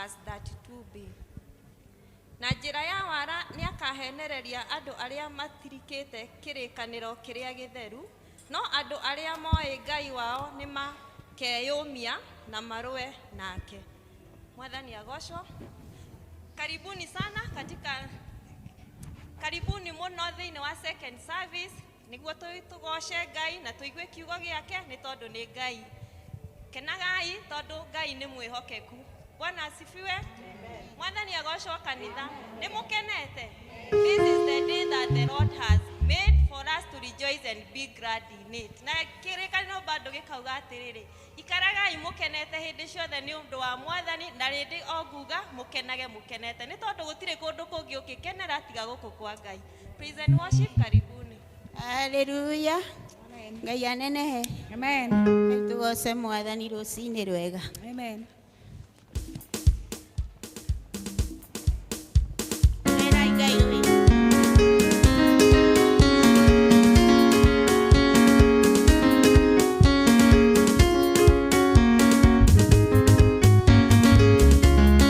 Verse 32b. Na njĩra ya wara nĩakahenereria andũ arĩa matirikĩte kĩrĩkanĩro kĩrĩa gĩtheru, no andũ arĩa moĩ Ngai wao nĩmakeyũmia na marũe nake. Mwathani agocwo. Karibuni sana katika karibuni mũno thĩinĩ wa second service nĩguo tũgoce Ngai na tũigue kiugo gĩake nĩ tondũ nĩ Ngai. Kenagai tondũ Ngai nĩ mwĩhokeku. Bwana asifiwe. Mwathani agocwo kanitha. Nĩ mũkenete? This is the day that the Lord has made for us to rejoice and be glad in it. Na kĩrĩkanĩro bado gĩkauga atĩrĩrĩ, ikaragai mũkenete hĩndĩ ciothe nĩ ũndũ wa Mwathani, na rĩndĩ o nguga mũkenage mũkenete, nĩ tondũ gũtirĩ kũndũ kũngĩ ũngĩkenera tiga gũkũ kwa Ngai. Praise and worship, karibuni. Haleluya. Ngai anenehe. Amen. Ngai tũgoce Mwathani rũcinĩ rwega. Amen. Ĩrai Ngai witũ.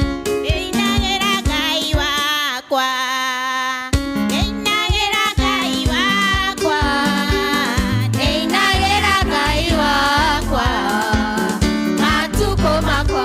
Ndĩinagĩra Ngai wakwa, ndĩinagĩra Ngai wakwa, ndĩinagĩra Ngai wakwa, matukũ makwa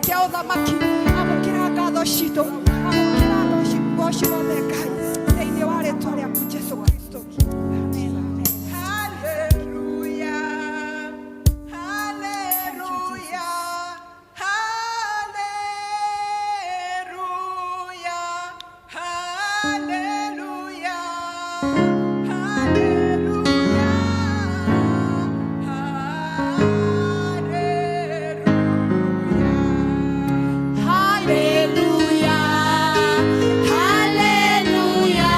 kĩa ũthamaki. Amũkĩra ngatho citũ, amũkĩra goci wothe Ngai, thĩinĩ wa rĩtwa rĩaku Jesu Kristo. Amen, amen. Hallelujah. Hallelujah. Hallelujah. Hallelujah. Hallelujah. Hallelujah. Hallelujah, hallelujah,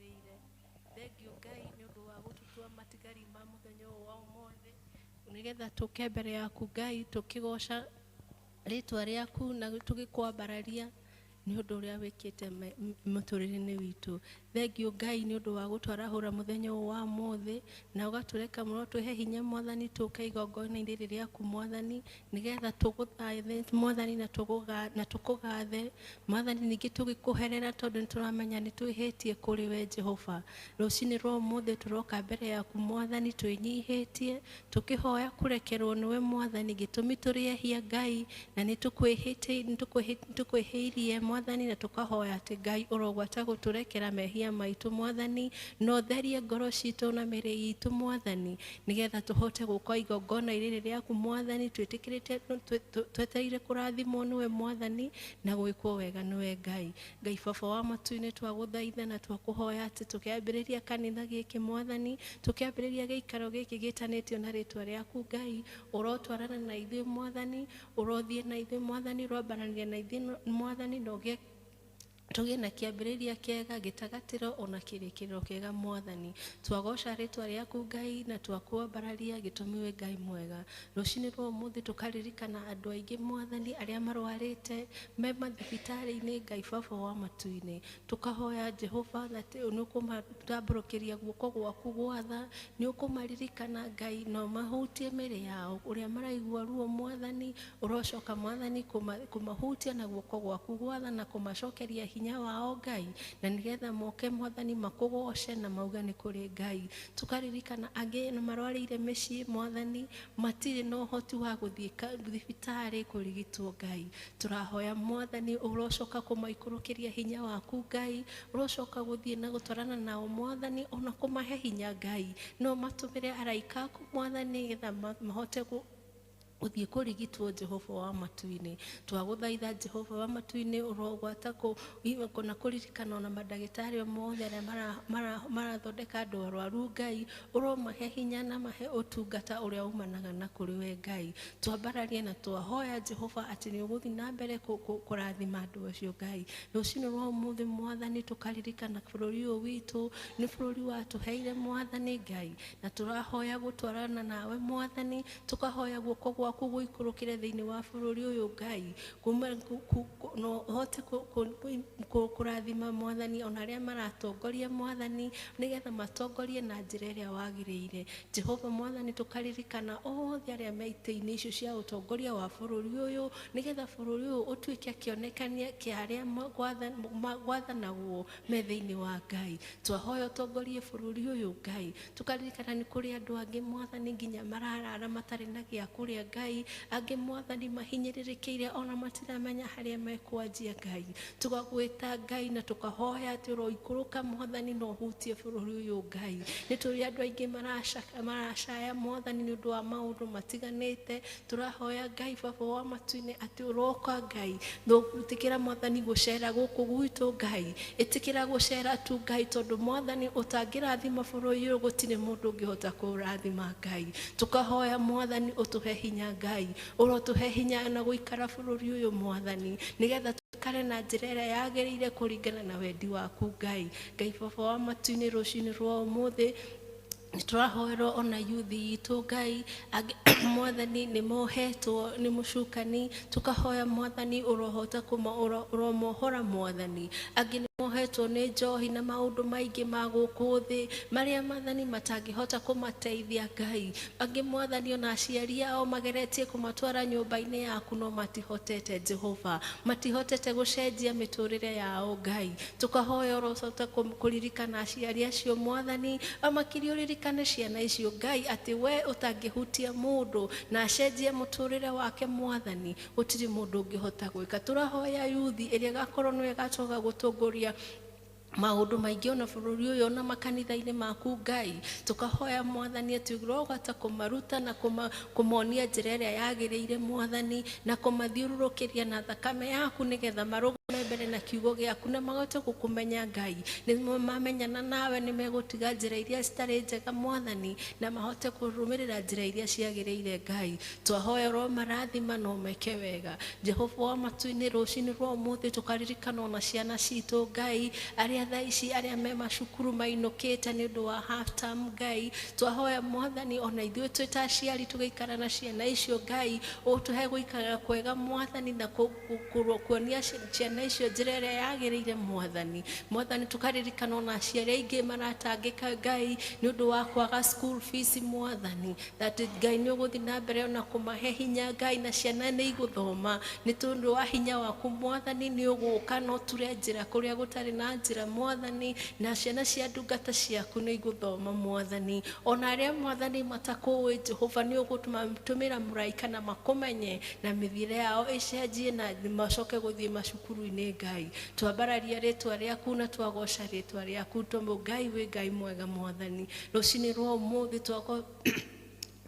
wagĩrĩire. Thengiũ Ngai nĩ ũndũ wa gũtũtua matigari ma mũthenya ũyũ wa ũmũthĩ, nĩgetha tũke mbere yaku Ngai tũkĩgoca rĩtwa rĩaku na tũgĩkwambararia nĩ ũndũ ũrĩa wĩkĩte mũtũrĩre-inĩ witũ. Thengiũ Ngai nĩ ũndũ wa gũtwarahũra mũthenya ũyũ wa ũmũthĩ na ũgatũreka mũno, tũhe hinya Mwathani, tũke igongona-inĩ rĩrĩ rĩaku Mwathani, nĩgetha tũgũthaithe Mwathani na tũkũgathe Mwathani, ningĩ tũgĩkũherera tondũ nĩtũramenya nĩtwĩhĩtie kũrĩ we Jehova. Rũcinĩ rwa ũmũthĩ tũroka mbere yaku Mwathani twĩnyihĩtie, tũkĩhoya kũrekerwo nĩwe Mwathani, gĩtũmi tũrĩ ehia Ngai, na nĩtũkwĩhĩirie Mwathani, na tũkahoya atĩ Ngai ũrogwata gũtũrekera mehia maitũ Mwathani, na ũtherie ngoro citũ na mĩĩrĩ itũ Mwathani, nĩgetha tũhote gũka igongona rĩrĩ rĩaku Mwathani, twĩtĩkĩrĩte twetereire kũrathimwo nĩwe Mwathani na gwĩkwo wega nĩwe Ngai. Ngai Baba wa matu-inĩ, twagũthaitha na twakũhoya atĩ tũkĩambĩrĩria kanitha gĩkĩ Mwathani, tũkĩambĩrĩria gĩikaro gĩkĩ gĩtanĩtio na rĩtwa rĩaku Ngai, ũrotwarana na ithuĩ Mwathani, ũrothiĩ na ithuĩ Mwathani, ũroambaranĩria na ithuĩ Mwathani, na ũgĩe tũgĩe na kĩambĩrĩria kĩega, gĩtagatĩro ona kĩrĩkĩrĩro kĩega Mwathani. Twagoca rĩtwa rĩaku Ngai na twakwambararia, gĩtũmi wĩ Ngai mwega. Rũcinĩ rwa ũmũthĩ tũkaririkana andũ aingĩ Mwathani arĩa marwarĩte me mathibitarĩ-inĩ Ngai Baba wa matu-inĩ, tũkahoya Jehova atĩ nĩ ũkũmatambũrũkĩria guoko gwaku gwatha, nĩ ũkũmaririkana Ngai na ũmahutie mĩĩrĩ yao ũrĩa maraigua ruo Mwathani, ũrocoka Mwathani kũmahutia na guoko gwaku gwatha na kũmacokeria hinya wao Ngai, na nĩgetha moke Mwathani makũgoce na mauge nĩ kũrĩ Ngai. Tũkaririkana angĩ nĩ marwarĩire mĩciĩ Mwathani, matirĩ na ũhoti wa gũthiĩ thibitarĩ kũrigitwo Ngai. Tũrahoya Mwathani ũrocoka kũmaikũrũkĩria hinya waku Ngai, ũrocoka gũthiĩ na gũtwarana nao Mwathani, ona kũmahe hinya Ngai, no matũmĩre araika aku Mwathani nĩgetha mahote gũthiĩ kũrigitwo Jehova wa matu-inĩ. Twagũthaitha Jehova wa matu-inĩ ũrogwata na kũririkana ona mandagĩtarĩ mothe arĩa marathondeka andũ arwaru Ngai, ũromahe hinya na mahe ũtungata ũrĩa umanaga na kũrĩ we Ngai. Twambararie na twahoya Jehova atĩ nĩ ũgũthiĩ na mbere kũrathima andũ acio Ngai. Rũcinĩ rwa ũmũthĩ Mwathani tũkaririkana bũrũri ũyũ witũ nĩ bũrũri watũheire Mwathani Ngai, na tũrahoya gũtwarana nawe Mwathani, tũkahoya guoko gwaku gũikũrũkĩre thĩinĩ wa bũrũri ũyũ Ngai, no ũhote kũrathima Mwathani ona arĩa maratongoria Mwathani, nĩgetha matongorie na njĩra ĩrĩa wagĩrĩire. Jehova Mwathani tũkaririkana othe arĩa me itĩ-inĩ icio cia ũtongoria wa bũrũri ũyũ, nĩgetha bũrũri ũyũ ũtuĩke kĩonekania kĩa arĩa gwathanagwo me thĩinĩ wa Ngai. Twahoya ũtongorie bũrũri ũyũ Ngai, tũkaririkana nĩ kũrĩ andũ angĩ Mwathani nginya mararara matarĩ na gĩa kũrĩa Ngai, angĩ Mwathani mahinyĩrĩrĩkĩire ona matiramenya harĩa mekwanjia Ngai. Tũgagwĩta Ngai na tũkahoya atĩ ũroikũrũka Mwathani na ũhutie bũrũri ũyũ Ngai. Nĩ tũrĩ andũ aingĩ maracaya Mwathani nĩ ũndũ wa maũndũ matiganĩte, tũrahoya Ngai Baba wa matu-inĩ atĩ ũroka Ngai, ĩtĩkĩra Mwathani gũcera gũkũ gwitũ Ngai, ĩtĩkĩra gũcera tu Ngai, tondũ Mwathani ũtangĩrathima bũrũri ũyũ gũtirĩ mũndũ ũngĩhota kũũrathima Ngai. Tũkahoya Mwathani ũtũhe hinya Ngai, ũrotũhe hinya na gũikara bũrũri ũyũ Mwathani, nĩgetha tũikare na njĩra ĩrĩa yagĩrĩire kũringana na wendi waku Ngai. Ngai Baba wa matu-inĩ, rũcinĩ rwa ũmũthĩ nĩtũrahoerwo ona yuthi itũ Ngai, angĩ Mwathani nĩ mohetwo nĩ mũcukani, tũkahoya Mwathani ũrohota ũromohora Mwathani. Angĩ nĩ mohetwo nĩ njohi na maũndũ maingĩ ma gũkũ thĩ marĩa Mwathani matangĩhota kũmateithia Ngai. Angĩ Mwathani ona aciari ao mageretie kũmatwara nyũmba-inĩ yaku no matihotete Jehova, matihotete gũcenjia mĩtũrĩre yao Ngai. Tũkahoya ũrohota kũririkana aciari acio Mwathani, makĩria ũririkane ciana icio Ngai, atĩ we ũtangĩhutia mũndũ na acenjie mũtũrĩre wake Mwathani, gũtirĩ mũndũ ũngĩhota gwĩka. Tũrahoya yuthi ĩrĩa ĩgakorwo nĩyo ĩgacoka gũtongoria maũndũ maingĩ ona bũrũri ũyũ ona makanitha-inĩ maku Ngai. Tũkahoya Mwathani atĩ ũrogata kũmaruta na kũmonia njĩra ĩrĩa yagĩrĩire Mwathani, na kũmathiũrũrũkĩria na thakame yaku nĩgetha marũgame Mbere na kiugo gĩaku na mahote gũkũmenya Ngai. Nĩ mamenyana nawe nĩ megũtiga njĩra iria citarĩ njega Mwathani, na mahote kũrũmĩrĩra njĩra iria ciagĩrĩire Ngai. Twahoya ũro marathima na ũmeke wega. Jehova wa matu-inĩ, rũcinĩ rwa ũmũthĩ tũkaririkana ona ciana citũ Ngai, arĩa thaa ici arĩa me macukuru mainũkĩte nĩ ũndũ wa half term Ngai. Twahoya Mwathani ona ithuĩ twĩ ta aciari tũgĩikara na ciana icio Ngai, ũtũhe gũikara kwega Mwathani, na kuonia ciana icio njĩra ĩrĩa yagĩrĩire Mwathani. Mwathani, tũkaririkana ona aciari aingĩ maratangĩka Ngai nĩ ũndũ wa kwaga school fees Mwathani, that Ngai nĩ ũgũthiĩ na mbere ona kũmahe hinya Ngai, na ciana nĩ igũthoma nĩ tondũ wa hinya waku Mwathani. Nĩ ũgũka na ũture njĩra kũrĩa gũtarĩ na njĩra Mwathani, na ciana cia ndungata ciaku nĩ igũthoma Mwathani. Ona arĩa Mwathani matakũĩ Jehova, nĩ ũgũtũmĩra mũraika na makũmenye na mĩthiĩre yao ĩcenjie na macoke gũthiĩ macukuru-inĩ Ngai. Twambararia rĩtwa rĩaku na twagoca rĩtwa rĩaku, tondũ Ngai wĩ Ngai mwega Mwathani. Rũcinĩ rwa ũmũthĩ twako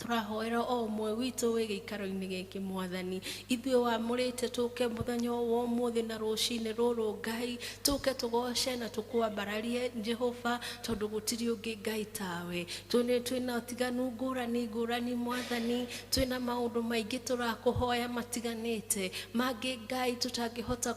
tũrahoera o ũmwe witũ wĩ gĩikaro-inĩ gĩkĩ Mwathani. Ithuĩ wamũrĩte tũke mũthenya wa ũmũthĩ na rũcinĩ rũrũ Ngai, tũke tũgoce na tũkwambararie Jehova, tondũ gũtirĩ ũngĩ Ngai tawe. Twĩna ũtiganu ngũrani ngũrani Mwathani, twĩna maũndũ maingĩ tũrakũhoya matiganĩte, mangĩ Ngai tũtangĩhota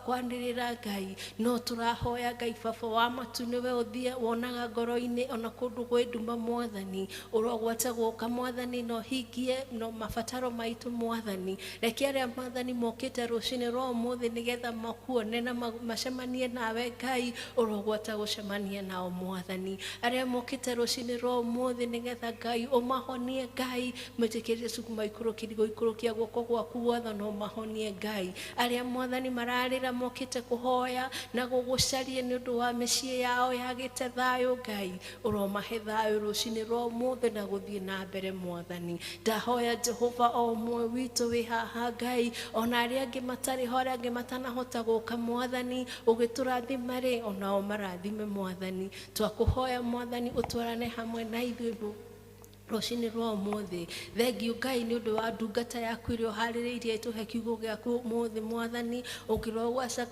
kwanĩrĩra Ngai, no tũrahoya Ngai Baba wa matu, nĩwe ũthiĩ wonaga ngoro-inĩ ona kũndũ gwĩ nduma Mwathani. Ũrogwata gũka Mwathani no hingie no mabataro maitũ Mwathani. Reke arĩa Mwathani mokĩte rũcinĩ rwa ũmũthĩ nĩgetha makuone na macemanie nawe Ngai, ũrogwata gũcemania nao Mwathani. Arĩa mokĩte rũcinĩ rwa ũmũthĩ nĩgetha Ngai ũmahonie Ngai, metĩkĩrie cukuma gũikũrũkia guoko gwaku gwothe na ũmahonie Ngai. Arĩa Mwathani mararĩra mokĩte kũhoya na gũgũcaria nĩ ũndũ wa mĩciĩ yao yagĩte thayũ Ngai, ũromahe thayũ rũcinĩ rwa ũmũthĩ na gũthiĩ na mbere Mwathani. Ndahoya Jehova o ũmwe witũ wĩ haha Ngai, ona arĩa angĩ matarĩ ho, arĩa angĩ matanahota gũka Mwathani, ũgĩtũrathima rĩ, onao marathime Mwathani. Twakũhoya Mwathani ũtwarane hamwe na ithuĩ rũcinĩ rwa ũmũthĩ. Thengiũ Ngai nĩ ũndũ wa ndungata yaku ĩrĩa ũharĩrĩirie ĩtũhe kiugo gĩaku ũmũthĩ Mwathani. Ũngĩrogwaca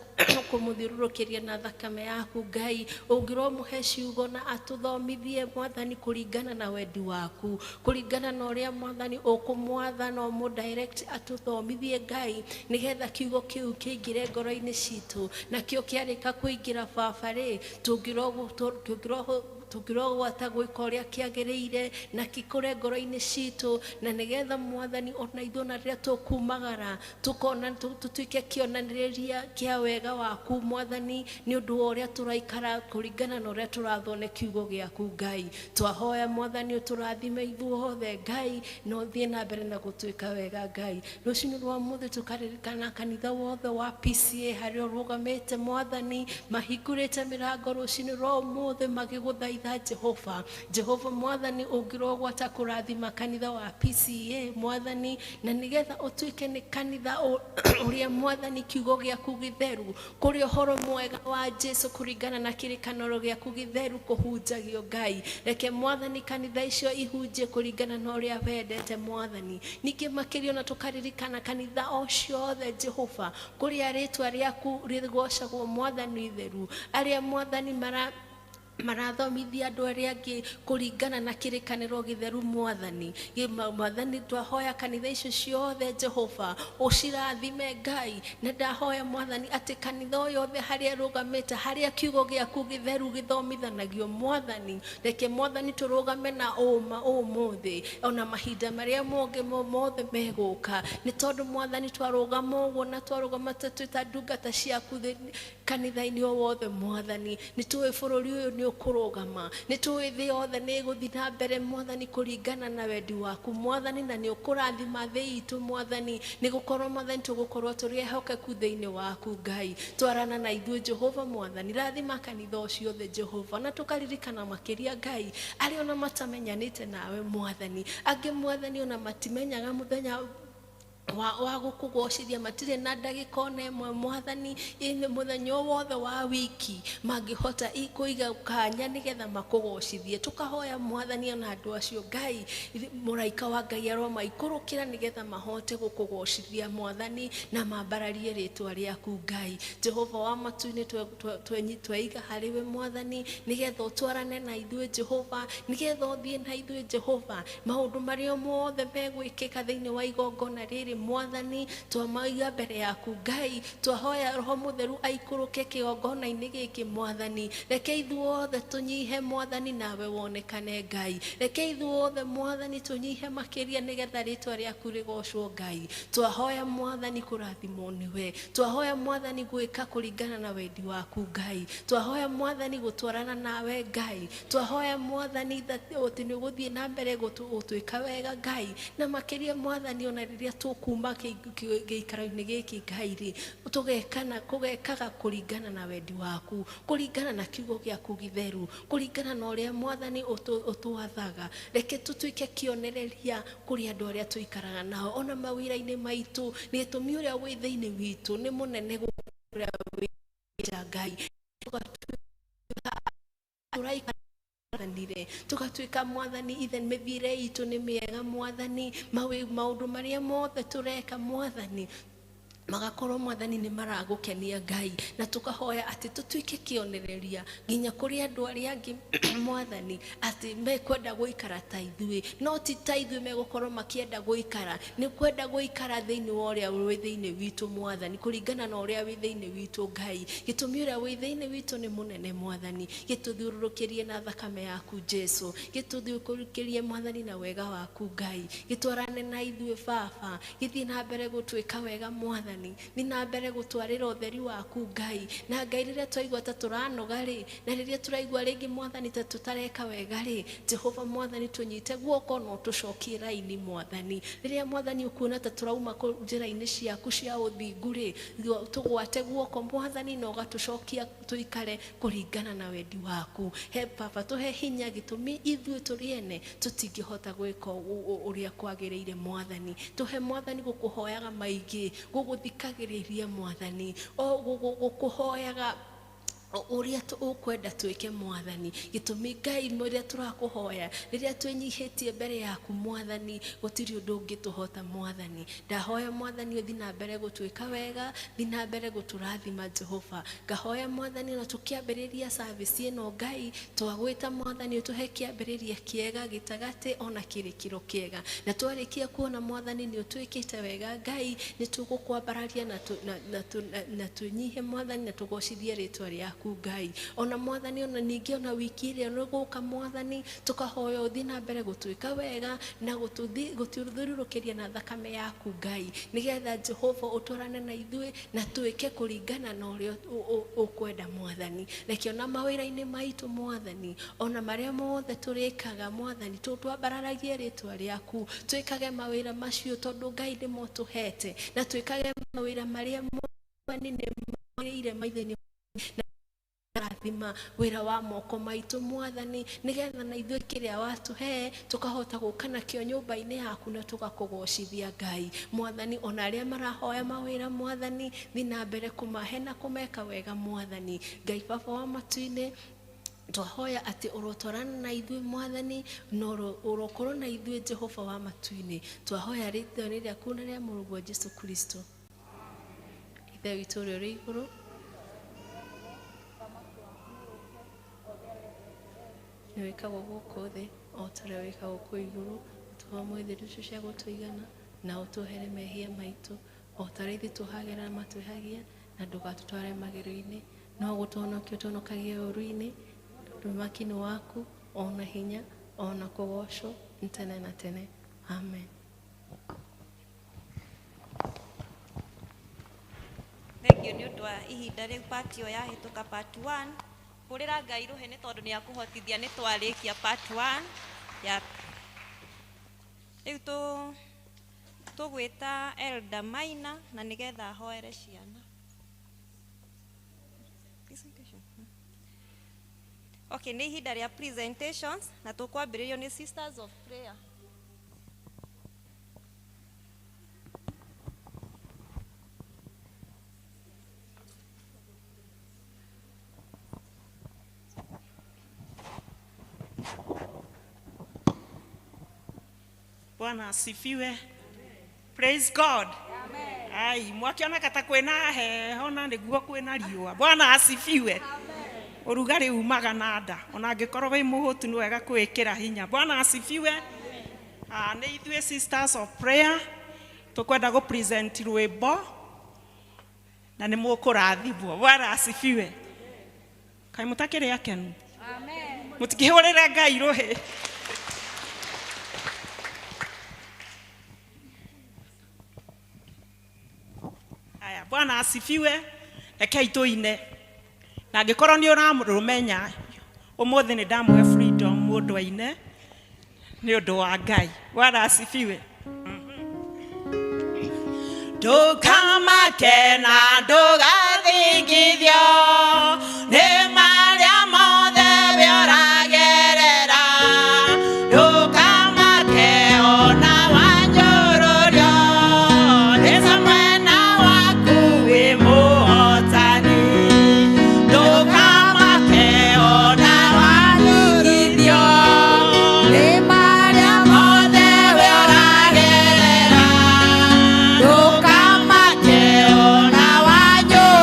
kũmũthiũrũrũkĩria na thakame yaku Ngai, ũngĩromũhe ciugo na atũthomithie Mwathani kũringana na wendi waku, kũringana na ũrĩa Mwathani ũkũmwatha na ũmũ direct atũthomithie Ngai, nĩgetha kiugo kĩu kĩingĩre ngoro-inĩ citũ, nakĩo kĩarĩka kũingĩra Baba rĩ, tũngĩrogwata gwĩka ũrĩa kĩagĩrĩire na kĩkũre ngoro-inĩ citũ, na nĩgetha Mwathani ona ithuĩ ona rĩrĩa tũkumagara tũkona tũtuĩke kĩonereria kĩa wega waku Mwathani, nĩ ũndũ wa ũrĩa tũraikara kũringana na ũrĩa tũrathwo nĩ kiugo gĩaku Ngai. Twahoya Mwathani ũtũrathime ithuothe Ngai, na ũthiĩ na mbere na gũtuĩka wega Ngai. Rũcinĩ rwa ũmũthĩ tũkaririkana kanitha wothe wa PCA harĩa ũrũgamĩte Mwathani, mahingũrĩte mĩrango rũcinĩ rwa ũmũthĩ magĩgũthaitha Jehova. Jehova Mwathani, ũngĩrogwata kũrathima kanitha wa PCA Mwathani, na nĩgetha ũtuĩke nĩ kanitha ũrĩa Mwathani kiugo gĩaku gĩtheru, kũrĩa ũhoro mwega wa Jesu kũringana na kĩrĩkanĩro gĩaku gĩtheru kũhunjagio Ngai. Reke Mwathani kanitha icio ihunjie kũringana na ũrĩa wendete Mwathani. Ningĩ makĩria ona tũkaririkana kanitha o ciothe Jehova, kũrĩa rĩtwa rĩaku rĩgocagwo Mwathani itheru, arĩa Mwathani marathomithia andũ arĩa angĩ kũringana na kĩrĩkanĩro gĩtheru Mwathani. Mwathani twahoya kanitha icio ciothe Jehova ũcirathime Ngai, na ndahoya Mwathani atĩ kanitha o yothe harĩa ĩrũgamĩte, harĩa kiugo gĩaku gĩtheru gĩthomithanagio Mwathani, reke Mwathani tũrũgame na ũma ũmũthĩ ona mahinda marĩa mongĩ mothe megũka, nĩ tondũ Mwathani twarũgama ũguo na twarũgama twĩ ta ndungata ciaku kanitha-inĩ o wothe Mwathani, nĩ tũĩ bũrũri ũyũ nĩ ũkũrũgama, nĩ tũĩ thĩ yothe nĩ ĩgũthiĩ na mbere Mwathani kũringana na wendi waku Mwathani, na nĩ ũkũrathima thĩ itũ Mwathani, nĩ gũkorwo Mwathani tũgũkorwo tũrĩ ehokeku thĩinĩ waku Ngai. Twarana na ithuĩ Jehova Mwathani, rathima kanitha ũcio othe Jehova, na tũkaririkana makĩria Ngai arĩa ona matamenyanĩte nawe Mwathani, angĩ Mwathani ona matimenyaga mũthenya wa gũkũgocithia, matirĩ na ndagĩka ona ĩmwe mwathani mũthenya o wothe wa wiki mangĩhota kũiga kanya nĩgetha makũgocithie. Tũkahoya mwathani ona andũ acio Ngai, mũraika wa Ngai aromaikũrũkĩra nĩgetha mahote gũkũgocithia mwathani na mambararie rĩtwa rĩaku Ngai. Jehova wa matu-inĩ, tweiga harĩ we mwathani nĩgetha ũtwarane na ithuĩ Jehova, nĩgetha ũthiĩ na ithuĩ Jehova maũndũ marĩa mothe megwĩkĩka thĩinĩ wa igongona rĩrĩ mwathani, twamaiga mbere yaku Ngai. Twahoya Roho Mũtheru aikũrũke kĩgongona-inĩ gĩkĩ mwathani, reke ithuothe tũnyihe mwathani nawe wonekane Ngai, reke ithuothe mwathani tũnyihe makĩria nĩgetha rĩtwa rĩaku rĩgocwo Ngai. Twahoya mwathani kũrathimwo nĩwe, twahoya mwathani gwĩka kũringana na wendi waku Ngai, twahoya mwathani gũtwarana nawe Ngai, twahoya mwathani atĩ nĩ ũgũthiĩ na mbere gũtwĩka wega Ngai, na makĩria mwathani ona rĩrĩa tũkuma gĩikaro-inĩ gĩkĩ Ngai rĩ, tũgekana kũgekaga kũringana na wendi waku, kũringana na kiugo gĩaku gĩtheru, kũringana na ũrĩa mwathani ũtwathaga. Reke tũtuĩke kĩonereria kũrĩ andũ arĩa tũikaraga nao ona mawĩra-inĩ maitũ, nĩ gĩtũmi ũrĩa wĩ thĩinĩ witũ nĩ mũnene gũkĩra wĩ nja Ngai. Tũgatuĩka tũraikaranire, tũgatuĩka mwathani ithe mĩthiĩre itũ nĩ mĩega mwathani, maũndũ marĩa mothe tũreka mwathani magakorwo mwathani nĩ maragũkenia Ngai, na tũkahoya atĩ tũtuĩke kĩonereria nginya kũrĩ andũ arĩa angĩ mwathani, atĩ mekwenda gũikara ta ithuĩ, no ti ta ithuĩ megũkorwo makĩenda gũikara, nĩ kwenda gũikara thĩinĩ wa ũrĩa wĩ thĩinĩ witũ mwathani, kũringana na ũrĩa wĩ thĩinĩ witũ Ngai. Gĩtũmi ũrĩa wĩ thĩinĩ witũ nĩ mũnene mwathani, gĩtũthiũrũrũkĩrie na thakame yaku Jesu, gĩtũthiũrũrũkĩrie mwathani na wega waku Ngai, gĩtwarane na ithuĩ Baba, gĩthiĩ na mbere gũtwĩka wega mwathani, thiĩ na mbere gũtwarĩra ũtheri waku Ngai. Na Ngai rĩrĩa twaigua ta tũranoga rĩ, na rĩrĩa tũraigua rĩngĩ mwathani ta tũtareka wega rĩ, Jehova mwathani tũnyite guoko na ũtũcokie raini mwathani. Rĩrĩa mwathani ũkuona ta tũrauma njĩra-inĩ ciaku cia ũthingu rĩ, tũgwate guoko mwathani na ũgatũcokia tũikare kũringana na wendi waku. He Baba tũhe hinya, gĩtũmi ithuĩ tũrĩ ene tũtingĩhota gwĩka ũrĩa kwagĩrĩire mwathani. Tũhe mwathani gũkũhoyaga maingĩ, gũgũthikagĩrĩria mwathani, o gũkũhoyaga ũrĩa ũkwenda twĩke mwathani. Gĩtũmi Ngai rĩrĩa tũrakũhoya, rĩrĩa twĩnyihĩtie mbere yaku mwathani, gũtirĩ ũndũ ũngĩtũhota mwathani. Ndahoya mwathani ũthiĩ na mbere gũtwĩka wega, thiĩ na mbere gũtũrathima Jehova. Ngahoya mwathani ona tũkĩambĩrĩria service ĩno Ngai, twagwĩta mwathani ũtũhe kĩambĩrĩria kĩega, gĩtagatĩ ona kĩrĩkĩro kĩega, na twarĩkia kuona mwathani nĩ ũtwĩkĩte wega Ngai, nĩ tũgũkwambararia na twĩnyihe mwathani na tũgocithie rĩtwa rĩaku Ngai. Ona mwathani ona ningĩ ona wiki ĩrĩa ĩgũka mwathani, tũkahoya ũthiĩ na mbere gũtwĩka wega na gũtũthiũrũrũkĩria na thakame yaku Ngai, nĩgetha Jehova ũtwarane na ithuĩ na twĩke kũringana na ũrĩa ũkwenda mwathani. Reke ona mawĩra-inĩ maitũ mwathani, ona marĩa mothe tũrĩkaga mwathani, twambararagie rĩtwa rĩaku, twĩkage mawĩra macio tondũ Ngai nĩmo tũhete, na twĩkage mawĩra marĩa mwathani nĩ magĩrĩire maitho-inĩ na rathima wĩra wa moko maitũ mwathani, nĩgetha na ithuĩ kĩrĩa watũhe tũkahota gũka nakĩo nyũmba-inĩ yaku na tũgakũgocithia Ngai mwathani. Ona arĩa marahoya mawĩra mwathani, thiĩ na mbere kũmahe na kũmeka wega mwathani. Ngai Baba wa matu-inĩ, twahoya atĩ ũrotwarana na ithuĩ mwathani, na ũrokorwo na ithuĩ Jehova wa matu-inĩ. Twahoya rĩtwa rĩaku na rĩa Mũrũguo Jesu Kristo. Ithe witũ ũrĩa ũrĩ igũrũ, nĩ wĩkagwo gũkũ thĩ o ta ũrĩa wĩkagwo kũu igũrũ. Tũhe ũmũthĩ irio cia gũtũigana, na ũtũhere mehia maitũ o ta ũrĩa ithuĩ tũhagĩra matwĩhagia, na ndũgatũtware magerio-inĩ, no gũtũhonokia ũtũhonokagie ũũru-inĩ. Ũthamaki nĩ waku, ona hinya, ona kũgocwo tene na tene. Amen. Thank you nĩ ũndũ wa ihinda rĩu part ĩyo yahĩtũka part 1. Hũrĩra Ngai rũhĩ nĩ tondũ nĩ akũhotithia nĩ twarĩkia part 1 ya rĩu tũgwĩta Elder Maina na nĩgetha ahoere ciana. Presentation. Okay, nĩ ihinda rĩa presentations na tũkwambĩrĩrio nĩ Sisters of Prayer. Bwana asifiwe. Praise God. Ai, mwakĩoneka ta kwĩna heho na nĩguo kwĩna riũa. Bwana asifiwe. Ũrugarĩ umaga na nda, ona angĩkorwo wĩ mũhũtu nĩ wega kwĩĩkĩra hinya. Bwana asifiwe. Ah, nĩ ithuĩ Sisters of Prayer tũkwenda gũ present rwĩmbo na nĩ mũkũrathimwo. Bwana asifiwe. Kaĩ mũtakĩrĩ akenu? Mũtikĩhũrĩre Ngai rũhĩ. Aya, Bwana asifiwe. Rekei tũine. Na angĩkorwo nĩ ũramũmenya, ũmũthĩ nĩ ndamũhe freedom mũndũ aine nĩ ũndũ wa Ngai. Bwana asifiwe. Ndũkamake na ndũgathingithio nĩ marĩa mothe we ũragerera. Ndũkamake ona wanyũrũrio, Jesũ mwena waku wĩ mũhotani. Ndũkamake ona wanyũrũrio nĩ marĩa mothe we ũragerera. Ndũkamake ona wanyũrũrio,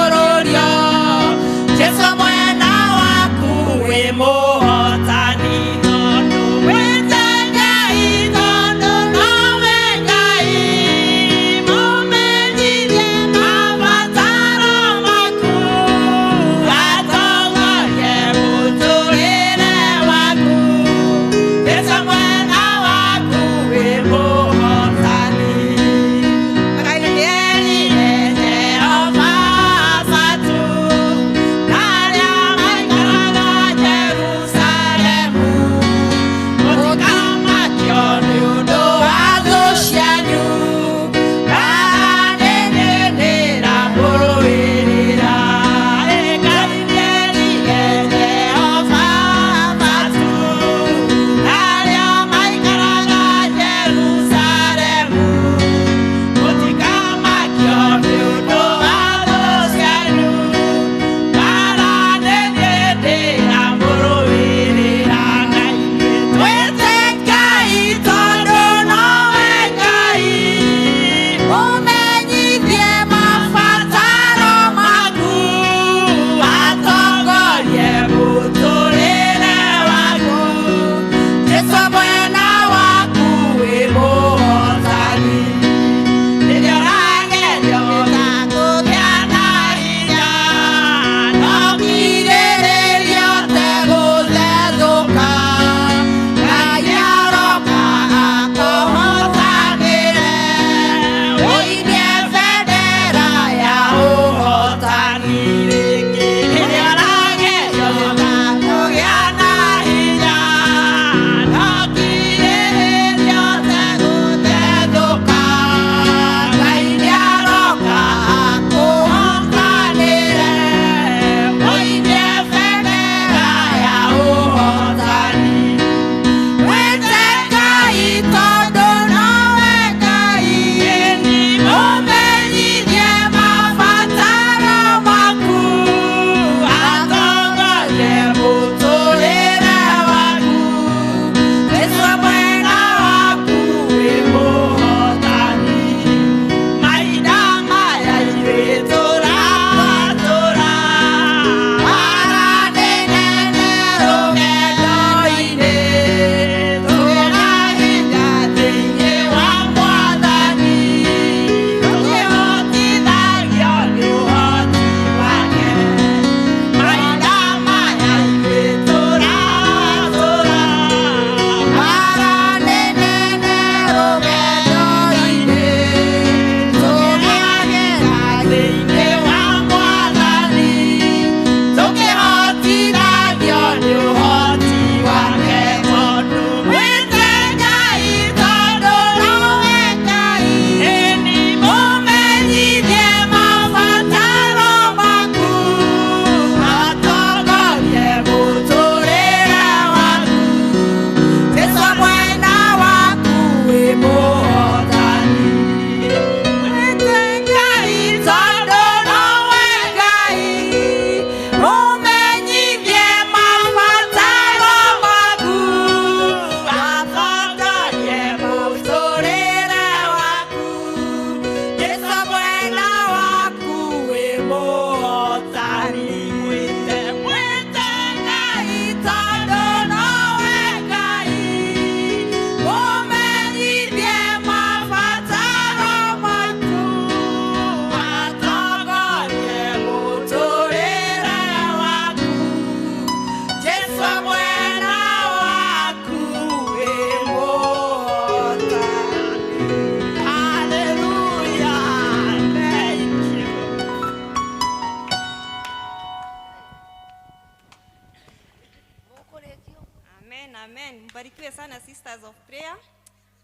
Amen, amen. Mbarikiwe sana Sisters of Prayer.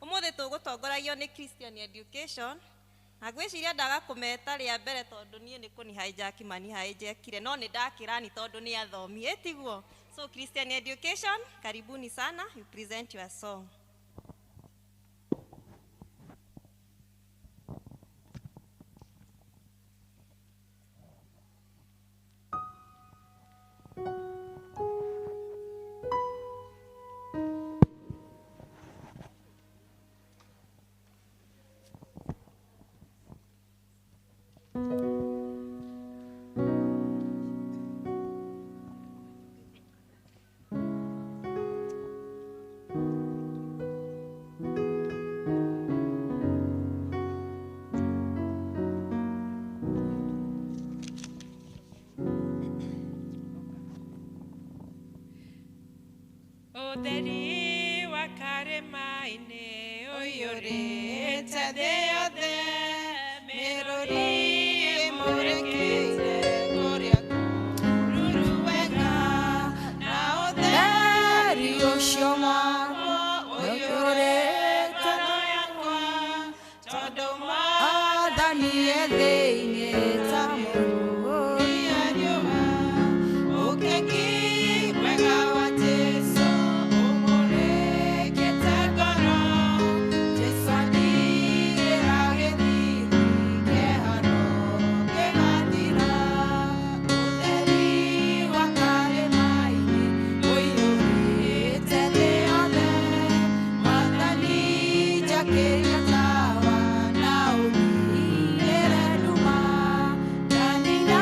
Umuthi tugutongoragio ni Christian Education. Na ngwiciria ndaga kumeta ria mbere tondu nie ni kuni hijack mani hijackire no ni ndakirani tondu ni athomi etiguo. So Christian Education, karibuni sana, you present your song. Ũtheri wa karĩma-inĩ ũiyũrĩte thĩ yothe, mĩrũri ĩmũrĩkĩte kũrĩa kũruru wega, na ũtheri ũcio wakwa ũiyũrĩte ngoro yakwa, tondũ Mwathani e thĩinĩ ta mũrũri ya riũa. Ũkegi mwega wa Jesũ ũmũrĩkĩte ngoro, Jesũ andigĩra gĩthithi kĩharo gĩgathira. Ũtheri wa karĩma-inĩ ũiyũrĩte thĩ yothe, Mwathani njakĩria tawa na ũnyiire nduma, ndanina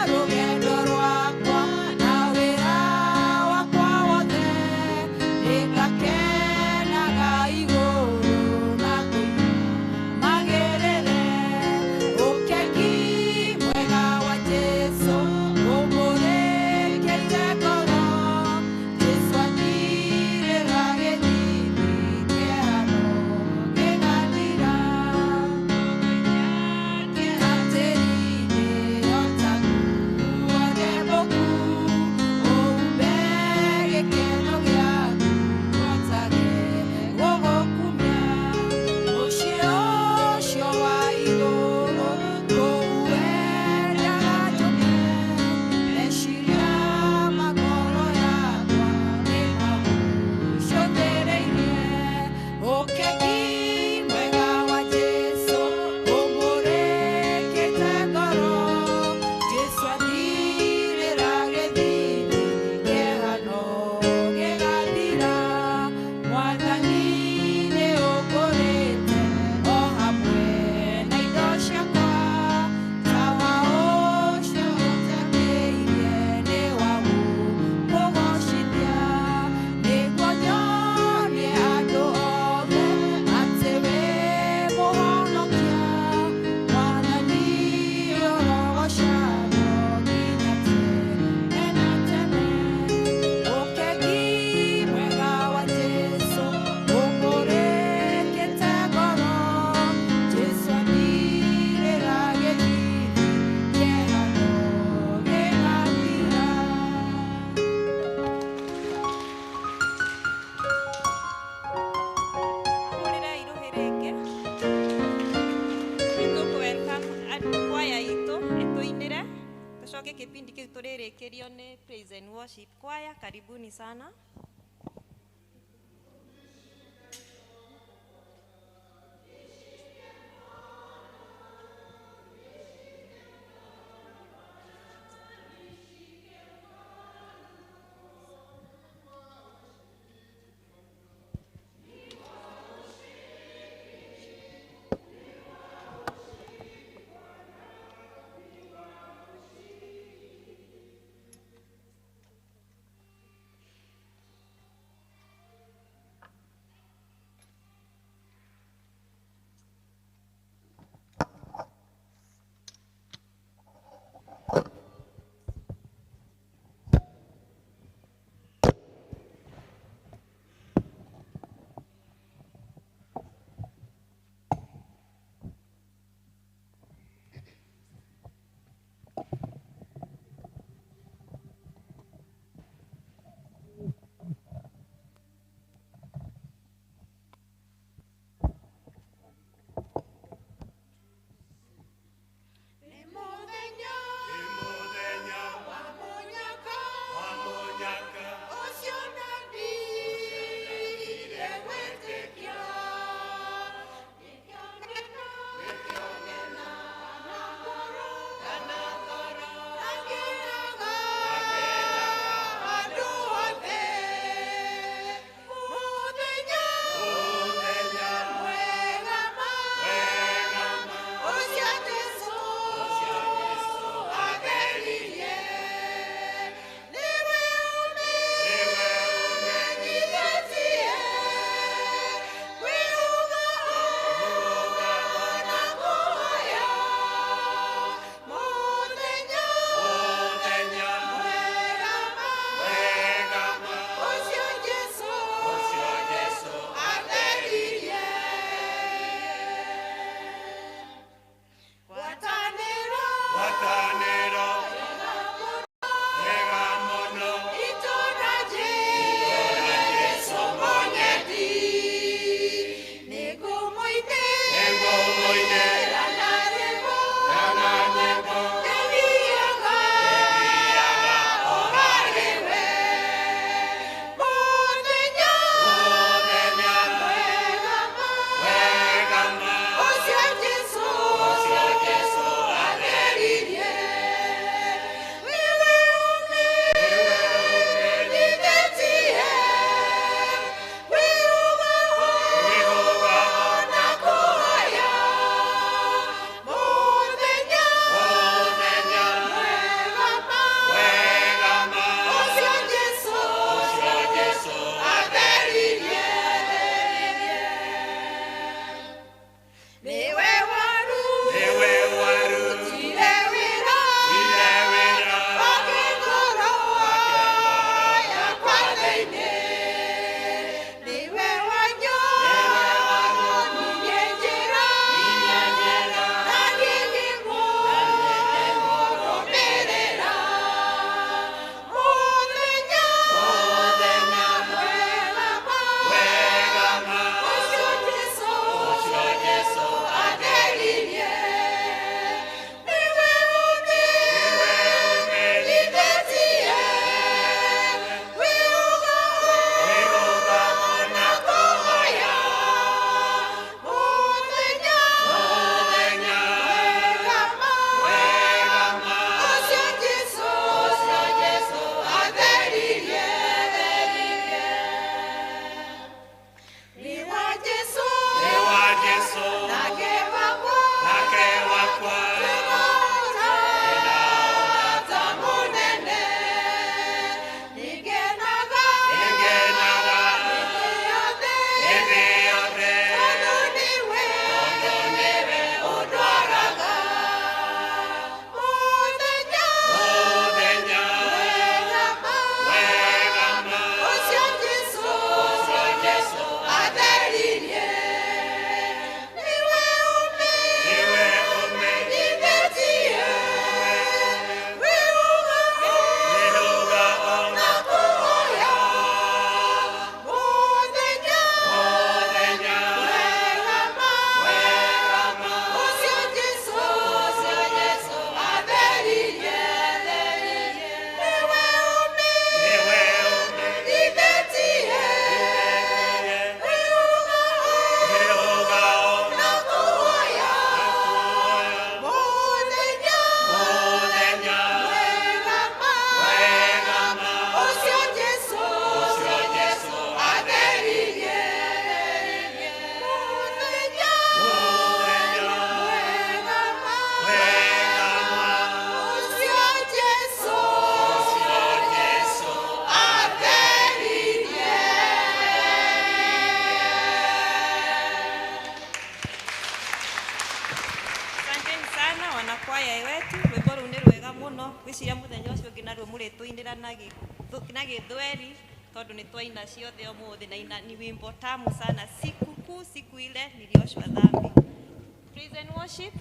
rũgendo rwakwa na wĩra wakwa wothe, nĩngakenaga igũrũ na kũina magĩrĩre. Ũkegi mwega wa Jesũ ũmũrĩkĩte ngoro, Jesũ andirĩra gĩthithi kĩharo gĩgathira. Tĩri-inĩ o ta nguo ndembũku, ũhumbe gĩkeno gĩaku hotage gũgũkumia. Mũciĩ ũcio wa igũrũ kũu wendaga njũke, meciria ma ngoro yakwa nĩmagũcũthĩrĩirie. Ũkegi mwega wa Jesũ ũmũrĩkĩte ngoro, Jesũ andirĩra gĩthithi kĩhano gĩgathira. Mwathani nĩũngũrĩte o hamwe na indo ciakwa, tawa ũcio ũnjakĩirie nĩ wa gũkũgoocithia, nĩguo nyonie andũ othe atĩ wĩ mũhonokia. Mwathani ũrogocagwo nginya tene na tene. Ũkegi mwega wa Jesũ ũmũrĩkĩte ngoro, Jesũ andirĩra gĩthithi kĩharo gĩgathira. Hũrĩrai rũhĩ rĩngĩ. Rĩu tũkũ welcome kwaya itũ ĩtũinĩre, tũcoke kĩbindi kĩu tũrĩrĩkĩrio nĩ praise and worship choir. Karibuni sana. Ngwĩciria mũthenya ũcio ũngĩ naruo mũrĩtũinĩra na gĩthweri tondũ nĩ twaina ciothe ũmũthĩ na ina ni wimbo tamu sana. Sikukuu siku ile nilioshwa dhambi. Praise and worship.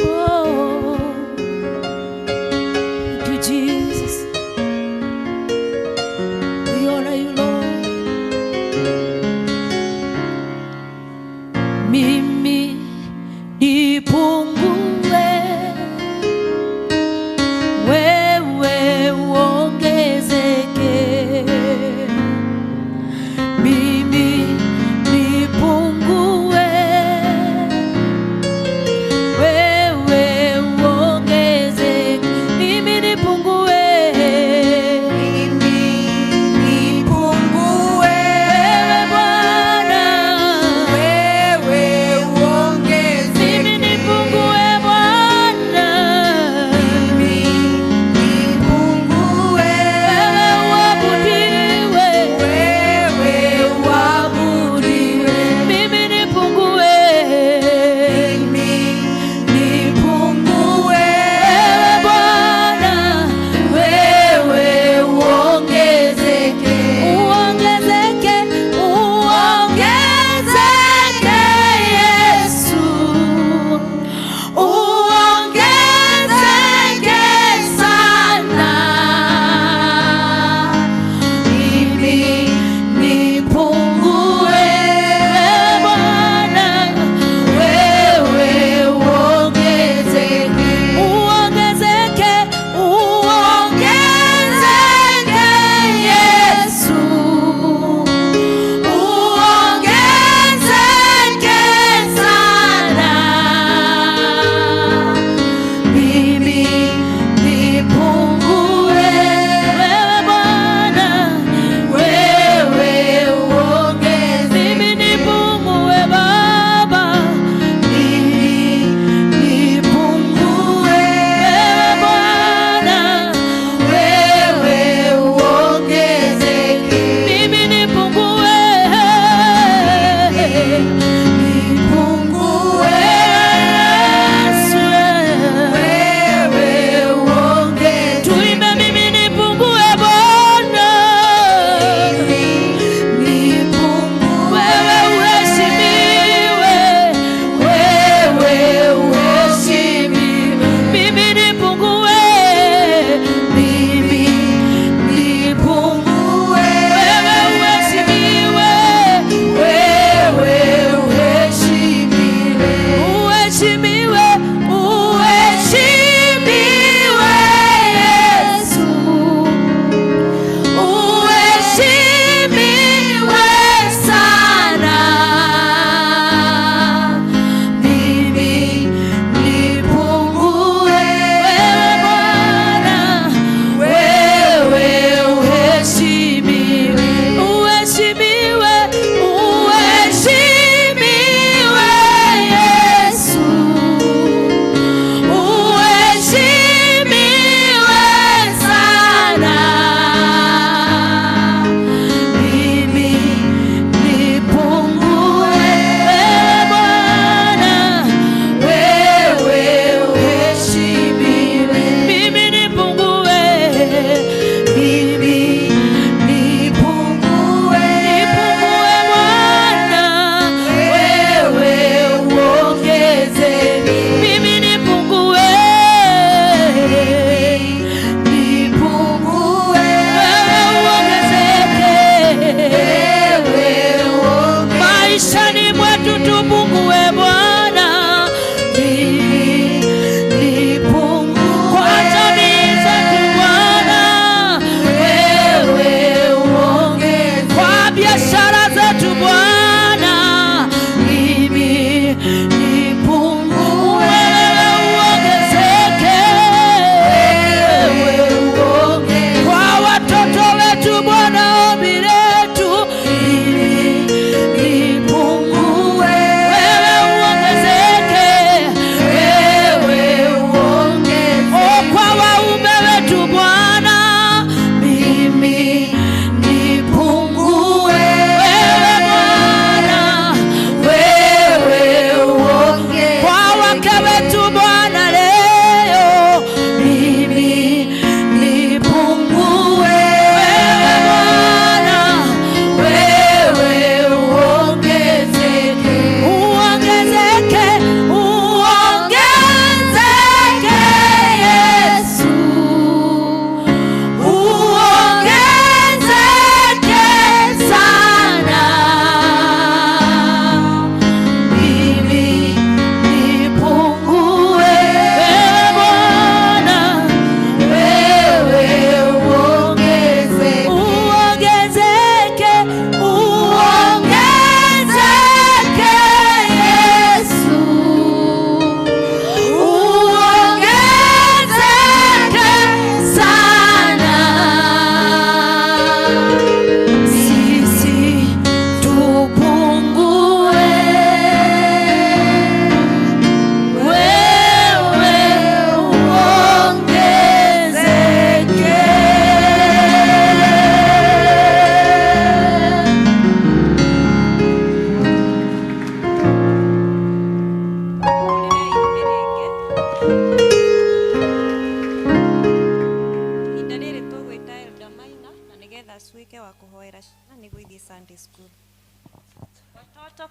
Oh, thank you, Jesus.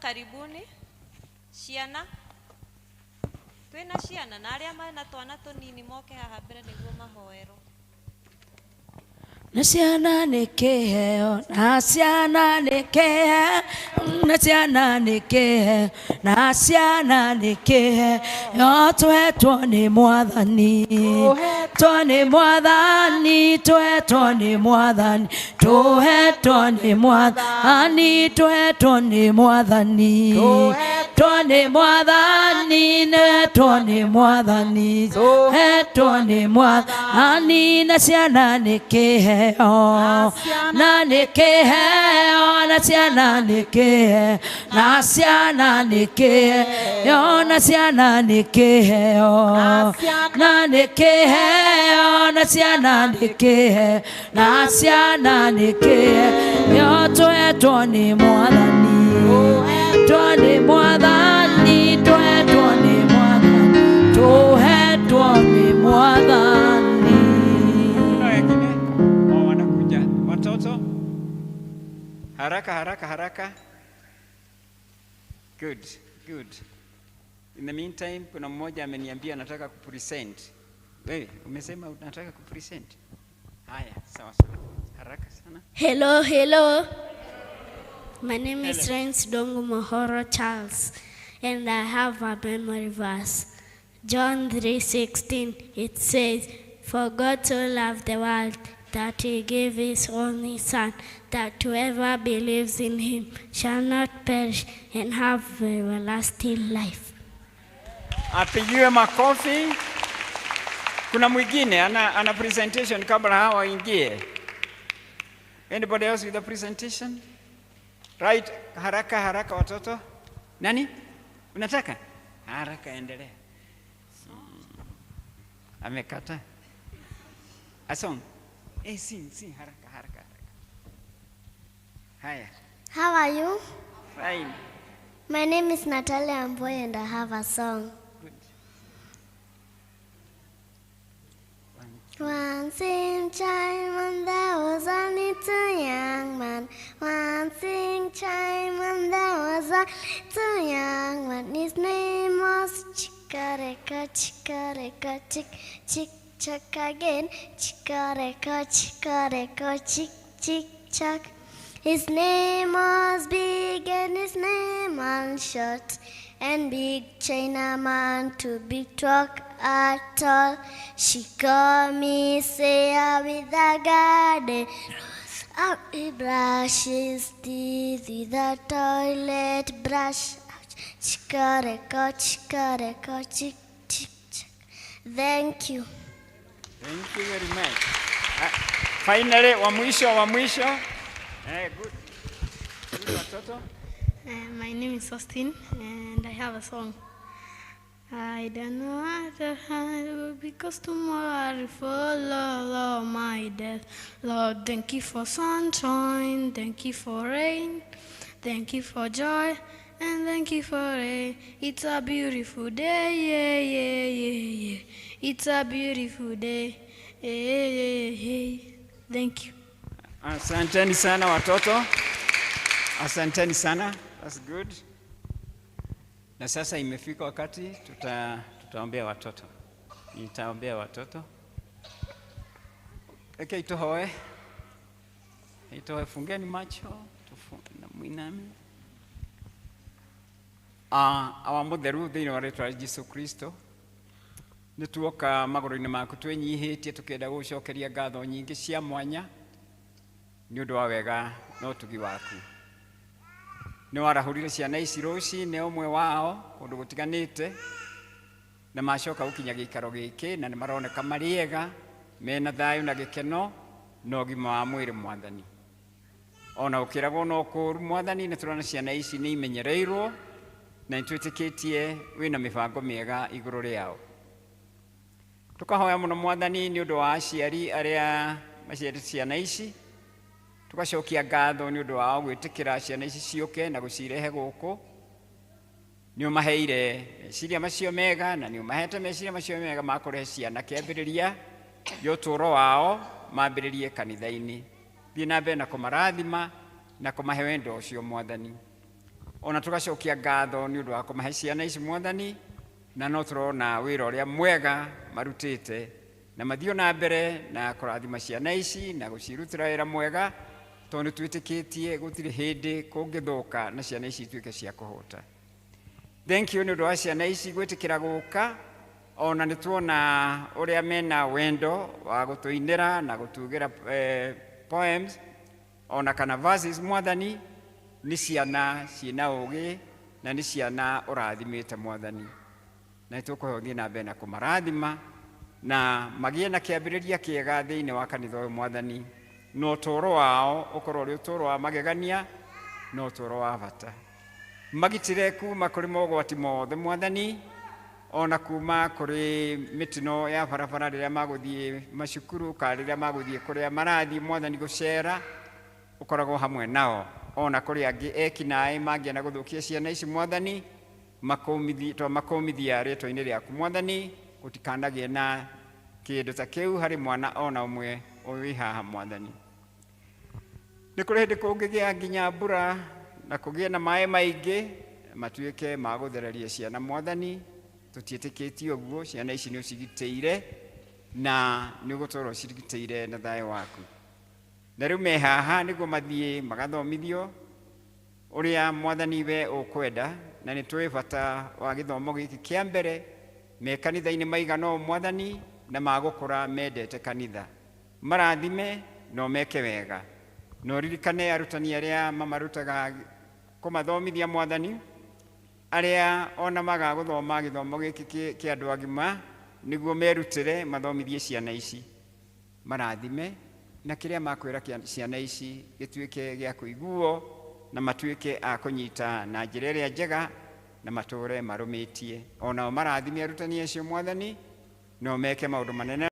Karibuni. Ciana. Twina ciana na aria mena twana tunini moke haha mbere niguo mahoerwo. Na ciana nĩ kĩheo, na ciana nĩ kĩheo, na ciana nĩ kĩheo, na ciana nĩ kĩheo, tũhetwo nĩ Mwathani, tũhetwo nĩ Mwathani, tũhetwo nĩ Mwathani, tũhetwo nĩ Mwathani, tũhetwo nĩ Mwathani, tũhetwo nĩ Mwathani, netwo nĩ Mwathani, tũhetwo nĩ Mwathani, na ciana nĩ kĩheo, na nĩ kĩheo, na ciana nĩ kĩheo, na ciana nĩ kĩheo, na ciana nĩ kĩheo, na nĩ kĩheo, na ciana nĩ kĩheo, na ciana nĩ kĩheo, tũhetwo nĩ Mwathani, tũhetwo nĩ Mwathani, tũhetwo nĩ Mwathani, tũhetwo nĩ Mwathani. Kuna wengine? Oh, wanakuja. Watoto? Haraka, haraka, haraka. Good, good. In the meantime, kuna mmoja ameniambia anataka kupresent. Wewe umesema unataka kupresent? Haya, sawa sawa. Haraka sana. Hello, hello. My name is Hello. Rens Dongu Mohoro Charles, and I have a memory verse. John 3:16. It says, "For God so loved the world that he gave his only son, that whoever believes in him shall not perish and have everlasting life." Apigiwe makofi. Kuna mwingine ana presentation kabla hawa waingie. Anybody else with a presentation? Right, haraka haraka watoto. Nani? Unataka? Haraka endelea. Amekata. A song. Eh, sing, sing haraka haraka haraka. Haya. How are you? Fine. My name is Natalia Amboy and I have a song. Good. Once in time there was a little young man. Once in time there was a little young man. His name was Chikareka, Chikareka, chick, chick, chuck again. Chikareka, Chikareka, chick, chick, chuck. His name was big and his name was short, and big Chinaman to big talk at all. She called me say with a garden rose. Out he brushes teeth with a toilet brush. Ouch. Chikareko, chikareko, chick, chick, chick. Thank you. Thank you very much. Finally, wa mwisho, wa mwisho. Good. Good watoto. My name is Austin, and I have a song. I don't know what to hide because tomorrow I will follow my death. Lord, thank you for sunshine, thank you for rain, thank you for joy, and thank you for rain. It's a beautiful day, yeah, yeah, yeah, yeah. It's a beautiful day, yeah, yeah, yeah. Thank you. Asanteni sana watoto. Asanteni sana. That's good. Na sasa imefika wakati tutaombea watoto. Nitaombea watoto. Okay, tuhoe. Itoe, fungeni macho, na mwiname. Awa mutheru thĩinĩ wa rĩtwa rĩa Jesu Kristo, nĩ tuoka magũrũ-inĩ maku twĩnyihĩtie tũkĩenda gũgũcokeria ngatho nyingĩ cia mwanya nĩ ũndũ wa wega na ũtugi waku. Nĩ warahũrire ciana ici rũcinĩ ũmwe wao kũndũ gũtiganĩte na macoka gũkinya gĩikaro gĩkĩ na nĩ maroneka marĩ ega mena thayũ na gĩkeno na ũgima wa mwĩrĩ Mwathani. Ona ũkĩragwo no kũũru Mwathani, nĩ tũrona ciana ici nĩ imenyereirwo na nĩ twĩtĩkĩtie wĩna mĩbango mĩega igũrũ rĩao. Tũkahoya mũno Mwathani nĩ ũndũ wa aciari arĩa maciarĩte ciana ici, tũgacokia ngatho nĩ ũndũ wao gwĩtĩkĩra ciana ici ciũke na gũcirehe gũkũ. Nĩ ũmaheire meciria macio mega na nĩ ũmahete meciria macio mega ma kũrehe ciana kĩambĩrĩria gĩa ũtũũro wao mambĩrĩrie kanitha-inĩ. Thiĩ na mbere na kũmarathima na kũmahe wendo ũcio Mwathani. Ona tũgacokia ngatho nĩ ũndũ wa kũmahe ciana ici Mwathani, na no tũrona wĩra ũrĩa mwega marutĩte na mathiĩ na mbere na kũrathima ciana ici na gũcirutĩra wĩra mwega, tondũ nĩ twĩtĩkĩtie gũtirĩ hĩndĩ kũngĩthũka na ciana ici ituĩke cia kũhũta. Thank you nĩ ũndũ wa ciana ici gwĩtĩkĩra gũka, ona nĩ tuona ũrĩa mena wendo wa gũtũinĩra na gũtugĩra poems ona kana verses. Mwathani, nĩ ciana ciĩna ũgĩ na nĩ ciana ũrathimĩte Mwathani, na nĩtũkũhoya ũthiĩ na mbere na kũmarathima na magĩe na kĩambĩrĩria kĩega thĩinĩ wa kanitha ũyũ Mwathani, na ũtũũro wao ũkorwo ũrĩ ũtũũro wa magegania na ũtũũro wa bata. Magitĩre kuma kũrĩ mogwati mothe Mwathani, ona kuma kũrĩ mĩtino ya barabara rĩrĩa magũthiĩ macukuru kana rĩrĩa magũthiĩ kũrĩa marathiĩ Mwathani gũcera, ũkoragwo hamwe nao. Ona kũrĩ angĩ ekinaĩ mangĩenda gũthũkia ciana ici Mwathani, makũmithia rĩtwa-inĩ rĩaku Mwathani, gũtikanagĩe na kĩndũ ta kĩu harĩ mwana ona ũmwe wĩ haha Mwathani. Nĩ kũrĩ hĩndĩ kũngĩgĩa nginya mbura na kũgĩe na maĩ maingĩ matuĩke ma gũthereria ciana Mwathani, tũtiĩtĩkĩtie ũguo, ciana ici nĩ ũcigitĩire na nĩ ũgũtũũra ũcigitĩire na thayũ waku. Na rĩu me haha nĩguo mathiĩ magathomithio ũrĩa Mwathani we ũkwenda, na nĩ tũĩ bata wa gĩthomo gĩkĩ kĩa mbere me kanitha-inĩ maigana ũũ Mwathani, na magũkũra mendete kanitha. Marathime na ũmeke wega, na ũririkane arutani arĩa mamarutaga kũmathomithia Mwathani, arĩa ona magagũthoma gĩthomo gĩkĩ kĩa andũ agima nĩguo merutĩre mathomithie ciana ici. Marathime na kĩrĩa makwĩra ciana ici gĩtuĩke gĩa kũiguo na matuĩke a kũnyita na njĩra ĩrĩa njega na matũũre marũmĩtie. Onao marathime arutani acio Mwathani, no meke maũndũ manene.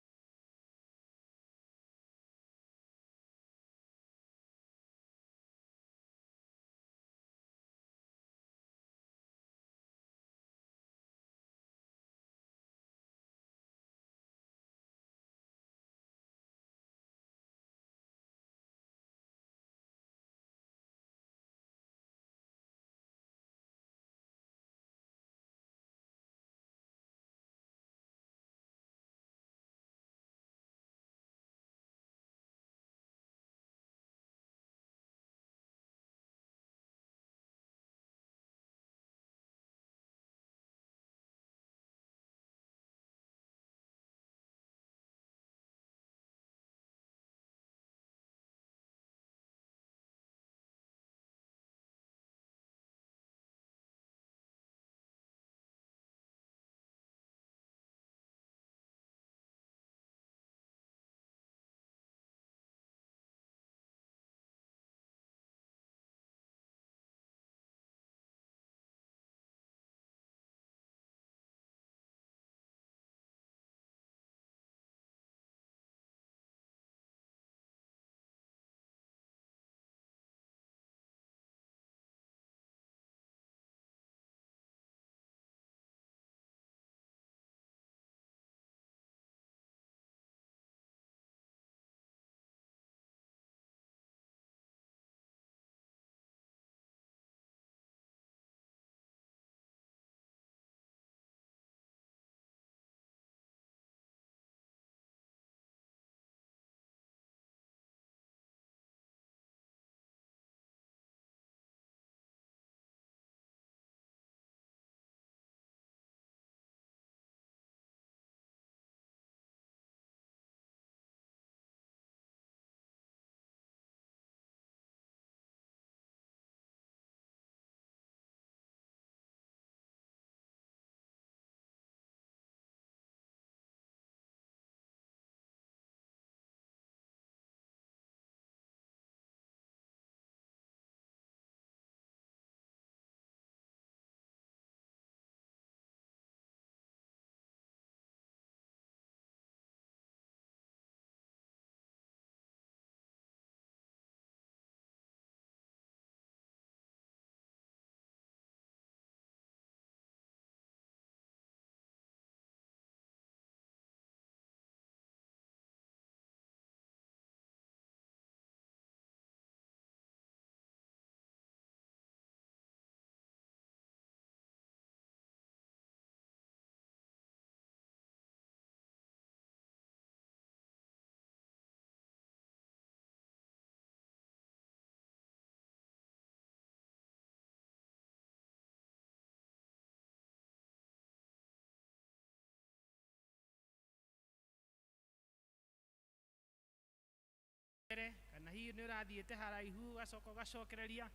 Mbere kana hihi nĩ ũrathiĩte haraihu ũgacoka ũgacokereria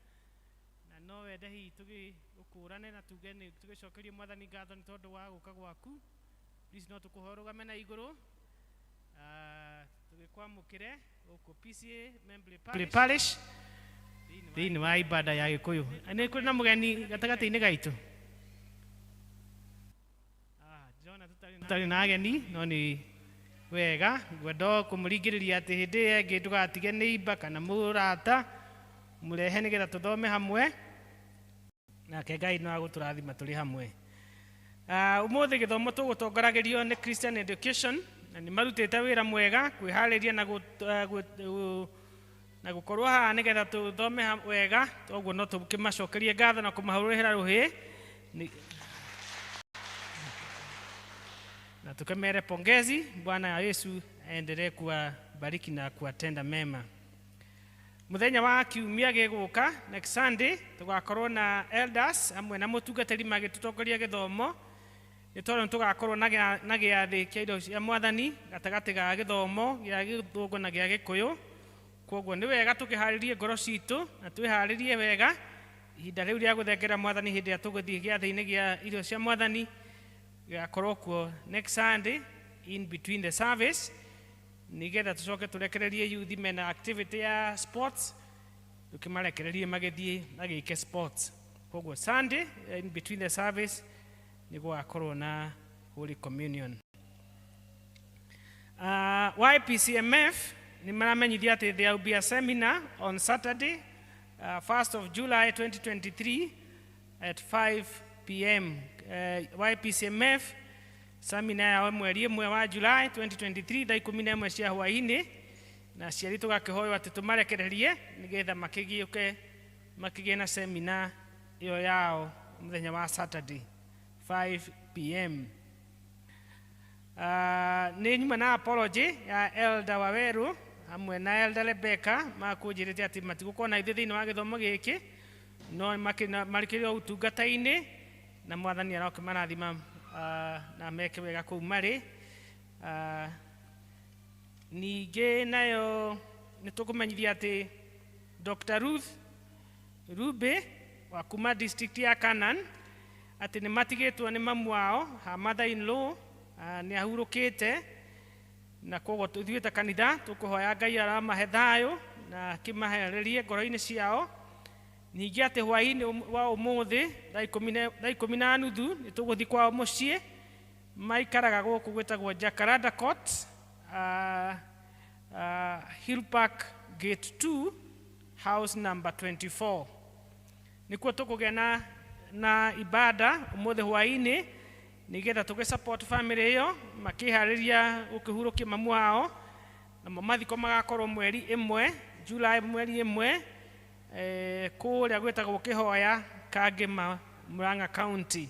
na no wende hihi tũgĩgũkũrane na tuge nĩ tũgĩcokerie mwathani ngatho nĩ tondũ wa gũka gwaku. Please no tũkũhoe ũrũgame na igũrũ, tũgĩkwamũkĩre gũkũ PCEA Membley Parish thĩinĩ wa ibada ya Gĩkũyũ. Nĩ kũrĩ na mũgeni gatagatĩ-inĩ gaitũ? Ndĩrona tũtarĩ na ageni, no nĩ wega ngwenda kũmũringĩrĩria atĩ hĩndĩ ĩyo ĩngĩ ndũgatige neighbor kana mũrata, mũrehe nĩgetha tũthome hamwe nake Ngai no agũtũrathima tũrĩ hamwe. Ũmũthĩ gĩthomo tũgũtongoragĩrio nĩ Christian Education na nĩ marutĩte wĩra mwega kwĩharĩria na gũkorwo haha nĩgetha tũthome wega. Toguo no tũkĩmacokerie ngatho na kũmahũrĩra rũhĩ na tukemere pongezi. Bwana Yesu aendelee kuwabariki na kuwatenda mema. Muthenya wa kiumia gĩgũka, next Sunday, tũgakorwo na elders hamwe na mũtungatĩri magĩtũtongoria gĩthomo, nĩ tondũ nĩ tũgakorwo na gĩathĩ kĩa indo cia mwathani gatagatĩ ga gĩthomo gĩa Gĩthũngũ na gĩa Gĩkũyũ. Kwoguo nĩ wega tũkĩharĩrie ngoro citũ na twĩharĩrie wega ihinda rĩu rĩa gũthengera mwathani hĩndĩ ĩrĩa tũgũthiĩ gĩathĩ-inĩ gĩa irio cia mwathani gĩgakorwo kuo next Sunday in between the service, nĩgetha tũcoke tũrekererie youth mena activity ya sports, tũkĩmarekererie magĩthiĩ magĩke sports. Koguo Sunday in between the service nĩ gũgakorwo na Holy Communion. YPCMF nĩ maramenyithia atĩ there will be a seminar on Saturday, 1st of July 2023 at 5 p.m. YPCMF seminar yao mweri ĩmwe wa July 2023 thaa 11 cia hwaĩ-inĩ, na aciari tũgakĩhoywo atĩ tũmarekererie nĩgetha makĩgĩũke makĩgĩe na seminar ĩyo yao mũthenya wa Saturday 5 p.m. Nĩ nyuma na apology ya Elder Waweru hamwe na Elder Rebecca makũnjĩrĩte atĩ matigũkorwo na ithuĩ thĩinĩ wa gĩthomo gĩkĩ, no marĩkĩrĩ o ũtungata-inĩ na mwathani arokĩmarathima na meke wega kũu marĩ. Ningĩ nayo nĩ tũkũmenyithia atĩ Dr. Ruth Rube wa kuma district ya Canaan atĩ nĩ matigĩtwo nĩ mamu wao, her mother in law, nĩ ahurũkĩte, na koguo ithuĩ ta kanitha tũkũhoya Ngai aramahe thayũ na akĩmahererie ngoro-inĩ ciao. Ningĩ atĩ hwaĩ-inĩ wa ũmũthĩ thaa 10:30 nĩ tũgũthiĩ kwao mũciĩ, maikaraga gũkũ gwĩtagwo Jacaranda Court, Hill Park Gate 2, house number 24, nĩkuo tũkũgĩa na ibada ũmũthĩ hwaĩ-inĩ nĩgetha tũgĩ support family ĩyo makĩharĩria gũkĩhurũkia mamu wao. Namo mathiko magakorwo mweri ĩmwe July, mweri ĩmwe, kũrĩa gwĩtagwo Kĩhoya, Kangĩma, Murang'a County.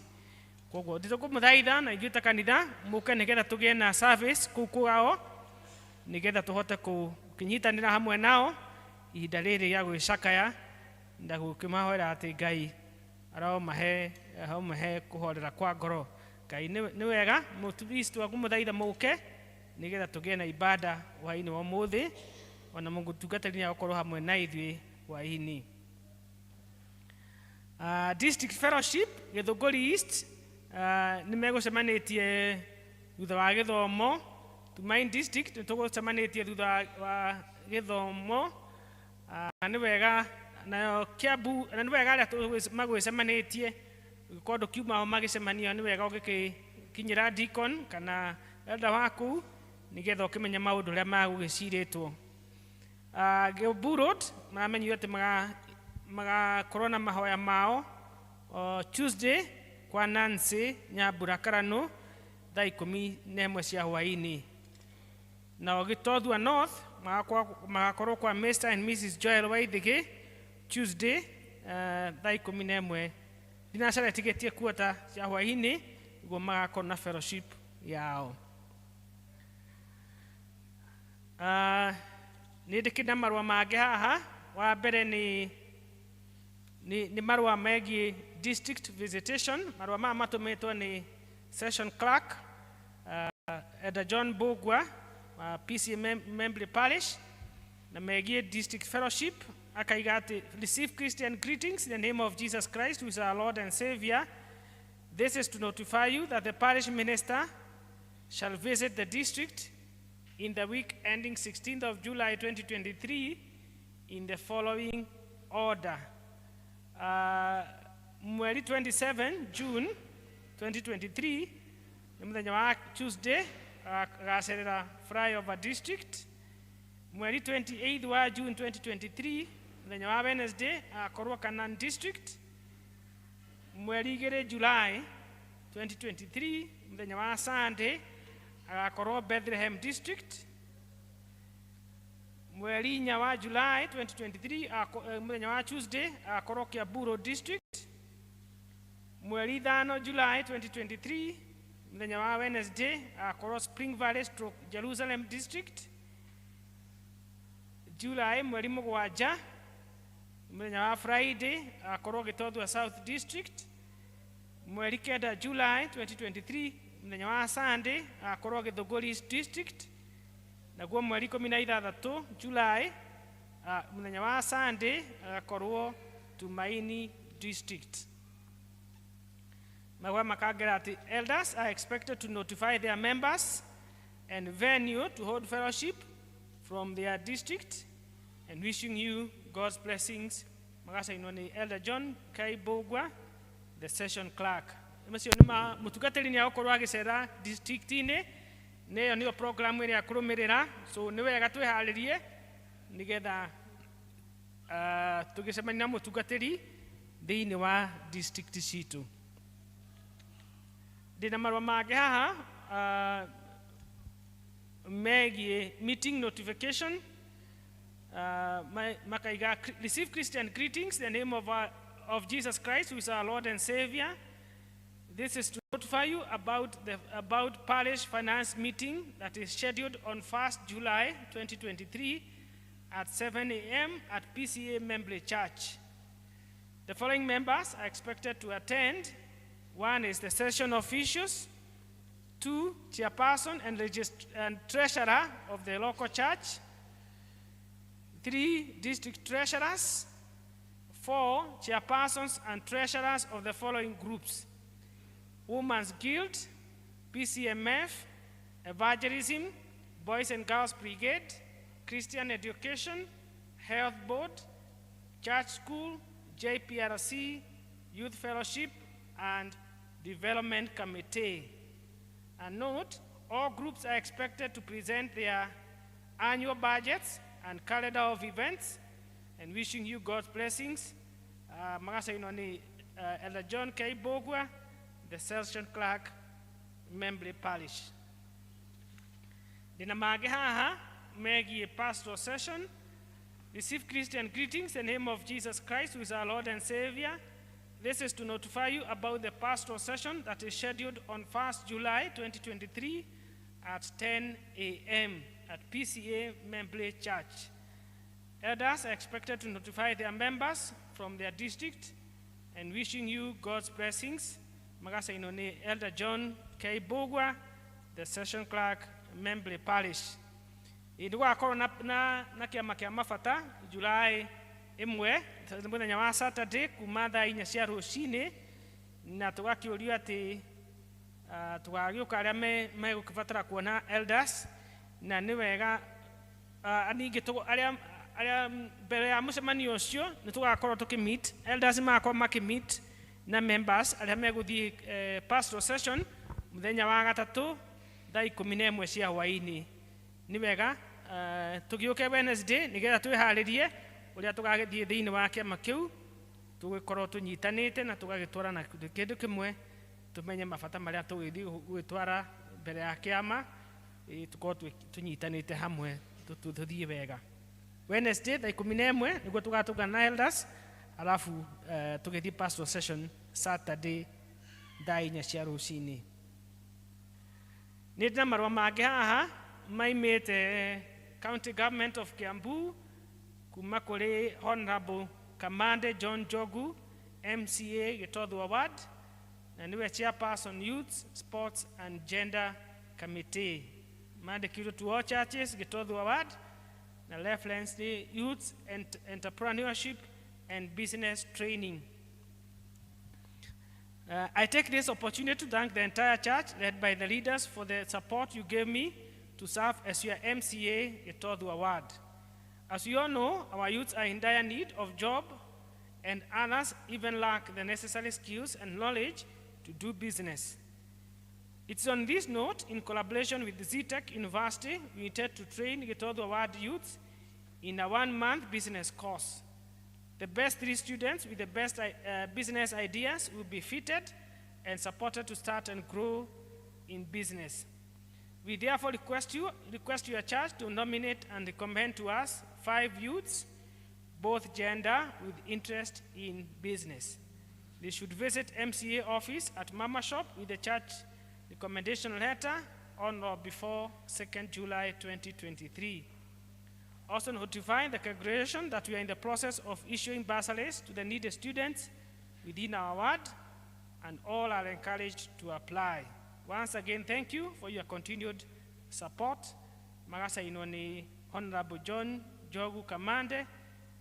Koguo ndĩtũkũmũthaitha na ithuĩ ta kanitha mũke nĩgetha tũgĩe na service kũu kwao nĩgetha tũhote kũnyitanĩra hamwe nao ihinda rĩrĩ rĩa gwĩcakaya na gũkĩmahoera atĩ Ngai aromahe kũhorera kwa ngoro. Ngai nĩ wega. Please twakũmũthaitha mũke nĩgetha tũgĩe na ibada hwaĩ-inĩ wa ũmũthĩ, ona mũtungatĩri nĩ agũkorwo hamwe na ithuĩ hwaĩ-inĩ. District Fellowship Gĩthũngũri East nĩ megũcemanĩtie thutha wa gĩthomo. Tumaini District nĩ tũgũcemanĩtie thutha wa gĩthomo. Nĩ wega nayo Kiambu na nĩ wega arĩa magwĩcemanĩtie ũngĩkorwo ndũkiuma ho magĩcemania, nĩ wega ũgĩkinyĩra deacon kana elder waku nĩgetha ũkĩmenye maũndũ ũrĩa magũgĩcirĩtwo. Kiambu Road maramenyithio atĩ magakorwo na mahoya mao Tuesday kwa Nancy Nyambura Karano thaa 11 cia hwaĩ-inĩ. Nao Gĩtothua North magakorwo kwa Mr and Mrs Joel Waithĩgĩ Tuesday thaa 11 thinacara ĩtigĩtie kuota cia hwaĩ-inĩ nĩguo magakorwo na fellowship yao. Nĩ ndĩkĩ na marũa mangĩ haha. Wa mbere nĩ marũa megiĩ district visitation. Marũa maya matũmĩtwo nĩ session clerk, Elder John Bugwa wa PCEA Membley Parish. Na megiĩ district fellowship akaiga atĩ, "Receive Christian greetings in the name of Jesus Christ, who is our Lord and Savior. This is to notify you that the parish minister shall visit the district in the week ending 16th of July 2023 in the following order." Mweri 27 June 2023, nĩ mũthenya wa Tuesday, agacerera Flyover District. Mweri 28 wa June 2023, mũthenya wa Wednesday, agakorwo Kanan District. Mweri 2 July 2023, mũthenya wa Sunday, agakorwo Bethlehem District. Mweri 4 wa July 2023, mũthenya wa Tuesday, agakorwo Kiambu Road District. Mweri 5 July 2023, mũthenya wa Wednesday, agakorwo Spring Valley stroke Jerusalem District. July mweri 7, mũthenya wa Friday, agakorwo Gĩtothua South District. Mweri 9 July 2023, mũthenya wa Sunday, agakorwo Gĩthũngũri East District. Naguo mweri 16 July, mũthenya wa Sunday, agakorwo Tumaini District. Marũa makangera atĩ elders are expected to notify their members and venue to hold fellowship from their district, and wishing you God's blessings. Magacainwo nĩ Elder John K. Mbũgua, the session clerk. Macio nĩ ma mũtungatĩri nĩ agũkorwo agĩcera district-inĩ, nĩyo nĩyo program ĩrĩa kũrũmĩrĩra, so nĩ wega twĩharĩrie nĩgetha tũgĩcemania na mũtungatĩri thĩinĩ wa district citũ. Ndĩna marũa mangĩ haha megiĩ meeting notification. Makaiga, "Receive Christian greetings in the name of Jesus Christ, who is our Lord and Savior. This is to notify you about parish finance meeting that is scheduled on 1st July 2023 at 7 a.m. at PCEA Membley Church. The following members are expected to attend. One is the session officials, two, chairperson and treasurer of the local church, three, district treasurers, four, chairpersons and treasurers of the following groups: Women's Guild, PCMF, Evangelism, Boys and Girls Brigade, Christian Education, Health Board, Church School, JPRC, Youth Fellowship, and Development Committee. And note, all groups are expected to present their annual budgets and calendar of events, and wishing you God's blessings." Magacainwo nĩ Elder John K. Mbũgua, the session clerk, Membley Parish. Ndĩna mangĩ haha megiĩ pastoral session. "Receive Christian greetings in the name of Jesus Christ, who is our Lord and Savior. This is to notify you about the pastoral session that is scheduled on 1st July 2023 at 10 a.m. at PCEA Membley Church. Elders are expected to notify their members from their district, and wishing you God's blessings." Magacainwo nĩ Elder John K. Mbũgua, the session clerk, Membley Parish. Ĩ, nĩ gũgakorwo na kĩama kĩa mabata July 1, mũthenya wa Saturday, kuma thaa 4 cia rũcinĩ, na tũgakĩũrio atĩ tũgagĩũka arĩa megũkĩbatara kuona elders, na nĩ wega ningĩ arĩa mbere ya mũcemanio ũcio nĩ tũgakorwo tũkĩmeet, elders magakorwo makĩmeet na members arĩa megũthiĩ pastoral session mũthenya wa gatatũ thaa 11 cia hwaĩ-inĩ. Nĩ wega tũgĩũke Wednesday nĩgetha twĩharĩrie ũrĩa tũgagĩthiĩ thĩinĩ wa kĩama kĩu, tũgĩkorwo tũnyitanĩte na tũgagĩtwarana kĩndũ kĩmwe, tũmenye mabata marĩa tũgĩthiĩ gũgĩtwara mbere ya kĩama, tũkorwo tũnyitanĩte hamwe, tũthiĩ wega. Wednesday thaa 11 nĩguo tũgatũngana na elders, alafu tũgĩthiĩ pastoral session Saturday thaa 4 cia rũcinĩ. Nĩ ndĩna marũa mangĩ haha maimĩte County Government of Kiambu, kuma kũrĩ Honorable Kamande John Njogu, MCA Gĩtothua Ward, na nĩwe chairperson Youth, Sports and Gender Committee. Mandĩkĩirwo to all churches Gĩtothua Ward. Na reference nĩ youth and entrepreneurship and business training. I take this opportunity to thank the entire church, led by the leaders, for the support you gave me to serve as your MCA Gitothua Ward. As you all know, our youths are in dire need of job, and others even lack the necessary skills and knowledge to do business. It's on this note, in collaboration with Zetech University, we intend to train Gitothua Ward youths in a 1-month business course. The best 3 students with the best business ideas will be fitted and supported to start and grow in business. We therefore request your church to nominate and recommend to us 5 youths, both gender, with interest in business. They should visit MCA office at Mama Shop with the church recommendation letter on or before 2nd July 2023. Also notify the congregation that we are in the process of issuing bursaries to the needed students within our ward, and all are encouraged to apply. Once again, thank you for your continued support. Magacainwo nĩ Honorable John Njogu Kamande,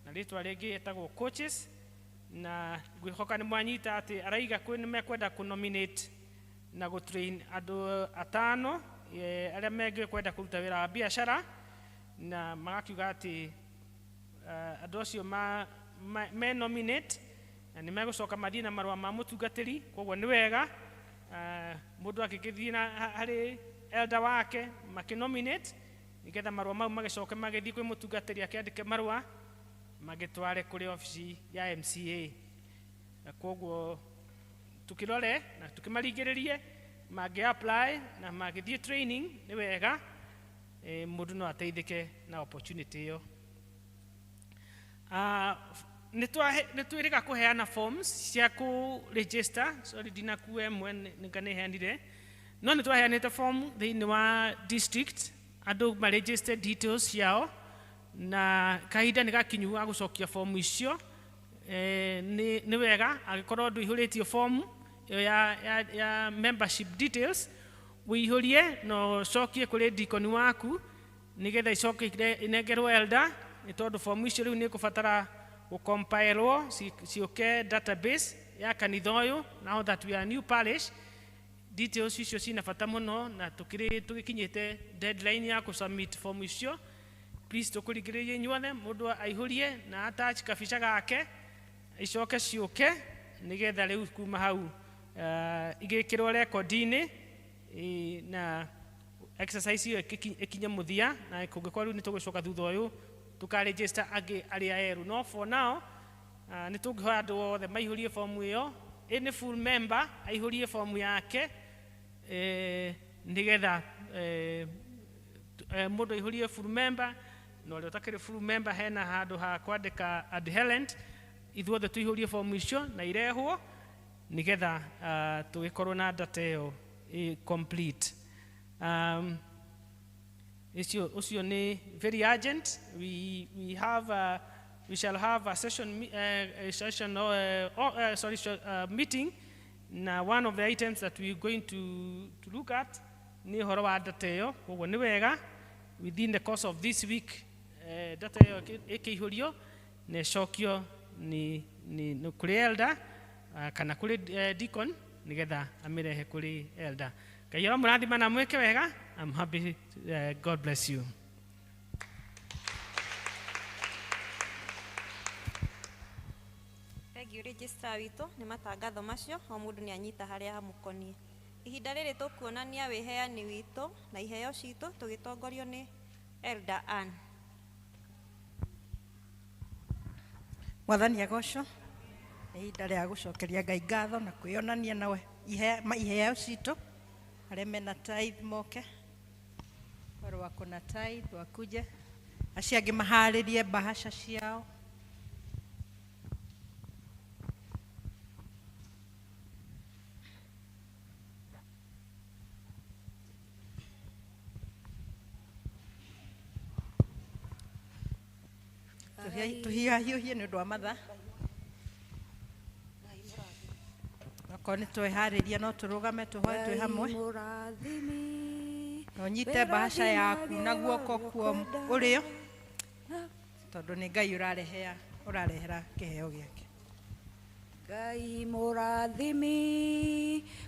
na rĩtwa rĩngĩ etagwo Coaches, na ngwĩhoka nĩ mwanyita atĩ araiga kwĩ nĩ mekwenda kũ-nominate na gũ-train andũ atano, arĩa mengĩkwenda kũruta wĩra wa biacara, na magakiuga atĩ andũ acio me nominate na nĩ megũcoka mathiĩ na marũa ma mũtungatĩri. Koguo nĩ wega mũndũ akĩgĩthiĩ na harĩ elder wake makĩnominate, nĩgetha marũa mau magĩcoke magĩthiĩ kwĩ mũtungatĩri akĩandĩke marũa magĩtware kũrĩ obici ya MCA. Na koguo tukĩrore na tukĩmaringĩrĩrie mangĩ apply na magĩthiĩ training nĩ wega, mũndũ no ateithĩke na opportunity ĩyo. Nĩ twĩrĩga kũheana forms cia kũ register. Sorry, ndinakua ĩmwe nĩnga nĩheanire, no nĩ twaheanĩte form thĩinĩ wa district andũ ma register details ciao, na kahinda nĩ gakinyu ga gũcokia form icio. Nĩ wega angĩkorwo ndũihũrĩtie form ĩyo ya membership details, wĩihũrie na ũcokie kũrĩ deacon waku nĩgetha icoke inengerwo elder, nĩ tondũ form icio rĩu nĩ ikũbatara gũcompilwo ciũke database ya kanitha ũyũ. Now that we are a new parish, details icio cina bata mũno, na tũgĩkinyĩte deadline ya kũ-submit form icio. Please tũkũringĩrĩria inyuothe mũndũ aihũrie na attach kabica gake icoke ciũke nĩgetha rĩu kuma hau igĩkĩrwo rekondi-inĩ, na exercise ĩyo ĩkinye mũthia, na kũngĩkorwo rĩu nĩ tũgũcoka thutha ũyũ tũkaregister angĩ arĩa erũ. No for now, nĩ tũngĩhoya andũ othe maihũrie fomu ĩyo, any full member aihũrie fomu yake, nĩgetha mũndũ aihũrie full member, na ũrĩa ũtakĩrĩ full member hena handũ ha kwandĩka adherent. Ithuothe tũihũrie fomu icio na irehwo nĩgetha tũgĩkorwo na data ĩyo complete. Ũcio nĩ very urgent. We shall have a session, a session, oh, sorry, meeting. Na one of the items that we are going to look at nĩ ũhoro wa data ĩyo. Koguo nĩ wega within the course of this week, data ĩyo ĩkĩihũrio na ĩcokio nĩ kũrĩ elder, kana kũrĩ deacon nĩgetha amĩrehe kũrĩ elder. Ngai aromũrathima na mwĩke wega. I'm happy. God bless you. Thank you, registrar witũ nĩ matangatho macio, o mũndũ nĩ anyita harĩa hamũkoniĩ. Ihinda rĩrĩ tũkuonania wĩheani witũ na iheo citũ tũgĩtongorio nĩ Elder Ann. Mwathani agocwo. Nĩ ihinda rĩa gũcokeria Ngai ngatho na kwĩyonania nawe iheo citũ. Arĩa mena tithe moke, wale wako na tithe wakuje, acio angĩ maharĩrie bahasha ciao. Tũhiahiũhie nĩ ũndũ wa mathaa. Okorwo nĩ tweharĩria no tũrũgame tũhoe twĩ hamwe. Na ũnyite bahasha yaku na guoko kuo ũrĩo, Tondũ nĩ Ngai ũrarehea ũrarehera kĩheo gĩake. Ngai mũrathimi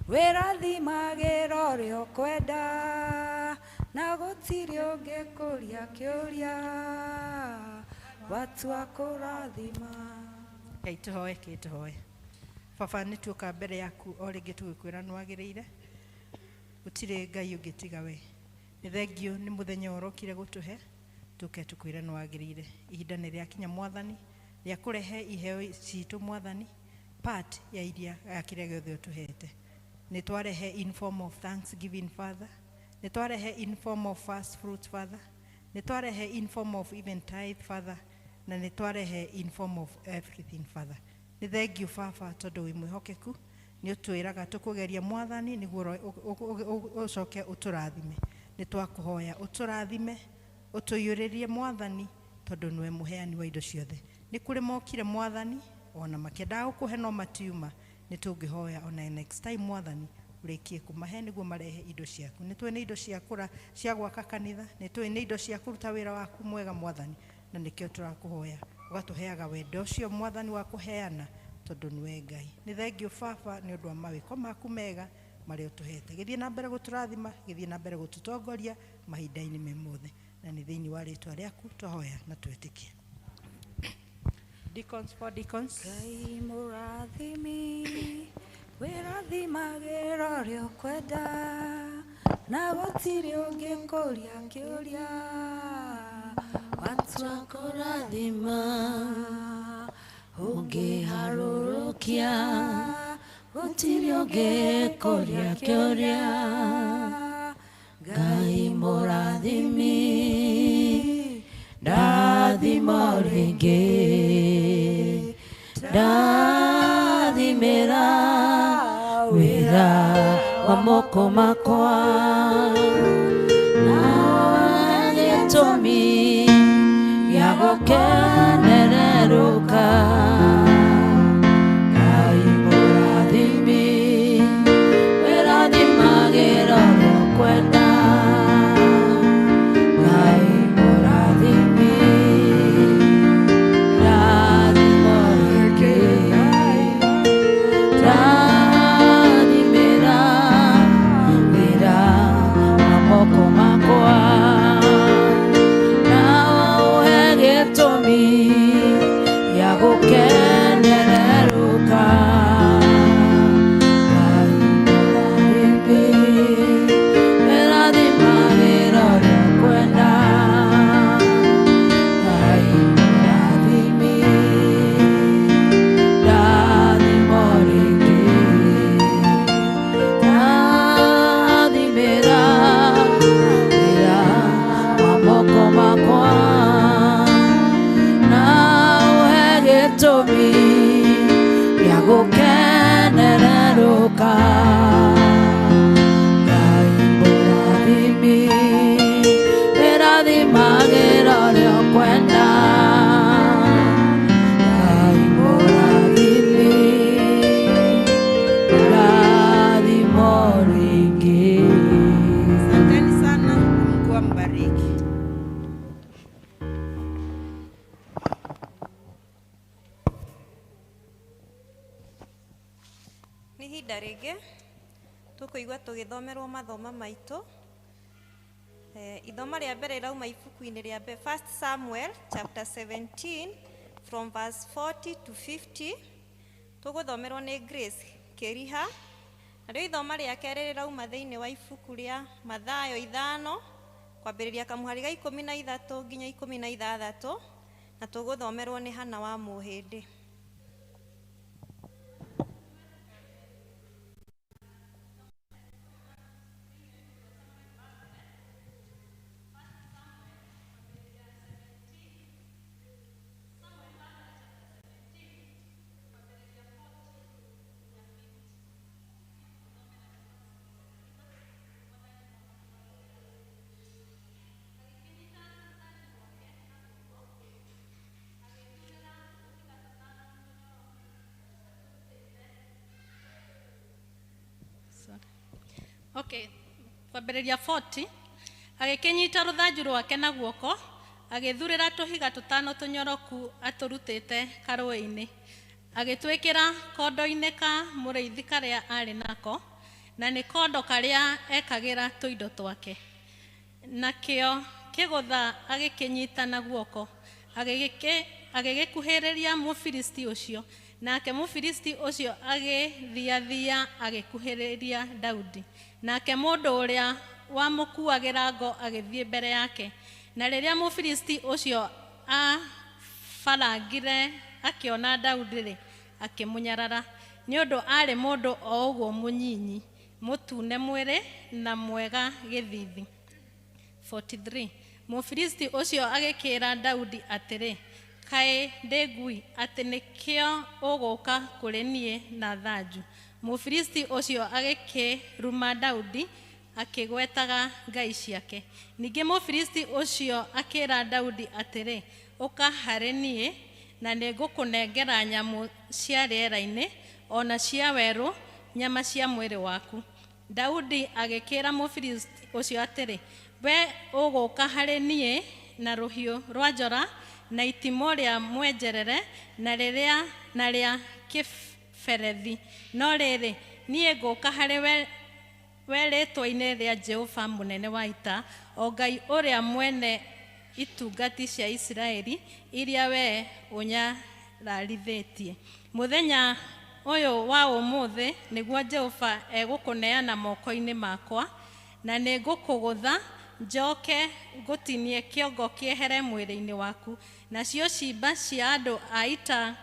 wĩrathimagĩra ũrĩa ũkwenda na gũtirĩ ũngĩkũria kĩũria watua kũrathima. Ngai tũhoe kĩ tũhoe. Baba nĩ tuoka mbere yaku o rĩngĩ tũgĩkwĩra nĩ wagĩrĩire. Gũtirĩ Ngai ũngĩ tiga we. Nĩ thengiũ nĩ mũthenya ũrokire gũtũhe tũke tũkwĩre nĩ wagĩrĩire. Ihinda nĩ rĩakinya Mwathani rĩa kũrehe iheo citũ Mwathani part ya iria ya kĩrĩa gĩothe ũtũhete. Nĩ twarehe in form of thanksgiving Father. Nĩ twarehe in form of first fruits Father. Nĩ twarehe in form of even tithe Father. Na nĩ twarehe in form of everything Father. Nĩ thengiũ Baba tondũ wĩ mwĩhokeku nĩ ũtwĩraga tũkũgeria Mwathani nĩguo ũcoke ũtũrathime. Nĩ twakũhoya ũtũrathime ũtũiyũrĩrie Mwathani tondũ nĩwe mũheani wa indo ciothe. Nĩ kũrĩ mokire Mwathani ona makĩendaga gũkũhe no matiuma. Nĩ tũngĩhoya ona next time Mwathani ũrĩkie kũmahe nĩguo marehe indo ciaku. Nĩ tũĩ nĩ indo cia kũra cia gwaka kanitha, nĩ tũĩ nĩ indo cia kũruta wĩra waku mwega Mwathani, na nĩkĩo tũrakũhoya ũgatũheaga wendo ũcio Mwathani wa kũheana tondũ nĩwe Ngai. Nĩ thengiũ Baba nĩ ũndũ wa mawĩko maku mega marĩa ũtũhete. Gĩthiĩ na mbere gũtũrathima, gĩthiĩ na mbere gũtũtongoria mahinda-inĩ me mothe. Na nĩ thĩinĩ wa rĩtwa rĩaku twahoya na twĩtĩkie. Deacons for deacons. Ngai mũrathimi wĩrathimagĩra ũrĩa ũkwenda na gũtirĩ ũngĩkũria kĩũria watua kũrathima ũngĩharũrũkia gũtirĩ ũngĩkũria kĩũria. Ngai mũrathimi ndathima rĩngĩ ndathimĩra wĩra wa moko makwa na gĩtũmi gĩa gũkenererũka. Ngai mũrathimi wĩrathimagĩra ũrĩa ũkwenda. Ngai mũrathimi ndathima rĩngĩ ndathimĩra wĩra wa moko makwa na ũhe gĩtũmi gĩa gũkenererũka. Ngai mũrathimi wĩrathimagĩra ũrĩa ũkwenda. Ngai mũrathimi ndathima rĩngĩ ndathimĩra wĩra wa moko makwa na ũhe gĩtũmi gĩa gũkenererũka. Ngai mũrathimi wĩrathimagĩra ũrĩa ũkwenda. Ngai mũrathimi ndathima rĩngĩ. Asanteni sana, Mungu ambariki. Nĩ ihinda rĩngĩ tũkũigua tũgĩthomerwo mathoma maitũ. Ithoma rĩa mbere rĩrauma ibuku-inĩ rĩa mbere 1 Samuel chapter 17 from verse 40 to 50. Tũgũthomerwo nĩ Grace Kĩriha. Narĩo ithoma rĩa kerĩ rĩrauma thĩinĩ wa ibuku rĩa Mathayo 5 kwambĩrĩria kamũhari ga 13 nginya 16 na tũgũthomerwo nĩ Hana wa Mũhĩndĩ. Okay, kwambĩrĩria 40 agĩkĩnyita rũthanju rwake na guoko Agĩthurĩra tũhiga tũtano tũnyoroku atũrutĩte karũĩ-inĩ, agĩtwĩkĩra kondo-inĩ ka mũrĩithi karĩa aarĩ nako, na nĩ kondo karĩa ekagĩra tũindo twake. Nakĩo kĩgũtha agĩkĩnyita na guoko, agĩgĩkuhĩrĩria Mũfilisti ũcio. Nake Mũfilisti ũcio agĩthiathia agĩkuhĩrĩria Daudi. Nake mũndũ ũrĩa wamũkuuagĩra ngo agĩthiĩ mbere yake. Na rĩrĩa Mũfilisti ũcio aabarangire akĩona Daudi-rĩ, akĩmũnyarara, nĩ ũndũ aarĩ mũndũ o ũguo mũnyinyi, mũtune mwĩrĩ, na mwega gĩthiithi. 43 Mũfilisti ũcio agĩkĩĩra Daudi atĩrĩ, Kaĩ ndĩ ngui, atĩ nĩkĩo ũgũũka kũrĩ niĩ na thanju? Mũfilisti ũcio agĩkĩruma Daudi akĩgwetaga ngai ciake. Ningĩ Mũfilisti ũcio akĩĩra Daudi atĩrĩ, Ũka harĩ niĩ, na nĩngũkũnengera nyamũ cia rĩera-inĩ, o na cia werũ, nyama cia mwĩrĩ waku. Daudi agĩkĩĩra Mũfilisti ũcio atĩrĩ, Wee ũgũũka harĩ niĩ na rũhiũ rwa njora, na itimũ rĩa mwenjerere, na rĩrĩa na rĩa kĩberethi, no rĩrĩ, niĩ ngũũka harĩ we we rĩĩtwa-inĩ rĩa Jehova mũnene wa ita, o Ngai ũrĩa mwene itungati cia Isiraeli iria wee ũnyararithĩtie. Mũthenya ũyũ wa ũmũthĩ nĩguo Jehova egũkũneana moko-inĩ makwa, na nĩngũkũgũtha, njoke ngũtinie kĩongo kĩehere mwĩrĩ-inĩ waku, nacio ciimba cia andũ a ita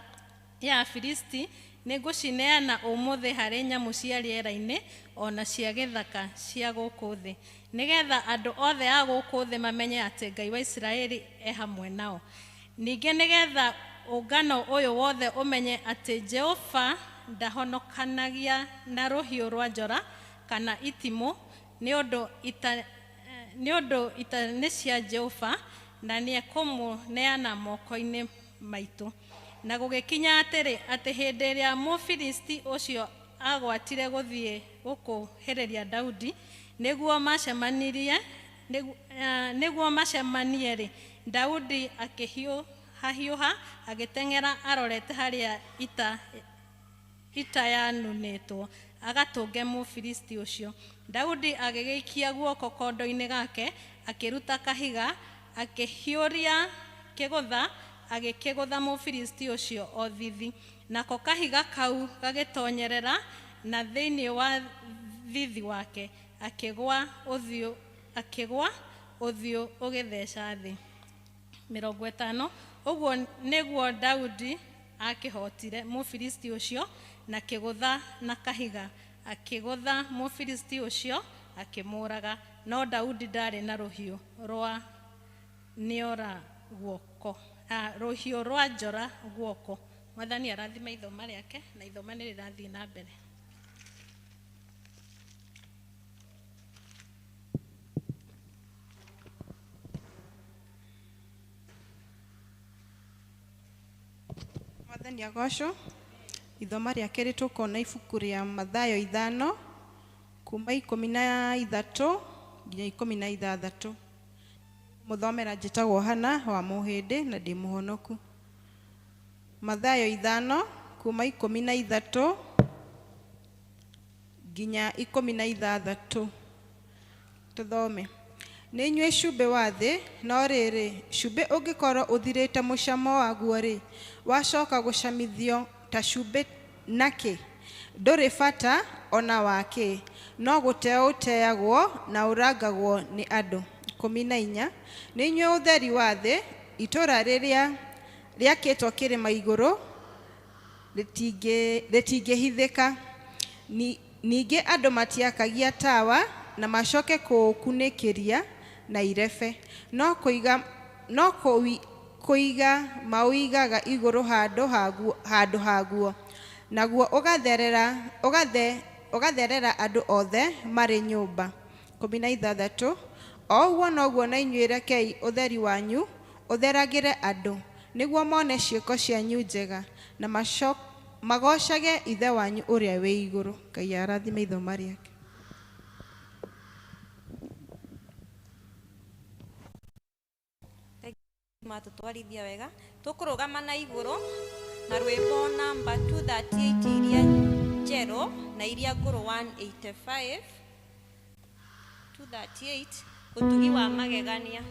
ya Afilisti nĩngũcineana ũmũthĩ harĩ nyamũ cia rĩera-inĩ o na cia gĩthaka cia gũkũ thĩ, nĩgetha andũ othe a gũkũ thĩ mamenye atĩ Ngai wa Isiraeli e hamwe nao. Ningĩ nĩgetha ũngano ũyũ wothe ũmenye atĩ Jehova ndahonokanagia na rũhiũ rwa njora kana itimũ, nĩ ũndũ ita, nĩ ũndũ ita nĩ cia Jehova, na nĩekũmũneana moko-inĩ maitũ. Na gũgĩkinya atĩrĩ, atĩ hĩndĩ ĩrĩa Mũfilisti ũcio aagwatire gũthiĩ gũkuhĩrĩria Daudi nĩguo macemanirie, nĩguo macemanie-rĩ, Daudi akĩhiũhahiũha agĩteng'era arorete harĩa ita ita yanunĩtwo, agatũnge Mũfilisti ũcio. Daudi agĩgĩikia guoko kondo-inĩ gake, akĩruta kahiga, akĩhiũria kĩgũtha, agĩkĩgũtha Mũfilisti ũcio o thithi. Nako kahiga kau gagĩtonyerera na thĩinĩ wa thithi wake, akĩgũa ũthiũ, akĩgũa ũthiũ ũgĩtheca thĩ. 50 Ũguo nĩguo Daudi aakĩhootire Mũfilisti ũcio na kĩgũtha na kahiga, akĩgũtha Mũfilisti ũcio akĩmũũraga. No Daudi ndaarĩ na rũhiũ rwa nĩora guoko, rũhiũ rwa njora guoko. Mwathani arathime ithoma rĩake, na ithoma nĩ rĩrathiĩ na mbere. Mwathani agocwo. Ithoma rĩa kerĩ tũkona ibuku rĩa Mathayo ithano kuma 13 nginya 16. Mũthomera njĩtagwo Hana wa Mũhĩndĩ na ndĩ mũhonoku. Mathayo ithano kuma 13 nginya 16. Tũthome. Nĩ inyuĩ cumbĩ wa thĩ, no rĩrĩ, cumbĩ ũngĩkorwo ũthirĩte mũcamo waguo-rĩ, wacoka gũcamithio ta cumbĩ nakĩ? Ndũrĩ bata o na wa kĩ, no gũteo ũteagwo na ũrangagwo nĩ andũ. 14. Nĩ inyuĩ ũtheri wa thĩ, itũũra rĩrĩa rĩakĩtwo kĩrĩma igũrũ rĩtingĩhithĩka. Ningĩ andũ matiakagia tawa na macoke kũũkunĩkĩria na irebe, no kũiga, no kũiga maũigaga igũrũ handũ haguo, naguo ũgatherera, ũgatherera andũ othe marĩ nyũmba. 16. O ũguo noguo na inyuĩ rekei ũtheri wanyu ũtheragĩre andũ, nĩguo mone ciĩko cianyu njega, na magoocage Ithe wanyu ũrĩa wĩ igũrũ. Ngai arathime ithoma rĩake. Matũtwarithia wega. Tũkũrũgama na igũrũ na rwĩmbo namba 238 iria njerũ na iria ngũrũ 185. 238, ũtugi wa magegania.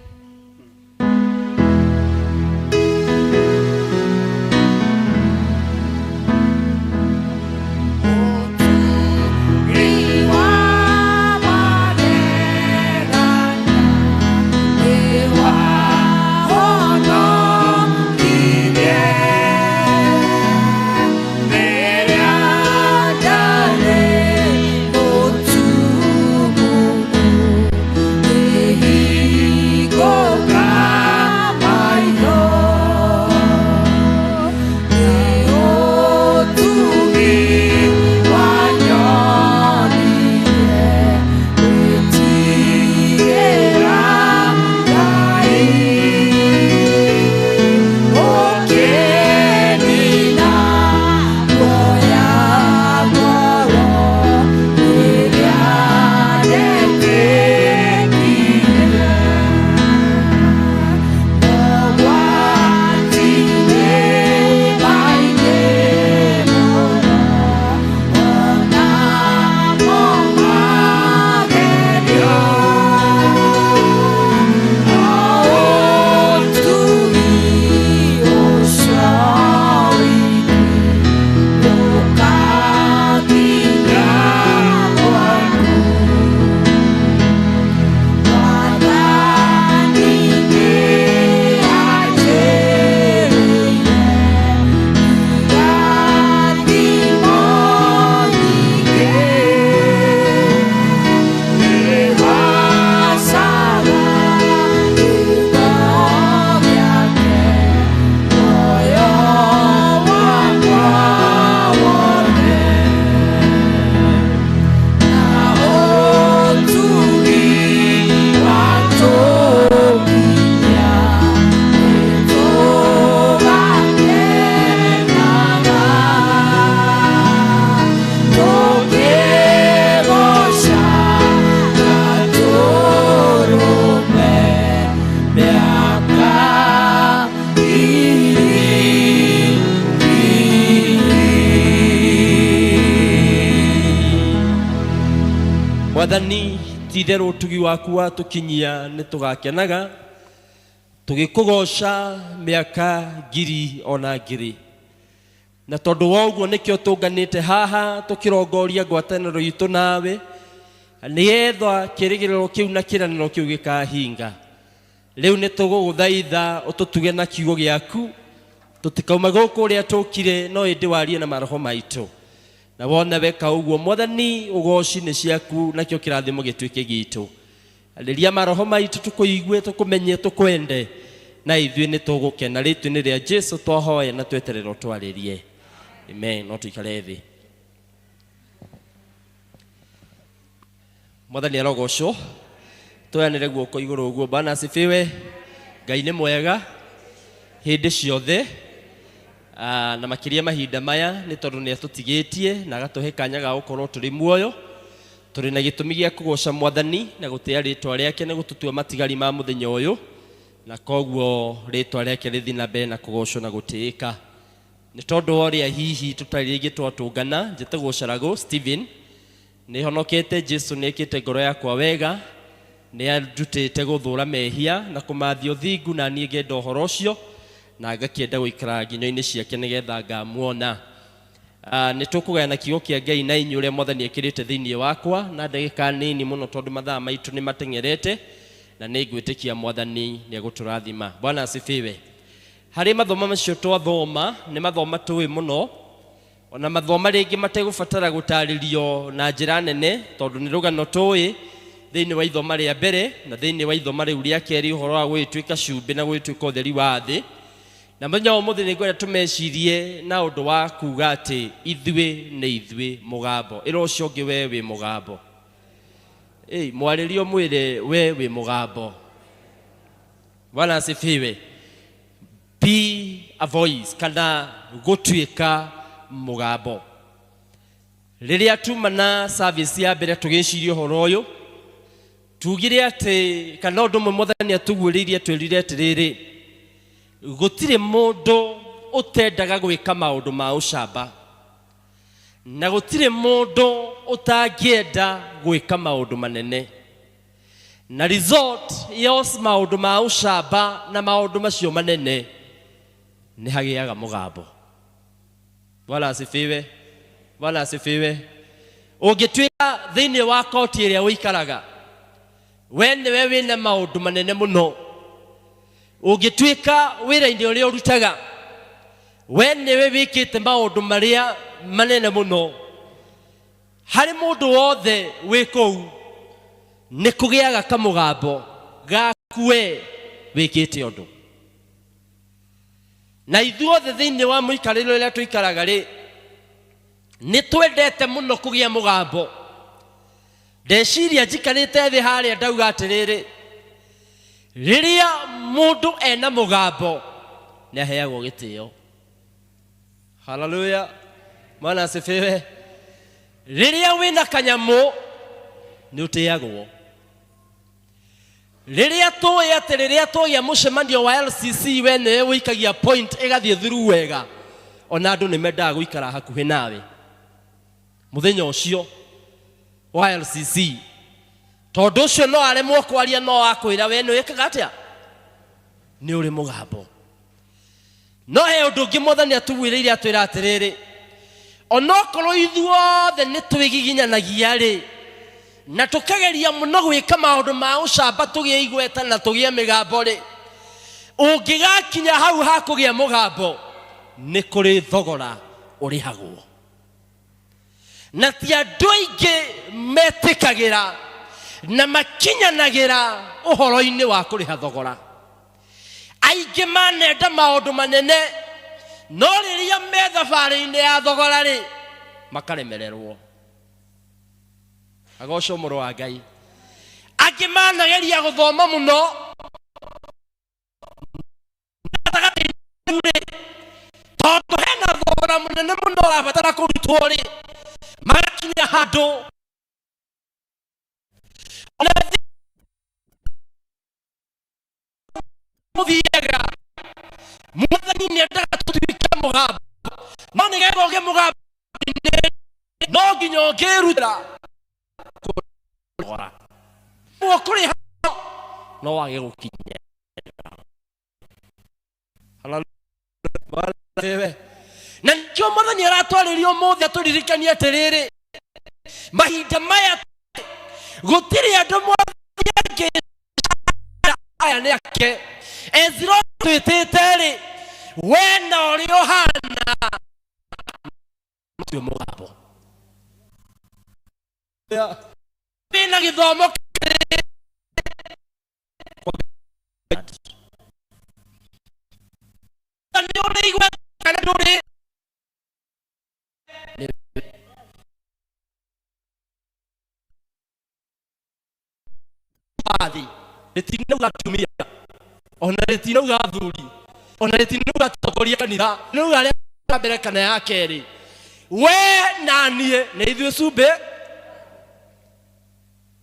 Mwathani, ti itherũ ũtugi waku watũkinyia nĩ tũgakenaga tũgĩkũgoca mĩaka ngiri ona ngiri. Na tondũ wa ũguo nĩkĩo tũnganĩte haha tũkĩrongoria ngwatanĩro itũ nawe, nĩgetha kĩrĩgĩrĩro kĩu na kĩĩranĩro kĩu gĩkahinga. Rĩu nĩ tũgũgũthaitha ũtũtuge na kiugo gĩaku, tũtikauma gũkũ ũrĩa tũkire, no ĩndĩ warie na maroho maitũ. Na wona weka ũguo Mwathani, ũgoci nĩ ciaku, nakĩo kĩrathimo gĩtuĩke gitũ. Arĩria maroho maitũ tũkũigue, tũkũmenye, tũkwende, na ithuĩ nĩ tũgũkena. Rĩtwa-inĩ rĩa Jesũ twahoya na tweterera ũtwarĩrie. Amen. No tũikare thĩ. Mwathani arogocwo. Tũoyanĩre guoko igũrũ ũguo. Bwana asifiwe. Ngai nĩ mwega hĩndĩ ciothe. Na makĩria mahinda maya nĩ tondũ nĩ atũtigĩtie na agatũhe kanya ga gũkorwo tũrĩ muoyo. Tũrĩ na gĩtũmi gĩa kũgoca Mwathani na gũtĩa rĩtwa rĩake na gũtũtua matigari ma mũthenya ũyũ, na koguo rĩtwa rĩake rĩthiĩ na mbere na kũgocwo na gũtĩĩka. Nĩ tondũ wa ũrĩa hihi tũtarĩ rĩngĩ twatũngana, njĩtagwo Carago Stephen, nĩ honokete. Jesũ nĩ ekĩte ngoro yakwa wega, nĩ andutĩte gũthũra mehia na kũmathia ũthingu, na niĩ ngenda ũhoro ũcio na ngakĩenda gũikara nginyo-inĩ ciake nĩgetha ngamuona. Nĩ tũkũgayana kiugo kĩa Ngai na inyuĩ ũrĩa Mwathani ekĩrĩte thĩinĩ wakwa na ndagĩka nini mũno, tondũ mathaa maitũ nĩ mateng'erete, na nĩ ngwĩtĩkia Mwathani nĩ egũtũrathima. Bwana asifiwe. Harĩ mathomo macio twathoma, nĩ mathoma tũĩ mũno, ona mathoma rĩngĩ mategũbatara gũtarĩrio na njĩra nene, tondũ nĩ rũgano tũĩ thĩinĩ wa ithoma rĩa mbere na thĩinĩ wa ithoma rĩu rĩa kerĩ, ũhoro wa gũgĩtuĩka cumbĩ na gũgĩtuĩka ũtheri wa thĩ. Na mũthenya wa ũmũthĩ nĩ ngwenda tũmecirie na ũndũ wa kuga atĩ ithuĩ nĩ ithuĩ mũgambo. Ĩra ũcio ũngĩ we wĩ mũgambo. Ĩĩ, mwarĩrie ũmwĩre we wĩ mũgambo. Bwana asifiwe. Be a voice, kana gũtuĩka mũgambo. Rĩrĩa tuma na service ya mbere tũgĩciria ũhoro ũyũ, tugire atĩ kana ũndũ ũmwe Mwathani atũguũrĩirie, twĩrire atĩrĩrĩ, Gũtirĩ mũndũ ũtendaga gwĩka maũndũ ma ũcamba, na gũtirĩ mũndũ ũtangĩenda gwĩka maũndũ manene. Na result ya maũndũ ma ũcamba na maũndũ macio manene nĩ hagĩaga mũgambo. Bwana asifiwe. Bwana asifiwe. Ũngĩtuĩka thĩinĩ wa koti ĩrĩa ũikaraga, we nĩwe wĩna maũndũ manene mũno. Ũngĩtuĩka wĩra-inĩ ũrĩa ũrutaga, we nĩwe wĩkĩte maũndũ marĩa manene mũno. Harĩ mũndũ wothe wĩ kũu nĩ kũgĩaga kamũgambo gaku we wĩkĩte ũndũ. Na ithuothe thĩinĩ wa mũikarĩre ũrĩa tũikaraga rĩ, nĩ twendete mũno kũgĩa mũgambo. Ndeciria njikarĩte thĩ harĩa ndauga atĩrĩrĩ, rĩrĩa mũndũ ena mũgambo nĩ aheagwo gĩtĩo. Haleluya. Bwana asifiwe. Rĩrĩa wĩna kanyamũ nĩ ũtĩagwo. Rĩrĩa tũĩ atĩ rĩrĩa twagĩa mũcemanio wa LCC we nĩwe ũikagia point ĩgathiĩ through wega, ona andũ nĩ mendaga gũikara hakuhĩ nawe mũthenya ũcio wa LCC, tondũ ũcio no aremwo kwaria no akwĩra we nĩ wĩkaga atĩa, nĩ ũrĩ mũgambo. No he ũndũ ũngĩ Mwathani atugwĩrĩire atwĩra atĩrĩrĩ, onokorwo ithuothe nĩ twĩgiginyanagia rĩ, na tũkageria mũno gwĩka maũndũ ma ũcamba tũgĩe igweta na tũgĩe mĩgambo rĩ, ũngĩgakinya hau ha kũgĩa mũgambo nĩ kũrĩ thogora ũrĩhagwo. Na ti andũ aingĩ metĩkagĩra na makinyanagĩra ũhoro-inĩ wa kũrĩha thogora. Aingĩ manenda maũndũ manene, no rĩrĩa me thabarĩ-inĩ ya thogora rĩ, makaremererwo. Agocwo mũrũ wa Ngai. Angĩ manageria gũthoma mũno gatagatĩ-inĩ rĩ, tondũ hena thogora mũnene mũno ũrabatara kũrutwo rĩ, magakinya handũ ona mũthiaga. Mwathani nĩ endaga tũtuĩke mũgambo, no nĩgetha ũgĩe mũgambo no nginya ũngĩrutĩra kũgora kũrĩha no wage gũkinya. Haleluya. Na nĩkĩo Mwathani aratwarĩria ũmũthĩ atũririkanie atĩrĩrĩ, mahinda maya gũtirĩ andũ Mwathani angĩ aya nĩ ake. Ezra twĩtĩte rĩ, we na ũrĩa ũhana tue mũgambo. Wĩna gĩthomo nĩ ũrĩ igweta kana ndũrĩ? Wathi rĩtinauga atumia, ona rĩtinauga athuri, ona rĩtinauga atongoria kanitha, rĩnauga arĩa ya mbere kana ya kerĩ. We na niĩ nĩ ithuĩ cumbĩ,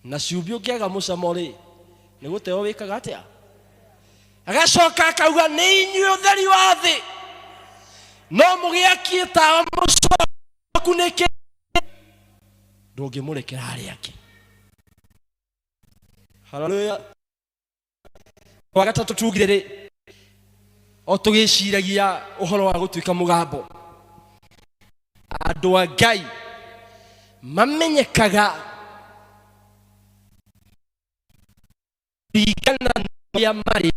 na cumbĩ ũngĩaga mũcamo rĩ, nĩ gũteo wĩkaga atĩa? Agacoka akauga nĩ inyuĩ ũtheri wa thĩ, no mũgĩakie tawa mũcokunĩke, ndũngĩmũrekera arĩa angĩ. Haleluya. Wa gatatũ tugire rĩ, o tũgĩciragia ũhoro wa gũtuĩka mũgambo, andũ a Ngai mamenyekaga kũringana na ũrĩa marĩ,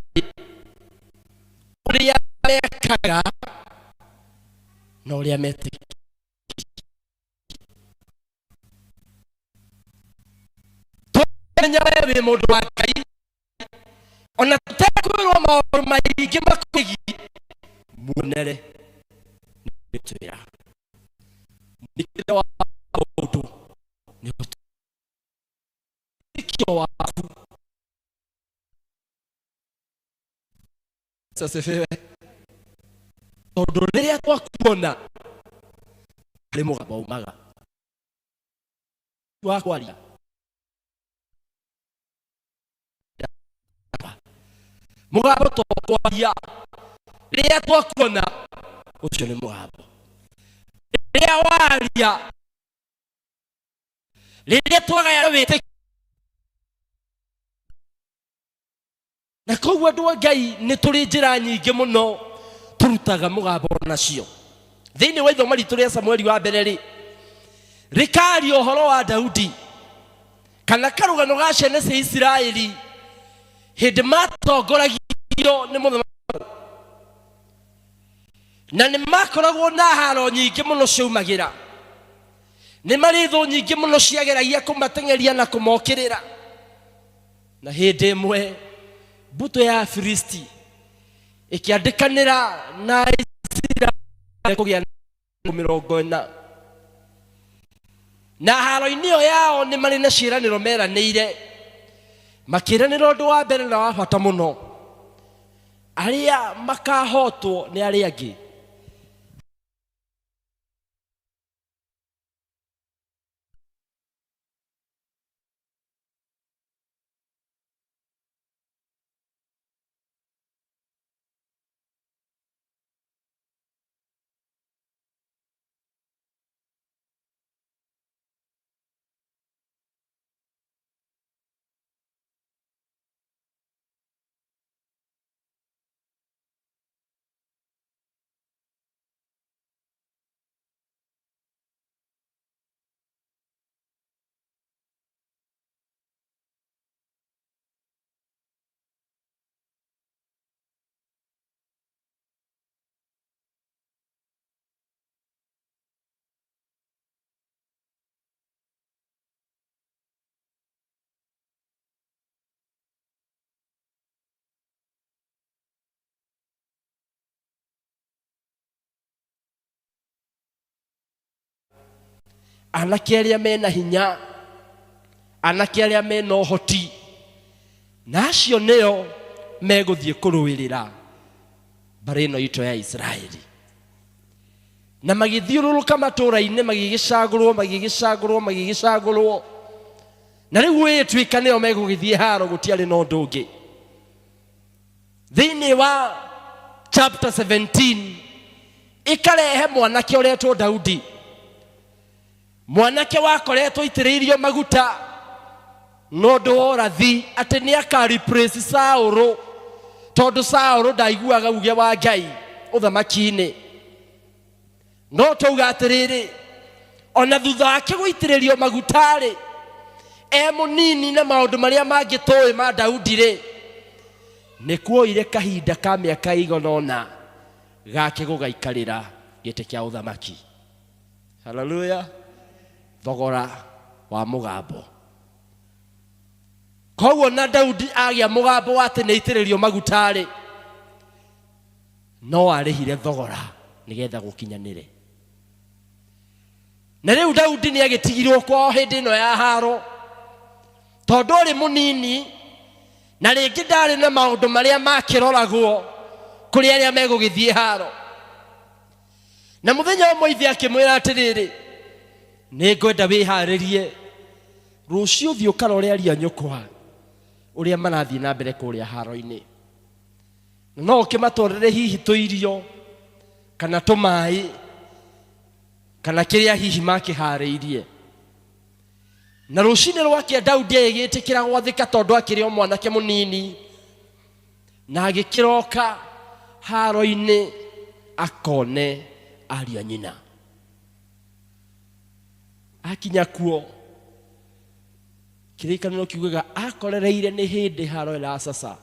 ũrĩa mekaga na ũrĩa metĩkĩtie. Tũmenya we wĩ mũndũ wa Ngai, ona tũtekwĩrwo maũndũ maingĩ makwĩgiĩ, muonere nĩ twĩra mwĩkĩre wa maũndũ nĩ ũtĩkio waku. Asifiwe. Tondũ rĩrĩa twakuona harĩ mũgambo umaga wa kwaria, mũgambo to kwaria, Rĩrĩa twakuona ũcio nĩ mũgambo. Rĩrĩa waria, rĩrĩa twagaya wĩtĩkio. Na koguo andũ a Ngai nĩ tũrĩ njĩra nyingĩ mũno tũrutaga mũgambo nacio. Thĩinĩ wa ithoma ritũ rĩa Samueli wa mbere rĩ, rĩkaria ũhoro wa Daudi kana karũgano ga ciana cia Isiraeli hĩndĩ matongoragio nĩ mũthamaki, na nĩ makoragwo na haro nyingĩ mũno ciaumagĩra, nĩ marĩ thũ nyingĩ mũno ciageragia kũmateng'eria na kũmokĩrĩra. Na hĩndĩ ĩmwe mbũtũ ya Afilisti ĩkĩandĩkanĩra na Isiraeli kũgĩa na 40, na haro-inĩ ĩyo yao nĩ marĩ na ciĩranĩro meranĩire, makĩranĩra ũndũ wa mbere na wa bata mũno, arĩa makahotwo nĩ arĩa angĩ. Anake arĩa mena hinya, anake arĩa mena ũhoti, na acio nĩo megũthiĩ kũrũĩrĩra mbarĩ ĩno itũ ya Isiraeli. Na magĩthiũrũrũka matũũra-inĩ, magĩgĩcagũrwo, magĩgĩcagũrwo, magĩgĩcagũrwo, na rĩu ĩtuĩka nĩo megũgĩthiĩ haro, gũtiarĩ na ũndũ ũngĩ. Thĩinĩ wa chapter 17 ĩkarehe mwanake ũretwo Daudi, mwanake wakoretwo aitĩrĩirio maguta na ũndũ wa ũrathi atĩ nĩ aka replace Saũlũ, tondũ Saũlũ ndaiguaga uge wa Ngai ũthamaki-inĩ. No twauga atĩrĩrĩ, ona thutha wake gũitĩrĩrio maguta-rĩ, e mũnini na maũndũ marĩa mangĩ tũĩ ma Daudi-rĩ, nĩ kuoire kahinda ka mĩaka ĩigana ũna gake gũgaikarĩra gĩtĩ kĩa ũthamaki. Haleluya! Thogora wa mũgambo. Koguo na Daudi agĩa mũgambo wa atĩ nĩ aitĩrĩrio maguta-rĩ, no arĩhire thogora nĩgetha gũkinyanĩre. Na rĩu Daudi nĩ agĩtigirwo kwao hĩndĩ ĩno ya haro, tondũ arĩ mũnini na rĩngĩ ndarĩ na maũndũ marĩa makĩroragwo kũrĩ arĩa megũgĩthiĩ haro. Na mũthenya ũmwe ithe akĩmwĩra atĩrĩrĩ, nĩ ngwenda wĩharĩrie rũciũ ũthiĩ ũkarore aria nyũkwa ũrĩa marathiĩ na mbere kũrĩa haro-inĩ, na no ũkĩmatwarĩre hihi tũirio kana tũmaĩ kana kĩrĩa hihi makĩharĩirie. Na rũcinĩ rwake Daudi agĩgĩtĩkĩra gwathĩka, tondũ akĩrĩ o mwanake mũnini, na agĩkĩroka haro-inĩ akone ariũ a nyina. Akinya kuo, kĩrĩkanĩro kiugaga akorereire nĩ hĩndĩ haro ĩracaca,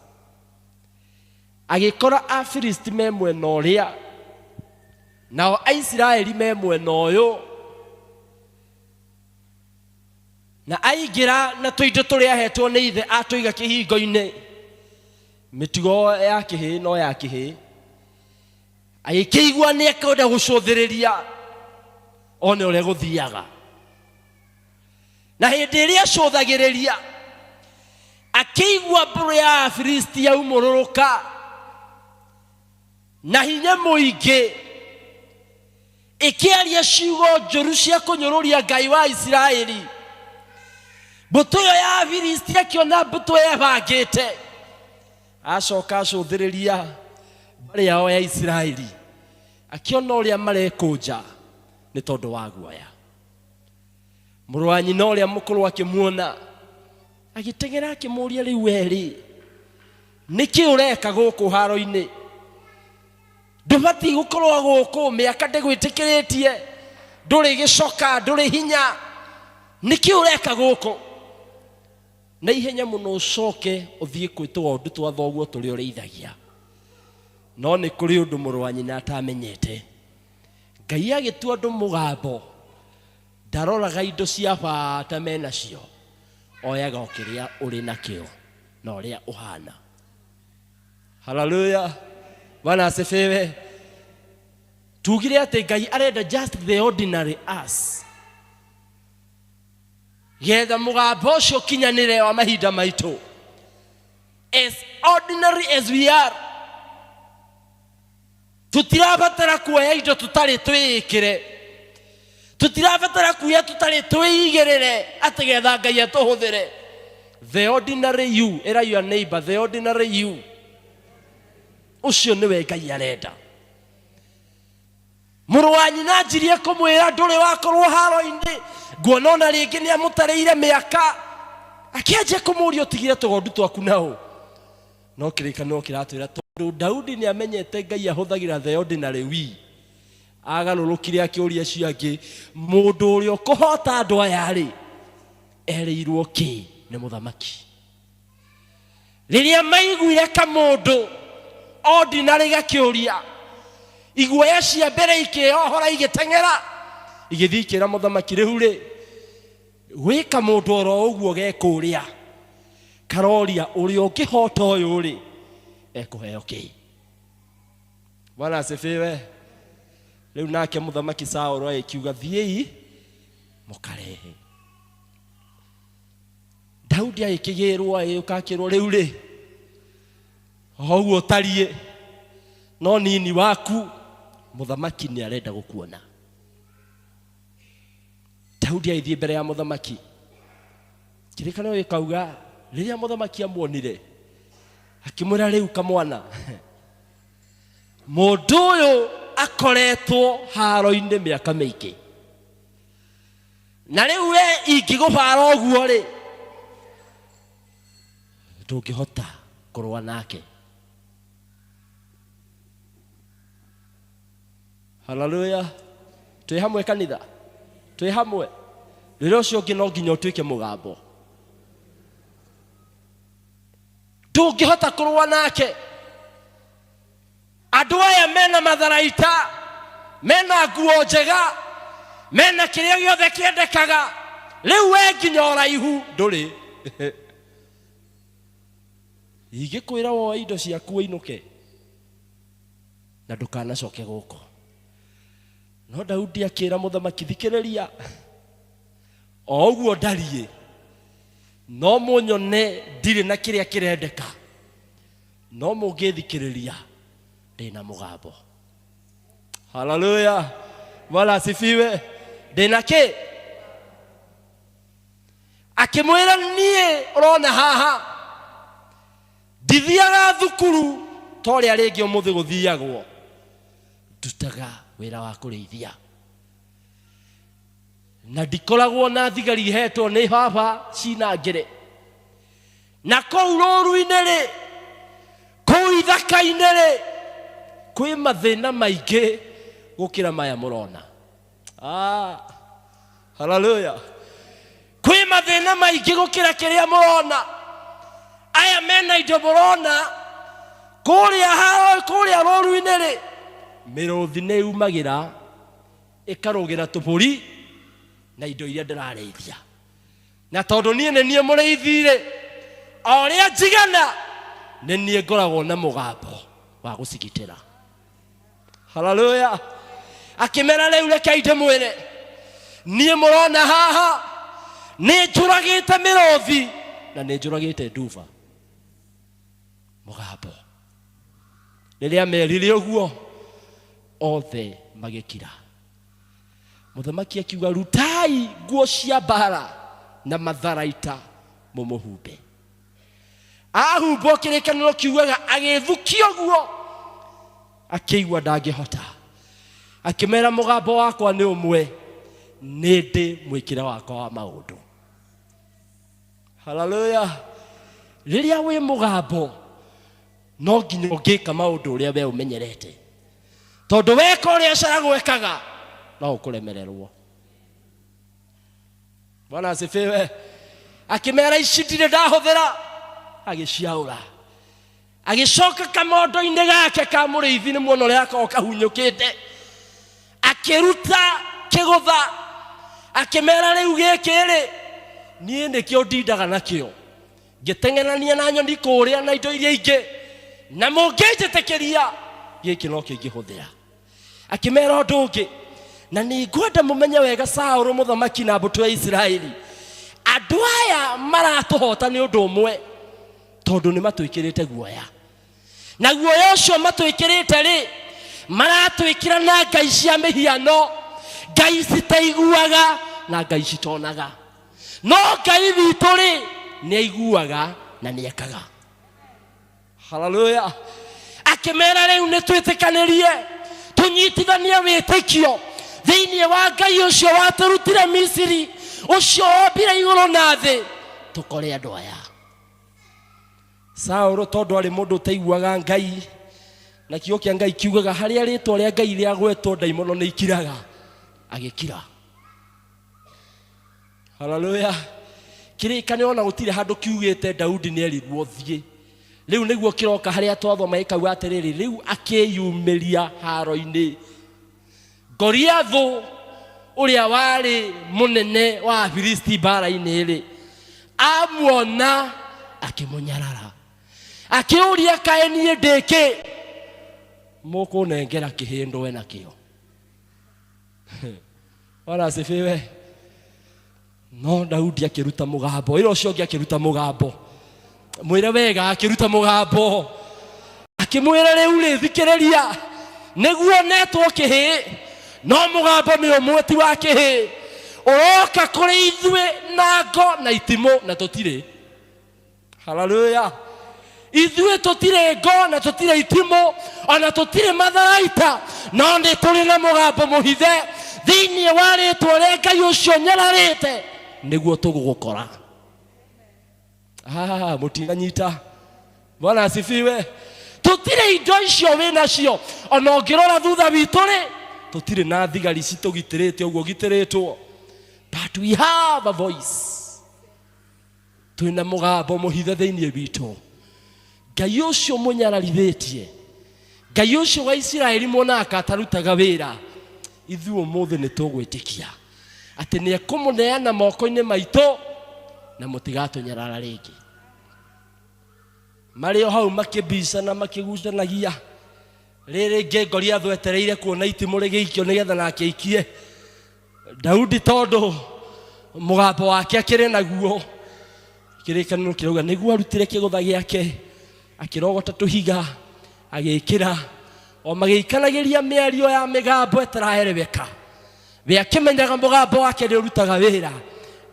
agĩkora Afilisti me mwena ũrĩa, nao Aisiraeli me mwena ũyũ, na aingĩra na tũindo tũrĩa ahetwo nĩ ithe atũiga kĩhingo-inĩ, mĩtugo ya kĩhĩĩ no ya kĩhĩĩ, agĩkĩigua nĩ ekwenda gũcũthĩrĩria one ũrĩa gũthiaga. Na hĩndĩ ĩrĩa acũthagĩrĩria, akĩigua mbũrũ ya Afilisti yaumũrũrũka na hinya mũingĩ, ĩkĩaria ciugo njũru cia kũnyũrũria Ngai wa Isiraeli. Mbũtũ ĩyo ya Afilisti akĩona mbũtũ ĩbangĩte, acoka acũthĩrĩria Mbarĩ yao ya Isiraeli, akĩona ũrĩa marekũnja nĩ tondũ wa guoya. Mũrũ wa nyina ũrĩa mũkũrũ akĩmuona, agĩteng'era akĩmũũria, rĩu we-rĩ, nĩkĩ ũreka gũkũ haro-inĩ? Ndũbatiĩ gũkorwo gũkũ, mĩaka ndĩgwĩtĩkĩrĩtie, ndũrĩ gĩcoka, ndũrĩ hinya, nĩkĩ ũreka gũkũ? Na ihenya mũno ũcoke ũthiĩ kwĩ tũgondu twa thoguo tũrĩa ũrĩithagia. No nĩ kũrĩ ũndũ mũrũ wa nyina atamenyete. Ngai agĩtua andũ mũgambo, ndaroraga indo cia bata menacio, oyaga o kĩrĩa ũrĩ nakĩo na ũrĩa ũhana. Haleluya, Bwana asifiwe. Tugire atĩ Ngai arenda just the ordinary us, getha mũgambo ũcio ũkinyanĩre wa mahinda maitũ. As ordinary as we are, tutirabatara kuoya indo tutarĩ twĩĩkĩre, tutirabatara kuoya tutarĩ twĩigĩrĩre atĩ getha Ngai atũhũthĩre. The ordinary you, ĩra your neighbor, the ordinary you, ũcio nĩwe Ngai arenda. Mũrũ wa nyina anjirie kũmwĩra ndũrĩ wakorwo haro-inĩ, nguona ona rĩngĩ nĩ amũtarĩire mĩaka, akĩanjia kũmũria ũtigire tũgondu twaku naũ. No kĩrĩkanĩro kĩratwĩra tondũ Daudi nĩ amenyete Ngai ahũthagĩra the ordinary we, agarũrũkire akĩũria acio angĩ, mũndũ ũrĩa ũkũhota andũ aya rĩ, erĩirwo kĩ nĩ mũthamaki? Rĩrĩa maiguire kamũndũ ordinary gakĩũria, iguoya cia mbere ikĩohora igĩteng'era igĩthiĩ ikĩra mũthamaki, rĩu rĩ, gwĩ kamũndũ oro ũguo gekũrĩa karoria ũrĩa ũngĩhota ũyũ rĩ, ekũheo kĩ? Bwana asifiwe. Rĩu nake mũthamaki Saũlũ agĩkiuga, thiĩi mũkarehe. Daudi agĩkĩgĩrwo, agĩũka akĩrwo, rĩu rĩ, o ũguo ũtariĩ no nini waku, mũthamaki nĩ arenda gũkuona. Daudi agĩthiĩ mbere ya mũthamaki. Kĩrĩkanĩro gĩkauga rĩrĩa mũthamaki amuonire, akĩmwĩra, rĩu kamwana, mũndũ ũyũ akoretwo haro-inĩ mĩaka mĩingĩ, na rĩu we ingĩgũbara ũguo rĩ, ndũngĩhota kũrũa nake. Haleluya. Twĩ hamwe kanitha, twĩ hamwe. Rĩrĩa ũcio ũngĩ no nginya ũtuĩke mũgambo, ndũngĩhota kũrũa nake. Andũ aya mena matharaita, mena nguo njega, mena kĩrĩa gĩothe kĩendekaga, rĩu we nginya ũraihu ndũrĩ. Ingĩkwĩra woe indo ciaku ũinũke na ndũkanacoke gũkũ. No Daudi akĩra mũthamaki, thikĩrĩria, o ũguo ndariĩ, no mũnyone ndirĩ na kĩrĩa kĩrendeka, no mũngĩthikĩrĩria ndĩna mũgambo. Haleluya, Bwana asifiwe. Ndĩna kĩ? Akĩmwĩra, niĩ ũrona haha ndithiaga thukuru ta ũrĩa rĩngĩ ũmũthĩ gũthiagwo, ndutaga wĩra wa kũrĩithia na ndikoragwo na thigari ihetwo nĩ baba cinangĩre na kũu rũru-inĩ rĩ, kũu ithaka-inĩ rĩ, kwĩ mathĩna maingĩ gũkĩra maya mũrona. Haleluya. Kwĩ mathĩna maingĩ gũkĩra kĩrĩa mũrona. Aya mena indo mũrona kũrĩa haro, kũrĩa rũru-inĩ rĩ, mĩrũthi nĩ yumagĩra ĩkarũgĩra tũbũri na indo iria ndĩrarĩithia. Na tondũ niĩ nĩ niĩ mũrĩithi rĩ, o ũrĩa njigana nĩ niĩ ngoragwo na mũgambo wa gũcigitĩra. Haleluya. Akĩmera, rĩu rekei ndĩmwĩre, niĩ mũrona haha nĩ njũragĩte mĩrũthi na nĩ njũragĩte nduba. Mũgambo. Rĩrĩa merire ũguo, othe magĩkira. Mũthamaki akiuga, rutai nguo cia mbara na matharaita mũmũhumbe. Ahumbwo, kĩrĩkanĩro kiugaga agĩthukio guo. Akĩigua ndangĩhota. Akĩmera mũgambo wakwa nĩ ũmwe, nĩ ndĩ mwĩkĩre wakwa wa maũndũ. Haleluya. Rĩrĩa wĩ mũgambo no nginya ũngĩka maũndũ ũrĩa we ũmenyerete, tondũ weka ũrĩa Caragũ ekaga no ũkũremererwo. Bwana asifiwe. Akĩmera ici ndirĩ ndahũthĩra, agĩciaũra. Agĩcoka kamondo-inĩ gake ka mũrĩithi, nĩ muona ũrĩa gakoragwo kahunyũkĩte, akĩruta kĩgũtha, akĩmera rĩu gĩkĩ rĩ, niĩ nĩkĩo ndindaga nakĩo, ngĩteng'erania na nyoni kũrĩa na indo iria ingĩ, na mũngĩnjĩtĩkĩria gĩkĩ no kĩo ingĩhũthĩra. Akĩmera ũndũ ũngĩ, na nĩ ngwenda mũmenye wega, Saũlũ mũthamaki na mbũtũ ya Isiraeli, andũ aya maratũhota nĩ ũndũ ũmwe, tondũ nĩ matwĩkĩrĩte guoya, na guoya ũcio matwĩkĩrĩte rĩ, maratwĩkĩra na ngai cia mĩhiano, ngai citaiguaga na ngai citonaga, no Ngai witũ rĩ, nĩ aiguaga na nĩ ekaga. Haleluya. Akĩmera rĩu nĩ twĩtĩkanĩrie, tũnyitithanie wĩtĩkio thĩinĩ wa Ngai ũcio watũrutire Misiri, ũcio wombire igũrũ na thĩ, tũkore andũ aya. Saũlũ tondũ arĩ mũndũ ũtaiguaga Ngai, na kiugo kĩa Ngai kiugaga harĩa rĩtwa rĩa Ngai rĩagwetwo ndaimono nĩ ikiraga, agĩkira. Haleluya. Kĩrĩkanĩro ona gũtirĩ handũ kiugĩte Daudi nĩ erirwo thiĩ. Rĩu nĩguo kĩroka harĩa twathoma gĩkauga atĩrĩrĩ, rĩu akĩyumĩria haro-inĩ. Goliathũ ũrĩa warĩ mũnene wa Afilisti mbara-inĩ rĩ, amuona akĩmũnyarara, akĩũria kaĩ niĩ ndĩ kĩ, mũkũnengera kĩhĩ ndũe nakĩo. Bwana asifiwe. No Daudi akĩruta mũgambo, ĩra ũcio ũngĩ akĩruta mũgambo, mwĩre wega, akĩruta mũgambo akĩmwĩra rĩu rĩ, thikĩrĩria, nĩguo netwo kĩhĩ, no mũgambo nĩ ũmwe ti wa kĩhĩ, ũroka kũrĩ ithuĩ na ngo na itimũ, na tũtirĩ. Haleluya. Ithuĩ tũtirĩ ngo na tũtirĩ itimũ ona tũtirĩ matharaita, no nĩ tũrĩ na mũgambo mũhithe thĩinĩ wa rĩtwa rĩa Ngai ũcio nyararĩte, nĩguo tũgũgũkora. Mũtinanyita. Bwana asifiwe. Tũtirĩ indo icio wĩ nacio, ona ũngĩrora thutha witũ rĩ, tũtirĩ na thigari citũgitĩrĩte ũguo gitĩrĩtwo, but we have a voice. Twĩna mũgambo mũhithe thĩinĩ witũ. Ngai ũcio mũnyararithĩtie, Ngai ũcio wa Isiraeli mwonaga atarutaga wĩra, ithuĩ ũmũthĩ nĩ tũgwĩtĩkia atĩ nĩ ekũmũneana moko-inĩ maitũ na mũtigatũnyarara rĩngĩ. Marĩ o hau makĩbicana makĩgucanagia, rĩrĩ rĩngĩ Goliathũ etereire kuona itimũ rĩgĩikio nĩgetha nake aikie. Daudi tondũ mũgambo wake akĩrĩ naguo, kĩrĩkanĩro kĩrauga nĩguo arutire kĩgũtha gĩake, akĩrogota tũhiga, agĩkĩra o magĩikanagĩria mĩario ya mĩgambo ĩtaraereweka. We akĩmenyaga mũgambo wake nĩ ũrutaga wĩra,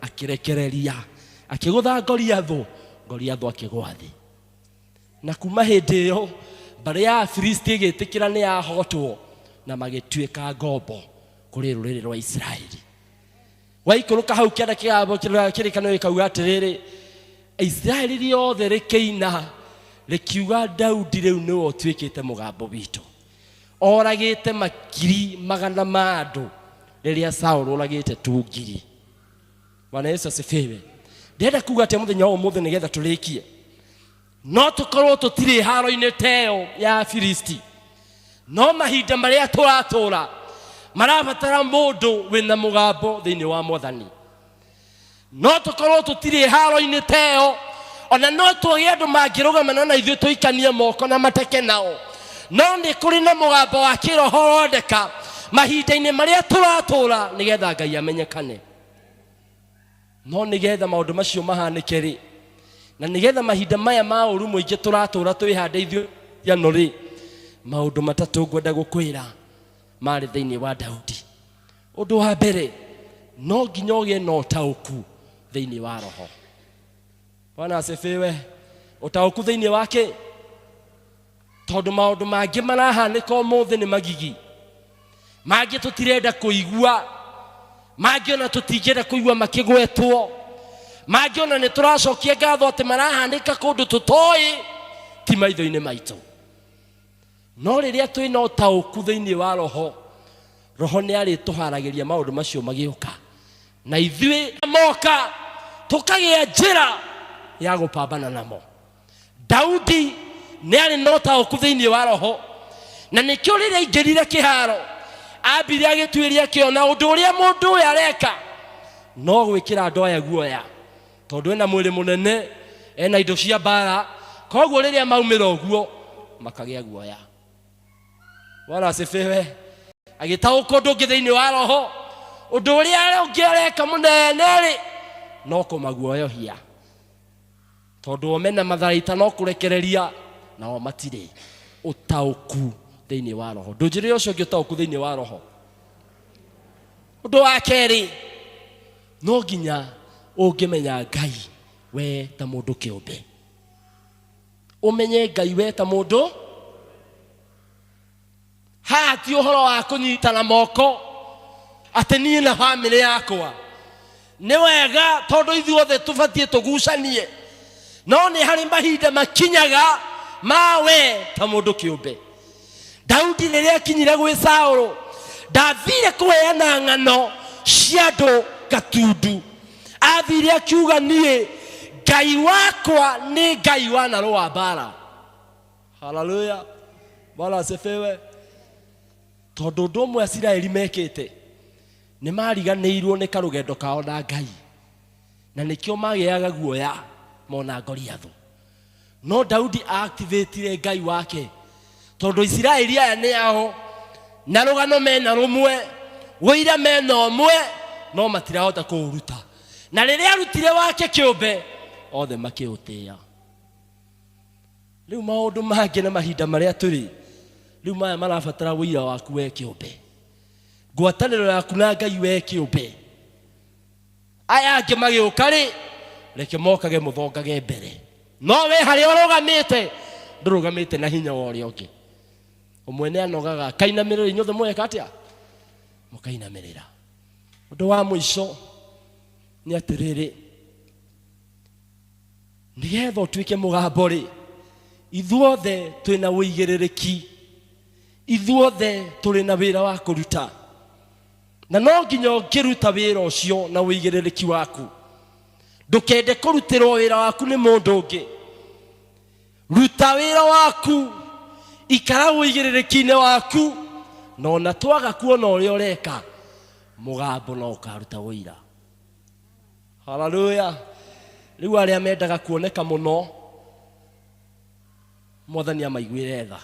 akĩrekereria, akĩgũtha Goliathũ, Goliathũ akĩgũa thĩ. Na kuma hĩndĩ ĩyo mbarĩ ya Afilisti ĩgĩtĩkĩra nĩ yahotwo na magĩtuĩka ngombo kũrĩ rũrĩrĩ rwa Isiraeli. Waikũrũka hau kĩanda kĩrĩkanĩro gĩkauga atĩrĩrĩ, Isiraeli rĩothe rĩkĩina rĩkiuga Daudi rĩu nĩwe ũtuĩkĩte mũgambo witũ. Oragĩte makiri magana ma andũ rĩrĩa Saũlũ oragĩte tu ngiri. Bwana Yesu asifiwe. Ndĩrenda kuga atĩa mũthenya wa ũmũthĩ nĩgetha tũrĩkie? No tũkorwo tũtirĩ haro-inĩ ta ĩyo ya Afilisti, no mahinda marĩa tũratũra marabatara mũndũ wĩna mũgambo thĩinĩ wa Mwathani. No tũkorwo tũtirĩ haro-inĩ ta ĩyo, ona no twage andũ mangĩrũgamana na ithuĩ tũikanie moko na mateke nao, no nĩ kũrĩ na mũgambo wa kĩroho ũrondeka mahinda-inĩ marĩa tũratũra nĩgetha Ngai amenyekane. No nĩgetha maũndũ macio mahanĩke rĩ, na nĩgetha mahinda maya ma ũru mũingĩ tũratũra twĩhande ithuĩ ano rĩ, maũndũ matatũ ngwenda gũkwĩra marĩ thĩinĩ wa Daudi. Ũndũ wa mbere, no nginya ũgĩe na ũtaũku thĩinĩ wa roho. Bwana asifiwe. Ũtaũku thĩinĩ wa kĩ? Tondũ maũndũ mangĩ marahanĩka ũmũthĩ nĩ magigi, mangĩ tũtirenda kũigua, mangĩ ona tũtingĩenda kũigua makĩgwetwo, mangĩ ona nĩ tũracokia ngatho atĩ marahanĩka kũndũ tũtoĩ, ti maitho-inĩ maitũ. No rĩrĩa twĩna ũtaũku thĩinĩ wa roho, roho nĩ arĩtũharagĩria maũndũ macio magĩũka, na ithuĩ moka tũkagĩa njĩra ya gũpambana namo. Daudi nĩ arĩ na ũtaũku thĩinĩ wa roho, na nĩkĩo rĩrĩa aingĩrire kĩharo ambire agĩtuĩria akĩona ũndũ ũrĩa mũndũ ũyũ areka no gwĩkĩra andũ aya guoya, tondũ ena mwĩrĩ mũnene, ena indo cia mbara, koguo rĩrĩa maumĩra ũguo makagĩa guoya. Bwana asifiwe. Agĩtaũka ũndũ ũngĩ thĩinĩ wa roho, ũndũ ũrĩa ũngĩ areka mũnene rĩ no kũmaguoyohia, tondũ o mena matharaita no kũrekereria, nao matirĩ ũtaũku thĩinĩ wa roho. Ndũnjĩrĩre ũcio ũngĩ ũtaũku thĩinĩ wa roho. Ũndũ wa kerĩ, no nginya ũngĩmenya Ngai we ta mũndũ kĩũmbe, ũmenye Ngai we ta mũndũ. Haha ti ũhoro wa kũnyitana moko atĩ niĩ na bamĩrĩ yakwa nĩ wega, tondũ ithuothe tũbatiĩ tũgucanie, no nĩ harĩ mahinda makinyaga ma we ta mũndũ kĩũmbe. Daudi rĩrĩa akinyire gwĩ Saũlũ ndathire kũheana ng'ano cia andũ gatundu, athire akiuga niĩ Ngai wakwa nĩ Ngai wa narũa mbara. Haleluya, Bwana asifiwe. Tondũ ũndũ ũmwe Isiraeli mekĩte nĩ mariganĩirwo nĩ karũgendo kao na Ngai, na nĩkĩo magĩaga guoya mona Goliathũ. No Daudi activatire Ngai wake, tondũ Isiraeli aya nĩ ao na rũgano mena rũmwe, wũira mena ũmwe, no matirahota kũũruta. Na rĩrĩa arutire wake kĩũmbe, othe makĩũtĩĩa. Rĩu maũndũ mangĩ na mahinda marĩa tũrĩ rĩu maya marabatara wũira waku we kĩũmbe, ngwatanĩro yaku na Ngai we kĩũmbe. Aya angĩ magĩũka rĩ, reke mokage mũthongage mbere, no we harĩa ũrũgamĩte ndũrũgamĩte na hinya wa ũrĩa ũngĩ. Ũmwe nĩ anogaga akainamĩrĩra, inyuothe mweka atĩa? Mũkainamĩrĩra. Ũndũ wa mũico nĩ atĩrĩrĩ, nĩgetha ũtuĩke mũgambo rĩ, ithuothe twĩna ũigĩrĩrĩki, ithuothe tũrĩ na wĩra wa kũruta, na no nginya ũngĩruta wĩra ũcio na ũigĩrĩrĩki waku. Ndũkende kũrutĩrwo wĩra waku nĩ mũndũ ũngĩ. Ruta wĩra waku, ikara ũigĩrĩrĩki-inĩ waku, na ona twaga kuona ũrĩa ũreka, mũgambo no ũkaruta ũira. Haleluya. Rĩu arĩa mendaga kuoneka mũno, Mwathani amaiguĩre tha.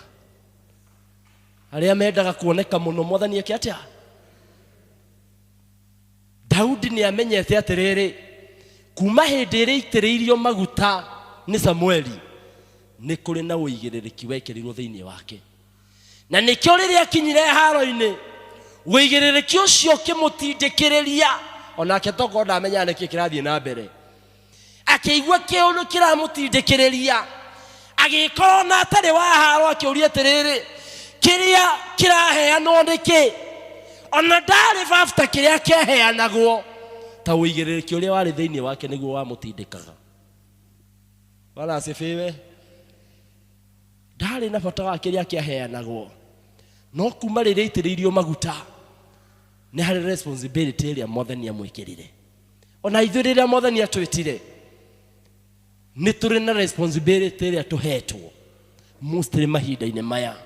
Arĩa mendaga kuoneka mũno, Mwathani eke atĩa? Daudi nĩ amenyete atĩrĩrĩ, kuma hĩndĩ ĩrĩa aitĩrĩirio maguta nĩ Samueli, nĩ kũrĩ na ũigĩrĩrĩki wekĩrirwo thĩinĩ wake. Na nĩkĩo rĩrĩa akinyire haro-inĩ, ũigĩrĩrĩki ũcio ũkĩmũtindĩkĩrĩria, onake tokorwo ndamenyaga nĩkĩ kĩrathiĩ na mbere, akĩigua kĩũndũ kĩramũtindĩkĩrĩria, agĩkorwo na atarĩ wa haro, akĩũria atĩrĩrĩ, kĩrĩa kĩraheanwo nĩkĩ? Ona ndarĩ bata kĩrĩa kĩaheanagwo, ta ũigĩrĩrĩki ũrĩa warĩ thĩinĩ wake nĩguo wamũtindĩkaga. Bwana asifiwe. Ndarĩ na bata wa kĩrĩa kĩaheanagwo, no kuma rĩrĩa aitĩrĩirio maguta nĩ harĩ responsibility ĩrĩa Mwathani amwĩkĩrire. Ona ithuĩ rĩrĩa Mwathani atwĩtire, nĩ tũrĩ na responsibility ĩrĩa tũhetwo mostly mahinda-inĩ maya.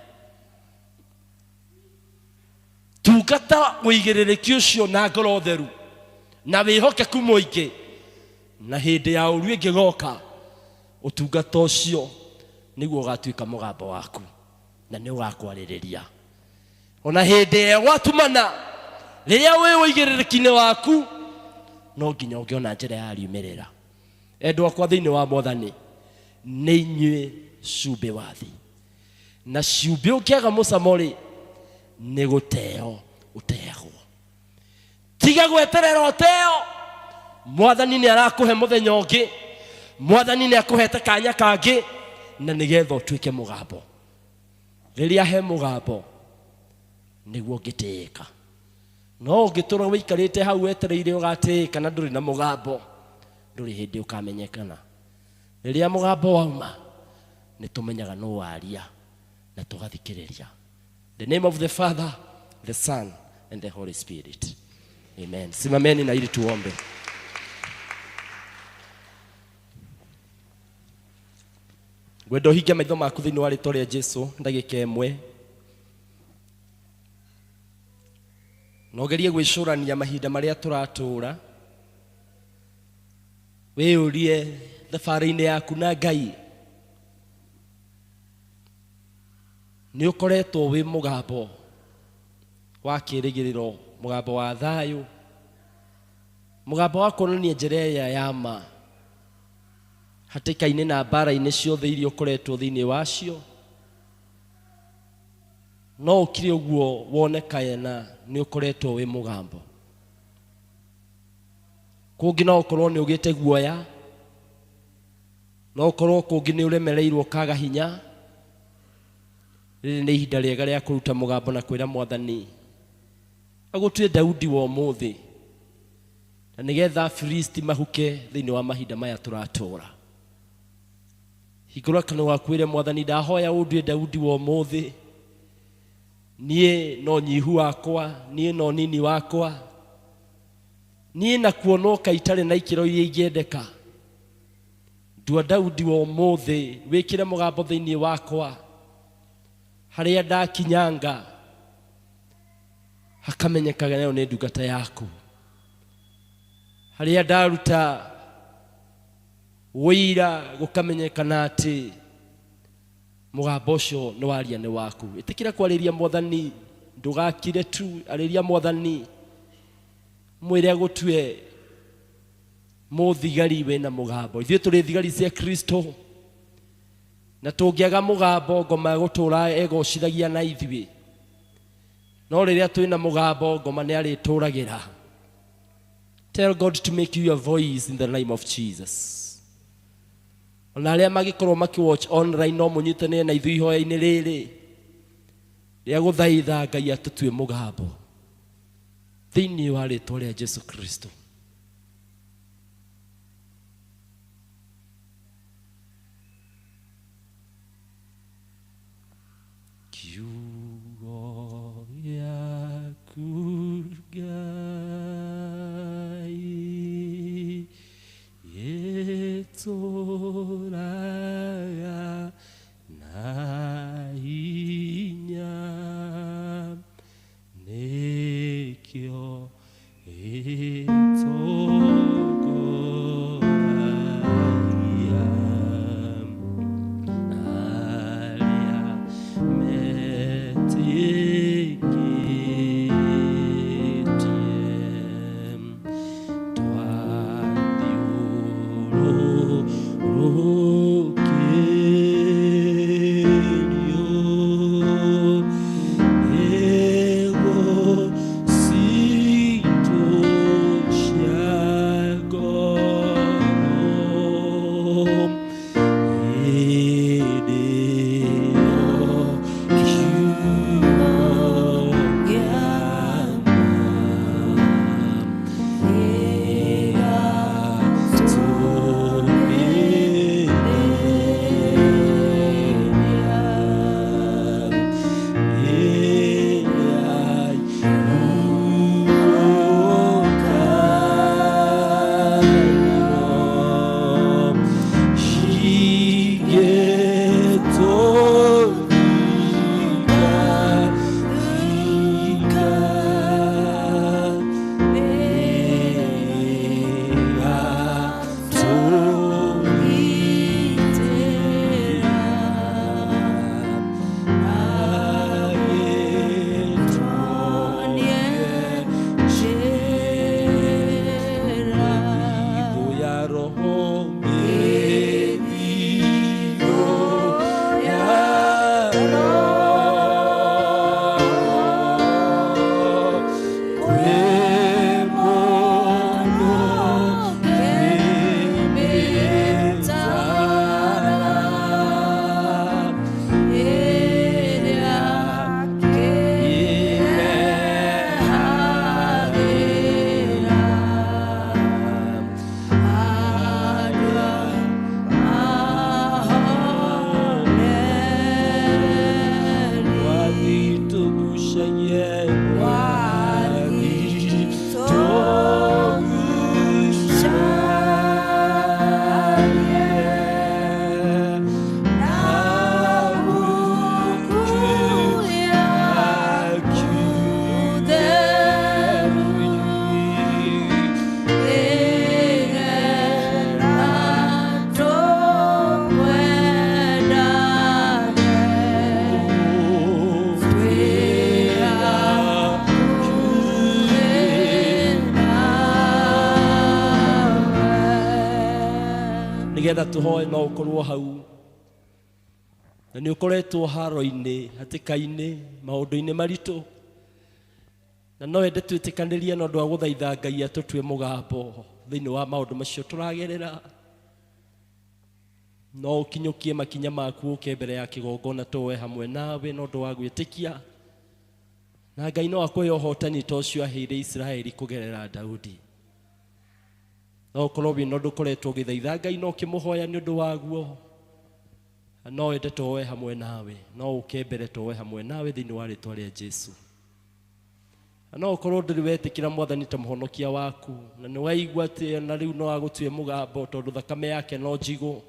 Tungata ũigĩrĩrĩki ũcio na ngoro theru na wĩhokeku mũingĩ, na hĩndĩ ya ũru ĩngĩgoka, ũtungata ũcio nĩguo ũgatuĩka mũgambo waku na nĩ ũgakwarĩrĩria. Ona hĩndĩ ĩrĩa gwatumana, rĩrĩa wĩ ũigĩrĩrĩki-inĩ waku, no nginya ũngĩona njĩra ya riumĩrĩra. Endwa akwa thĩinĩ wa Mwathani, nĩ inyuĩ cumbĩ wa thĩ, na cumbĩ ũngĩaga mũcamo rĩ, nĩ gũteo ũteagwo. Tiga gweterera ũteo. Mwathani nĩ arakũhe mũthenya ũngĩ, Mwathani nĩ akũhete kanya kangĩ, na nĩgetha ũtuĩke mũgambo. Rĩrĩa he mũgambo nĩguo ũngĩtĩĩka. No ũngĩtũra wĩikarĩte hau wetereire ũgatĩĩka na ndũrĩ na mũgambo, ndũrĩ hĩndĩ ũkamenyekana. Rĩrĩa mũgambo wauma, nĩ tũmenyaga nũ waria na tũgathikĩrĩria. The name of the Father, the Son, and the Holy Spirit. Amen. Simameni na ili tuombe. Ngwenda ũhinge maitho maku thĩinĩ wa rĩtwa rĩa Jesu ndagĩka ĩmwe. Na ũgerie gwĩcũrania mahinda marĩa tũratũũra. Wĩyũrie thabarĩ-inĩ yaku na Ngai, nĩ ũkoretwo wĩ mũgambo wa kĩĩrĩgĩrĩro, mũgambo wa thayũ, mũgambo wa kuonania njĩra ĩrĩa ya ma hatĩka-inĩ na mbara-inĩ ciothe iria ũkoretwo thĩinĩ wacio. No ũkire ũguo wonekana nĩ ũkoretwo wĩ mũgambo. Kũngĩ no ũkorwo nĩ ũgĩte guoya, no ũkorwo kũngĩ nĩ ũremereirwo ũkaga hinya. Rĩrĩ nĩ ihinda rĩega rĩa kũruta mũgambo na kwĩra Mwathani agũtue Daudi wa ũmũthĩ, na nĩgetha Afilisti mahuke thĩinĩ wa mahinda maya tũratũũra. Hingũra kanua gaku wĩre Mwathani, ndahoya ũndue Daudi wa ũmũthĩ. Niĩ no nyihu wakwa, niĩ no nini wakwa, niĩ na kuonoka itarĩ na ikĩro iria ingĩendeka. Ndua Daudi wa ũmũthĩ, wĩkĩre mũgambo thĩinĩ wakwa, harĩa ndakinyanga hakamenyekaga nayo nĩ ndungata yaku, harĩa ndaruta wũira gũkamenyekana atĩ mũgambo ũcio nĩ waria nĩ waku. Ĩtĩkĩra kwarĩria Mwathani, ndũgakire tu, arĩria Mwathani, mwĩre agũtue mũthigari wĩna mũgambo. Ithuĩ tũrĩ thigari cia Kristo, na tũngĩaga mũgambo ngoma gũtũra egocithagia na ithuĩ, no rĩrĩa twĩna mũgambo ngoma nĩ arĩtũragĩra. Tell God to make you a voice in the name of Jesus. Ona arĩa mangĩkorwo makĩwatch online no mũnyitanĩre na ithuĩ ihoya-inĩ rĩrĩ rĩa gũthaitha Ngai atũtue mũgambo thĩinĩ wa rĩtwa rĩa Jesu Kristo. Kiugo gĩaku Ngai gĩtũũraga na hinya, nĩkĩo gĩtongoragia arĩa Nĩgetha tũhoe no ũkorwo hau na nĩ ũkoretwo haro-inĩ, hatĩka-inĩ, maũndũ-inĩ maritũ, na no ende twĩtĩkanĩrie na ũndũ wa gũthaitha Ngai atũtue mũgambo thĩinĩ wa maũndũ macio tũragerera. No ũkinyũkie makinya maku ũke mbere ya kĩgongona tũwe hamwe nawe na ũndũ wa gwĩtĩkia, na Ngai no akũhe ũhotani ta ũcio aheire Isiraeli kũgerera Daudi. No ũkorwo wĩna ũndũ ũkoretwo ũgĩthaitha Ngai na ũkĩmũhoya nĩ ũndũ waguo, no wende tũhoe hamwe nawe, no ũke mbere tũhoe hamwe nawe thĩinĩ wa rĩtwa rĩa Jesu. Na no ũkorwo ndũrĩ wetĩkĩra Mwathani ta mũhonokia waku, na nĩ waigua atĩ ona rĩu no agũtue mũgambo tondũ thakame yake no njigũ,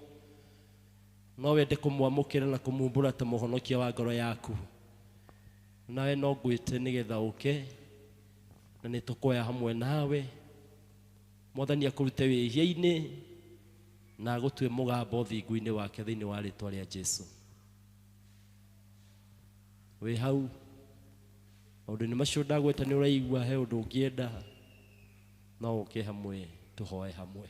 no wende kũmwamũkĩra na kũmumbũra ta mũhonokia wa ngoro yaku, nawe no ngwĩte nĩgetha ũke na nĩ tũkoya hamwe nawe. Mwathani akũrute wĩhia-inĩ na agũtue mũgambo ũthingu-inĩ wake thĩinĩ wa rĩtwa rĩa Jesu. Wĩ hau maũndũ-inĩ macio ndagweta nĩ ũraigua he ũndũ ũngĩenda, no ũke hamwe tũhoe hamwe.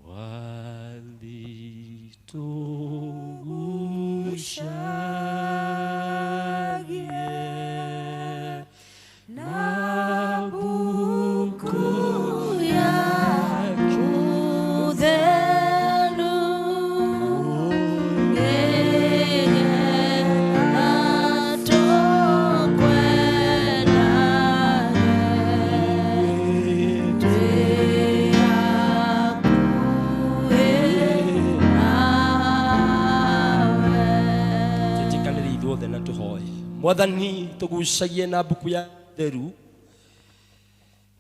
Mwathi tũgucagie na mbuku yaku theru, nĩgetha tũkwendage twĩ hakuhĩ nawe. Twĩtĩkanĩre ithuothe na tũhoe. Mwathani tũgucagie na mbuku ya theru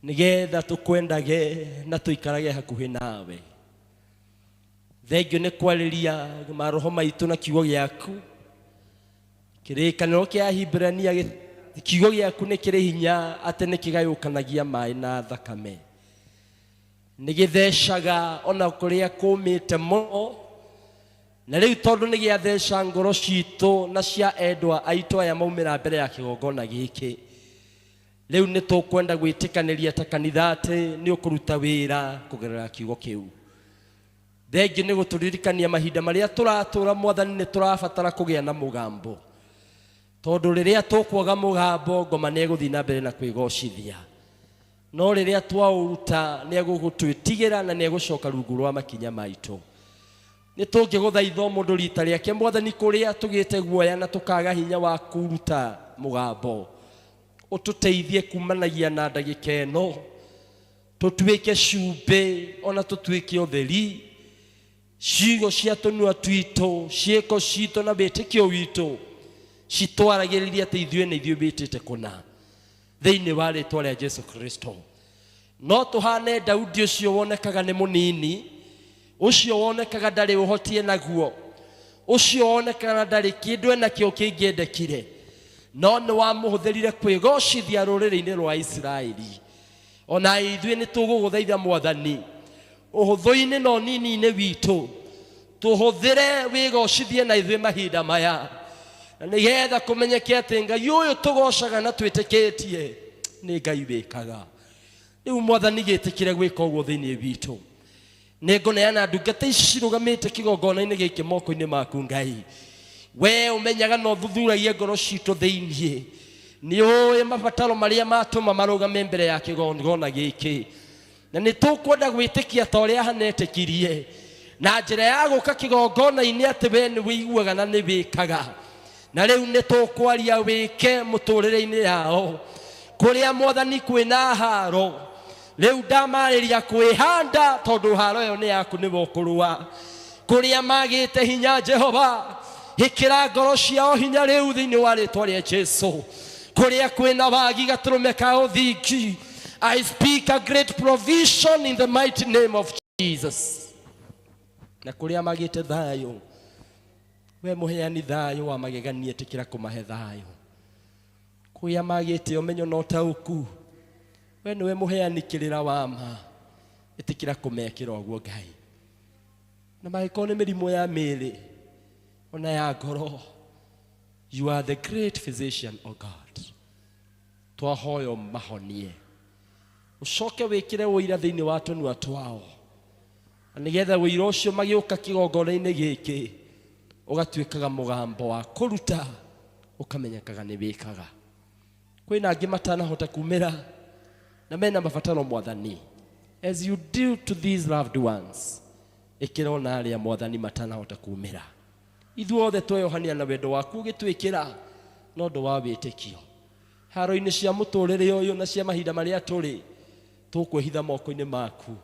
nĩgetha tũkwendage na tũikarage hakuhĩ nawe. Thengio nĩ kwarĩria maroho maitũ na kiugo gĩaku. Kĩrĩkanĩro kĩa Ahibirania kiugo gĩaku nĩ kĩrĩ hinya atĩ nĩ kĩgayũkanagia maĩ na thakame, nĩ gĩthecaga ona kũrĩa kũmĩte mũno, na rĩu tondũ nĩ gĩatheca ngoro citũ na cia endwa aitũ aya maumĩra mbere ya kĩgongona gĩkĩ, rĩu nĩ tũkwenda gwĩtĩkanĩria ta kanitha atĩ nĩ ũkũruta wĩra kũgerera kiugo kĩu. Thengio nĩ gũtũririkania mahinda marĩa tũratũra, Mwathani, nĩ tũrabatara kũgĩa na mũgambo, tondũ rĩrĩa tũkwaga mũgambo ngoma nĩ ĩgũthiĩ na mbere na kwĩgocithia, no rĩrĩa twaũruta nĩ egũgũtwĩtigĩra na nĩ egũcoka rungu rwa makinya maitũ. Nĩ tũngĩgũthaitha o mũndũ rita rĩake, Mwathani, kũrĩa tũgĩte guoya na tũkaga hinya wa kũruta mũgambo, ũtũteithie kumanagia na ndagĩka ĩno, tũtuĩke cumbĩ ona tũtuĩke ũtheri. Ciugo cia tũnua twitũ, ciĩko citũ na wĩtĩkio witũ citwaragĩrĩrie atĩ ithuĩ nĩ ithuĩ wĩtĩte kũna thĩinĩ wa rĩtwa rĩa Jesu Kristo. No tũhane Daudi ũcio wonekaga nĩ mũnini, ũcio wonekaga ndarĩ ũhoti enaguo, ũcio wonekaga ndarĩ kĩndũ enakĩo kĩngĩendekire, no nĩ wamũhũthĩrire kwĩgocithia rũrĩrĩ-inĩ rwa Isiraeli. Ona ithuĩ nĩ tũgũgũthaitha Mwathani, ũhũthũ-inĩ na ũnini-inĩ witũ tũhũthĩre wĩgocithie na ithuĩ mahinda maya, na nĩgetha kũmenyeke atĩ Ngai ũyũ tũgocaga na twĩtĩkĩtie nĩ Ngai wĩkaga. Rĩu Mwathani gĩtĩkĩre gwĩka ũguo thĩinĩ witũ. Nĩ ngũneana ndungata ici cirũgamĩte kĩgongona-inĩ gĩkĩ moko-inĩ maku Ngai. We ũmenyaga na ũthuthuragia ngoro citũ thĩinĩ, nĩ ũĩ mabataro marĩa matũma marũgame mbere ya kĩgongona gĩkĩ, na nĩ tũkwenda gwĩtĩkia ta ũrĩa hanetĩkirie na njĩra ya gũka kĩgongona-inĩ atĩ we nĩ wĩiguaga na nĩ wĩkaga. Na rĩu nĩ tũkwaria wĩke mũtũrĩre-inĩ yao kũrĩa Mwathani kwĩna haro. Rĩu ndamarĩria kwĩhanda tondũ haro ĩyo nĩ yaku, nĩwe ũkũrũa. Kũrĩa magĩte hinya, Jehova, ĩkĩra ngoro ciao hinya rĩu thĩinĩ wa rĩtwa rĩa Jesu. Kũrĩa kwĩna wagi gatũrũme ka ũthingi, I speak a great provision in the mighty name of Jesus. Na kũrĩa magĩte thayũ, we mũheani thayũ wa magegania, ĩtĩkĩra kũmahe thayũ. Kũrĩa magĩte ũmenyo na ũtaũku, we nĩwe mũheani kĩrĩra wa ma, ĩtĩkĩra kũmekĩra ũguo Ngai. Na mangĩkorwo nĩ mĩrimũ ya mĩĩrĩ ona ya ngoro, you are the great physician, O God. Twahoyo mahonie. Ũcoke wĩkĩre ũira thĩinĩ wa tũnua twao, na nĩgetha ũira ũcio magĩũka kĩgongona-inĩ gĩkĩ ũgatuĩkaga mũgambo wa kũruta, ũkamenyekaga nĩ wĩkaga. Kwĩna angĩ matanahota kumĩra na mena mabataro Mwathani. As you do to these loved ones, ĩkĩra ona arĩa Mwathani matanahota kumĩra. Ithuothe tweyohania na wendo waku ũgĩtwĩkĩra na ũndũ wa wĩtĩkio. Haro-inĩ cia mũtũrĩre ũyũ na cia mahinda marĩa tũrĩ, tũkwĩhitha moko-inĩ maku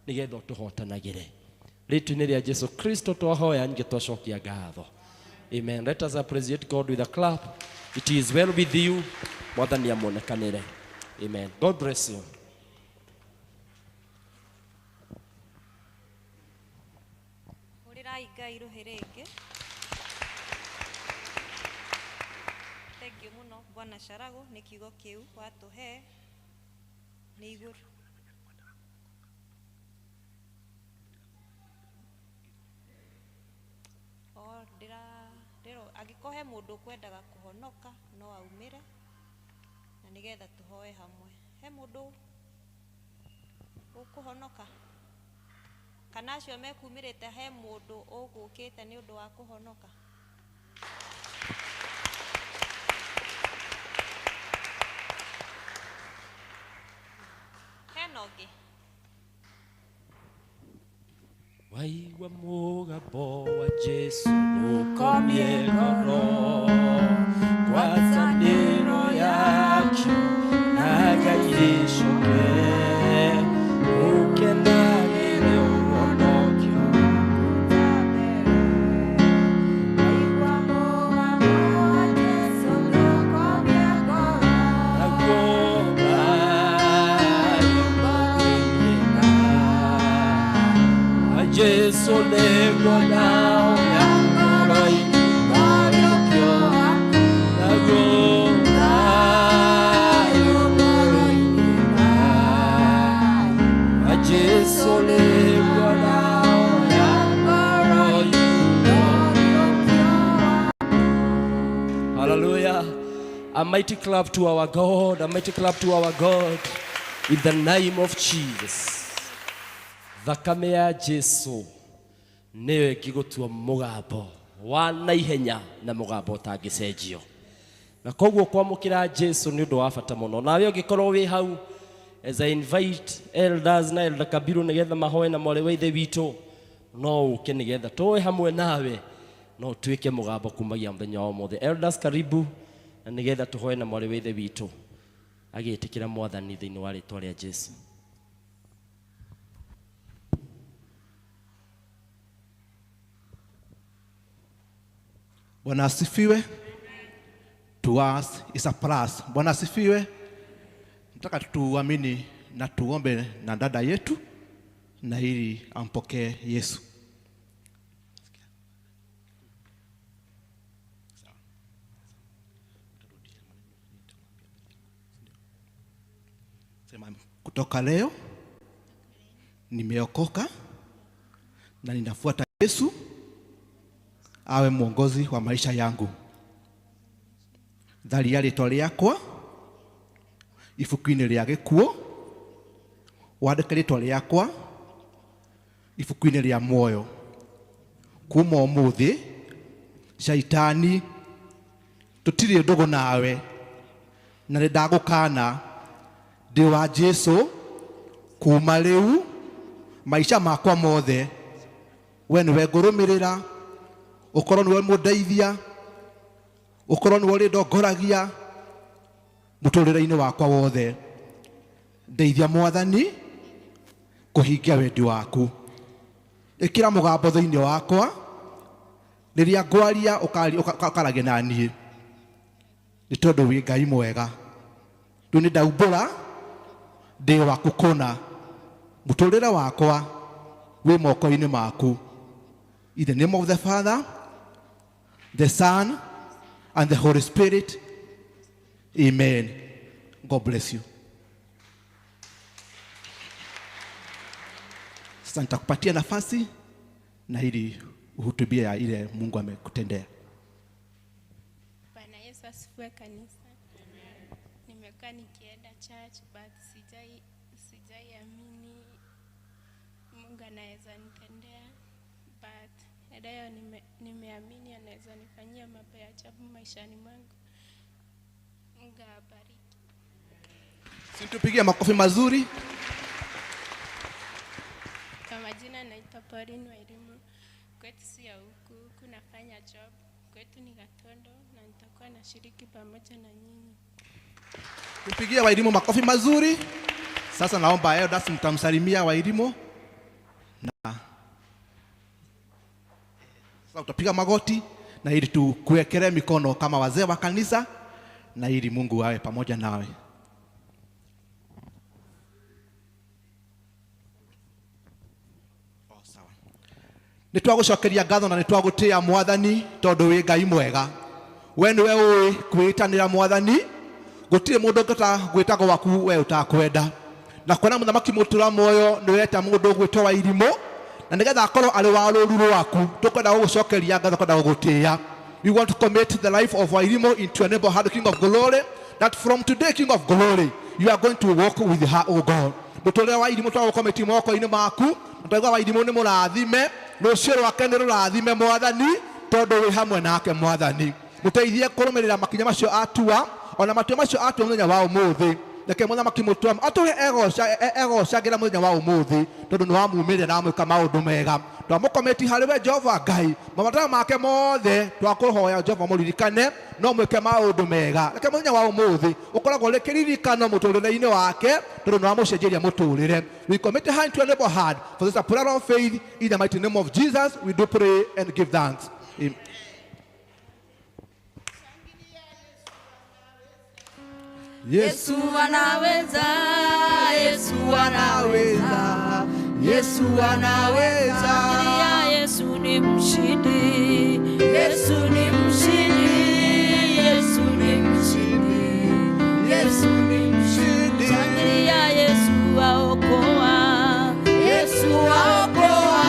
nĩgetha ũtũhotanagĩre. Rĩtwa-inĩ rĩa Jesu Kristo twahoya nyingĩ twacokia ngatho. Amen. Let us appreciate God with a clap. It is well with you. Mwathani amuonekanĩre. Amen. God bless you. Hũrĩrai Ngai rũhĩ rĩngĩ. Thank you mũno Bwana Sharagu nĩ kiugo kĩu watũhe nĩ igũrũ. O ndĩra angĩkorwo he mũndũ ũkwendaga kũhonoka no aumĩre na nĩgetha tũhoe hamwe. He mũndũ ũkũhonoka? Kana acio mekumĩrĩte he mũndũ ũgũkĩte nĩ ũndũ wa kũhonoka? Hena ũngĩ? Waigua mũgambo wa Jesu ũkomie ngoro, ngwatanĩro yaku na Ngai ĩcoke, ũkenagĩre ũhonokio. Naguo thayũ ũingĩra. Wa Jesu nĩguo ndawa ya ngoro-inĩ, naguo thayũ ũingĩra. Wa Jesu nĩguo ndawa ya ngoro-inĩ. Hallelujah. A mighty clap to our God, a mighty clap to our God in the name of Jesus. Thakame ya Jesu nĩyo ĩngĩgũtua mũgambo wa naihenya na mũgambo ũtangĩcenjio. Na koguo kwamũkĩra Jesu nĩ ũndũ wa bata mũno. Nawe ũngĩkorwo wĩ hau, as I invite elders na Elder Kabiru nĩgetha mahoe na mwarĩ wa ithe witũ, no ũke nĩgetha tũe hamwe nawe no ũtuĩke mũgambo kumagia mũthenya wa ũmũthĩ. Elders karibu na nĩgetha tũhoe na mwarĩ wa ithe witũ agĩtĩkĩra Mwathani thĩinĩ wa rĩtwa rĩa Jesu. Bwana asifiwe. To us is a plus. Bwana asifiwe. Nataka tuamini na tuombe na dada yetu na ili ampokee Yesu. Sema, kutoka leo nimeokoka na ninafuata Yesu awe mwongozi wa maisha yangu. Tharia rĩtwa rĩakwa ibuku-inĩ rĩa gĩkuũ, wandĩke rĩtwa rĩakwa ibuku-inĩ rĩa muoyo. Kuma ũmũthĩ shaitani tũtirĩ ndũgũ nawe, na nĩ ndagũkana ndĩ wa Jesu kuma rĩu maisha makwa mothe. We nĩwe ngũrũmĩrĩra, ũkorwo nĩwe mũndeithia, ũkorwo nĩwe ũrĩndongoragia mũtũrĩre-inĩ wakwa wothe. Ndeithia Mwathani kũhingia wendi waku. Ĩkĩra mũgambo thĩinĩ wakwa, rĩrĩa ngwaria ũkaragia na niĩ, nĩ tondũ wĩ Ngai mwega. Rĩu nĩ ndaumbũra ndĩ waku kũna, mũtũrĩre wakwa wĩ moko-inĩ maku. In the name of the Father, the Son, and the Holy Spirit. Amen. God bless you. Sasa nitakupatia nafasi na ili uhutubie ya ile Mungu amekutendea. Bwana Yesu asifiwe kanisa. Nimekuwa nikienda church but Sijaiamini Mungu anaweza nitendea, but leo nimeamini anaweza nifanyia mambo ya ajabu maishani mwangu. Mungu awabariki. Situpigie makofi mazuri. Kwa majina naitwa Pauline Wairimu. Kwetu si ya huku, huku nafanya job. Kwetu ni Gatondo na nitakuwa nashiriki pamoja na nyinyi. Tupigie Wairimu makofi mazuri. Sasa naomba elders mtamsalimia Wairimu na sasa utapiga magoti na ili tukuwekelee mikono kama wazee wa kanisa na ili Mungu awe pamoja nawe. Oh, sawa. Nitwagucokeria ngatho na nitwagutia Mwathani tondu wi Ngai mwega. We niwe ui kwitanira Mwathani, gutire mundu ungihota gwita gwaku we utakwenda. Na kuona muthamaki mutura moyo niweta mundu gwitwo Wairimu na nigetha akorwo ari wa rũru rwaku, tukwenda gugucokeria ngatho, kwenda gugutia. We want to commit the life of Wairimu into your neighborhood, King of Glory, that from today, King of Glory, you are going to walk with her, O God. Mũtũrĩre wa Wairimu twagũkomiti moko-inĩ maku, na twaigua Wairimu nĩ mũrathime, rũciũ rwake nĩ rũrathime Mwathani, tondũ wĩ hamwe nake Mwathani. Mũteithie kũrũmĩrĩra makinya macio atua, ona matua macio atua mũthenya wa ũmũthĩ. Reke mũthamaki mũtua atũhe egocagĩra mũthenya wa ũmũthĩ, tondũ nĩwamumĩrĩra na wamwĩka maũndũ mega. Twamũkometi harĩ we Jehova Ngai, mabataro make mothe twakũhoya Jehova mũririkane, no mwĩke maũndũ mega. Reke mũthenya wa ũmũthĩ ũkoragwo ũrĩ kĩririkano mũtũrĩre-inĩ wake, tondũ nĩwamũcenjeria mũtũrĩre. We commit her into your neighborhood for this prayer of faith in the mighty name of Jesus. We do pray and give thanks. Amen. Yesu anaweza, Yesu anaweza, Yesu anaweza. Yesu ni mshindi, Yesu ni mshindi, Yesu ni mshindi, Yesu ni mshindi. Shangilia Yesu aokoa, Yesu aokoa,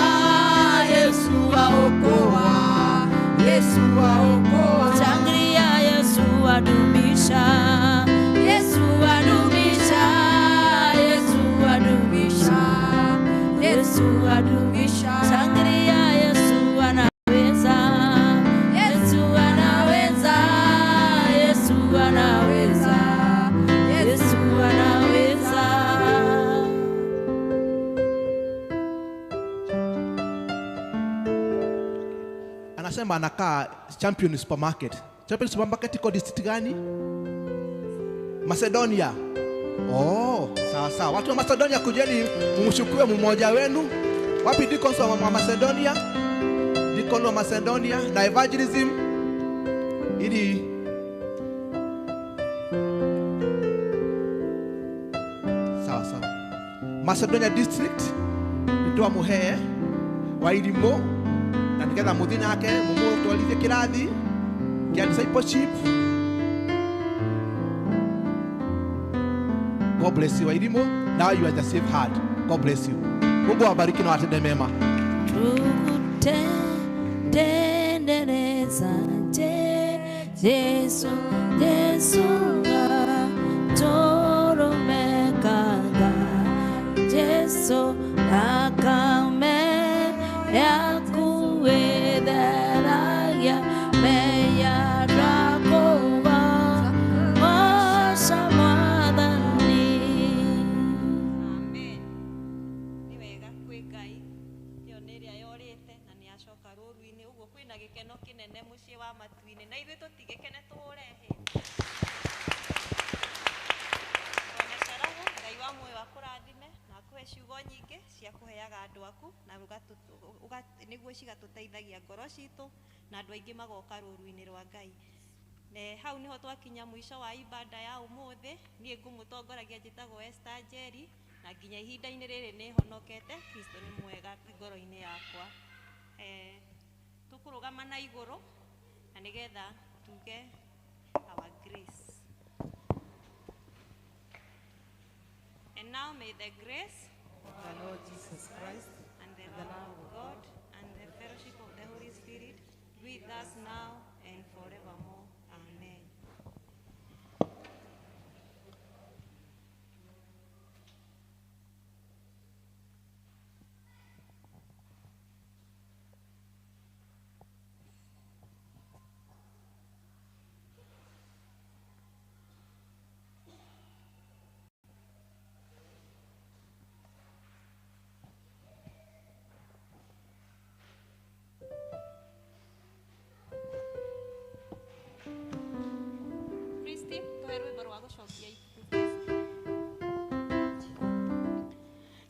Yesu aokoa, Yesu aokoa. Shangilia Yesu adumisha, Yesu adumisha, Yesu adumisha, Yesu adumisha. Shangilia Yesu anaweza, Yesu anaweza, Yesu anaweza, Yesu anaweza. Anasema anakaa Champion Supermarket. Champion Supermarket iko district gani? Macedonia. Oh, sawa sawa. Watu wa Macedonia kujeni mumshukue mmoja wenu. Wapi deacons wa Macedonia? Deacon wa Macedonia na evangelism ili sawa sawa. Macedonia district nitwa muhe Wairimu na nigetha muthi nake mumutwarithie kirathi kia discipleship. God bless you, Wairimu. Now you are the safe heart. God bless you. Mungu awabariki na watende mema. Tukutendereza Yesu, Yesu toromekaga Yesu akame yakuwetheragia meya rakoba goca Mwathani. Amen. Nĩ wega kwĩ Ngai ĩyo nĩ ĩrĩa yorĩte na nĩ yacoka rũru-inĩ, ũguo kwĩna gĩkeno kĩnene mũciĩ wa matu-inĩ, na ithuĩ tũtigĩkene tũhũre hĩ. Bwana Caragu, Ngai wa muoyo akũrathime na akũhe ciugo nyingĩ cia kũheaga andũ aku na nĩguo cigatũteithagia ngoro citũ na andũ aingĩ magoka rũru-inĩ rwa Ngai. Ne hau niho twakinya mũico wa ibada ya ũmũthĩ. Niĩ ngũmũtongoragia njĩtagwo Esther Njeri, na nginya ihinda-inĩ rĩrĩ nĩ honokete. Kristo nĩ mwega ngoro-inĩ yakwa. Tũkũrũgama na igũrũ na nĩgetha tuge our grace. And now may the grace of the Lord Jesus Christ and the love of God and the fellowship of the Holy Spirit be with us now and forevermore. Amen.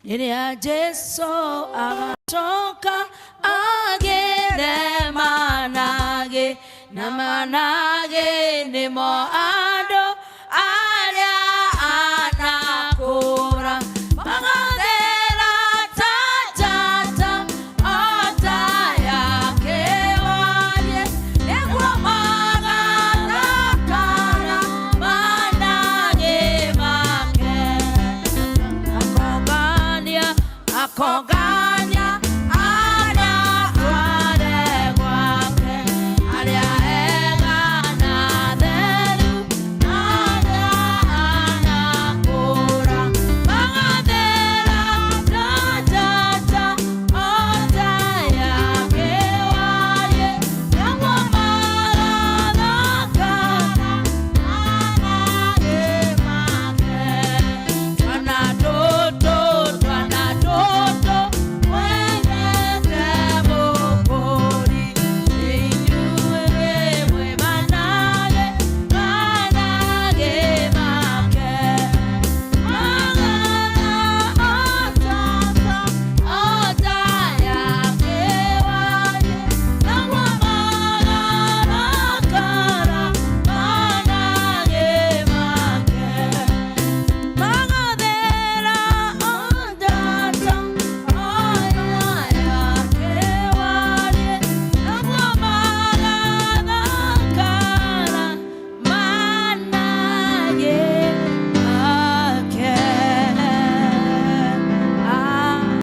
Rĩrĩa Jesu agacoka agĩre manage na manage nĩmo andũ.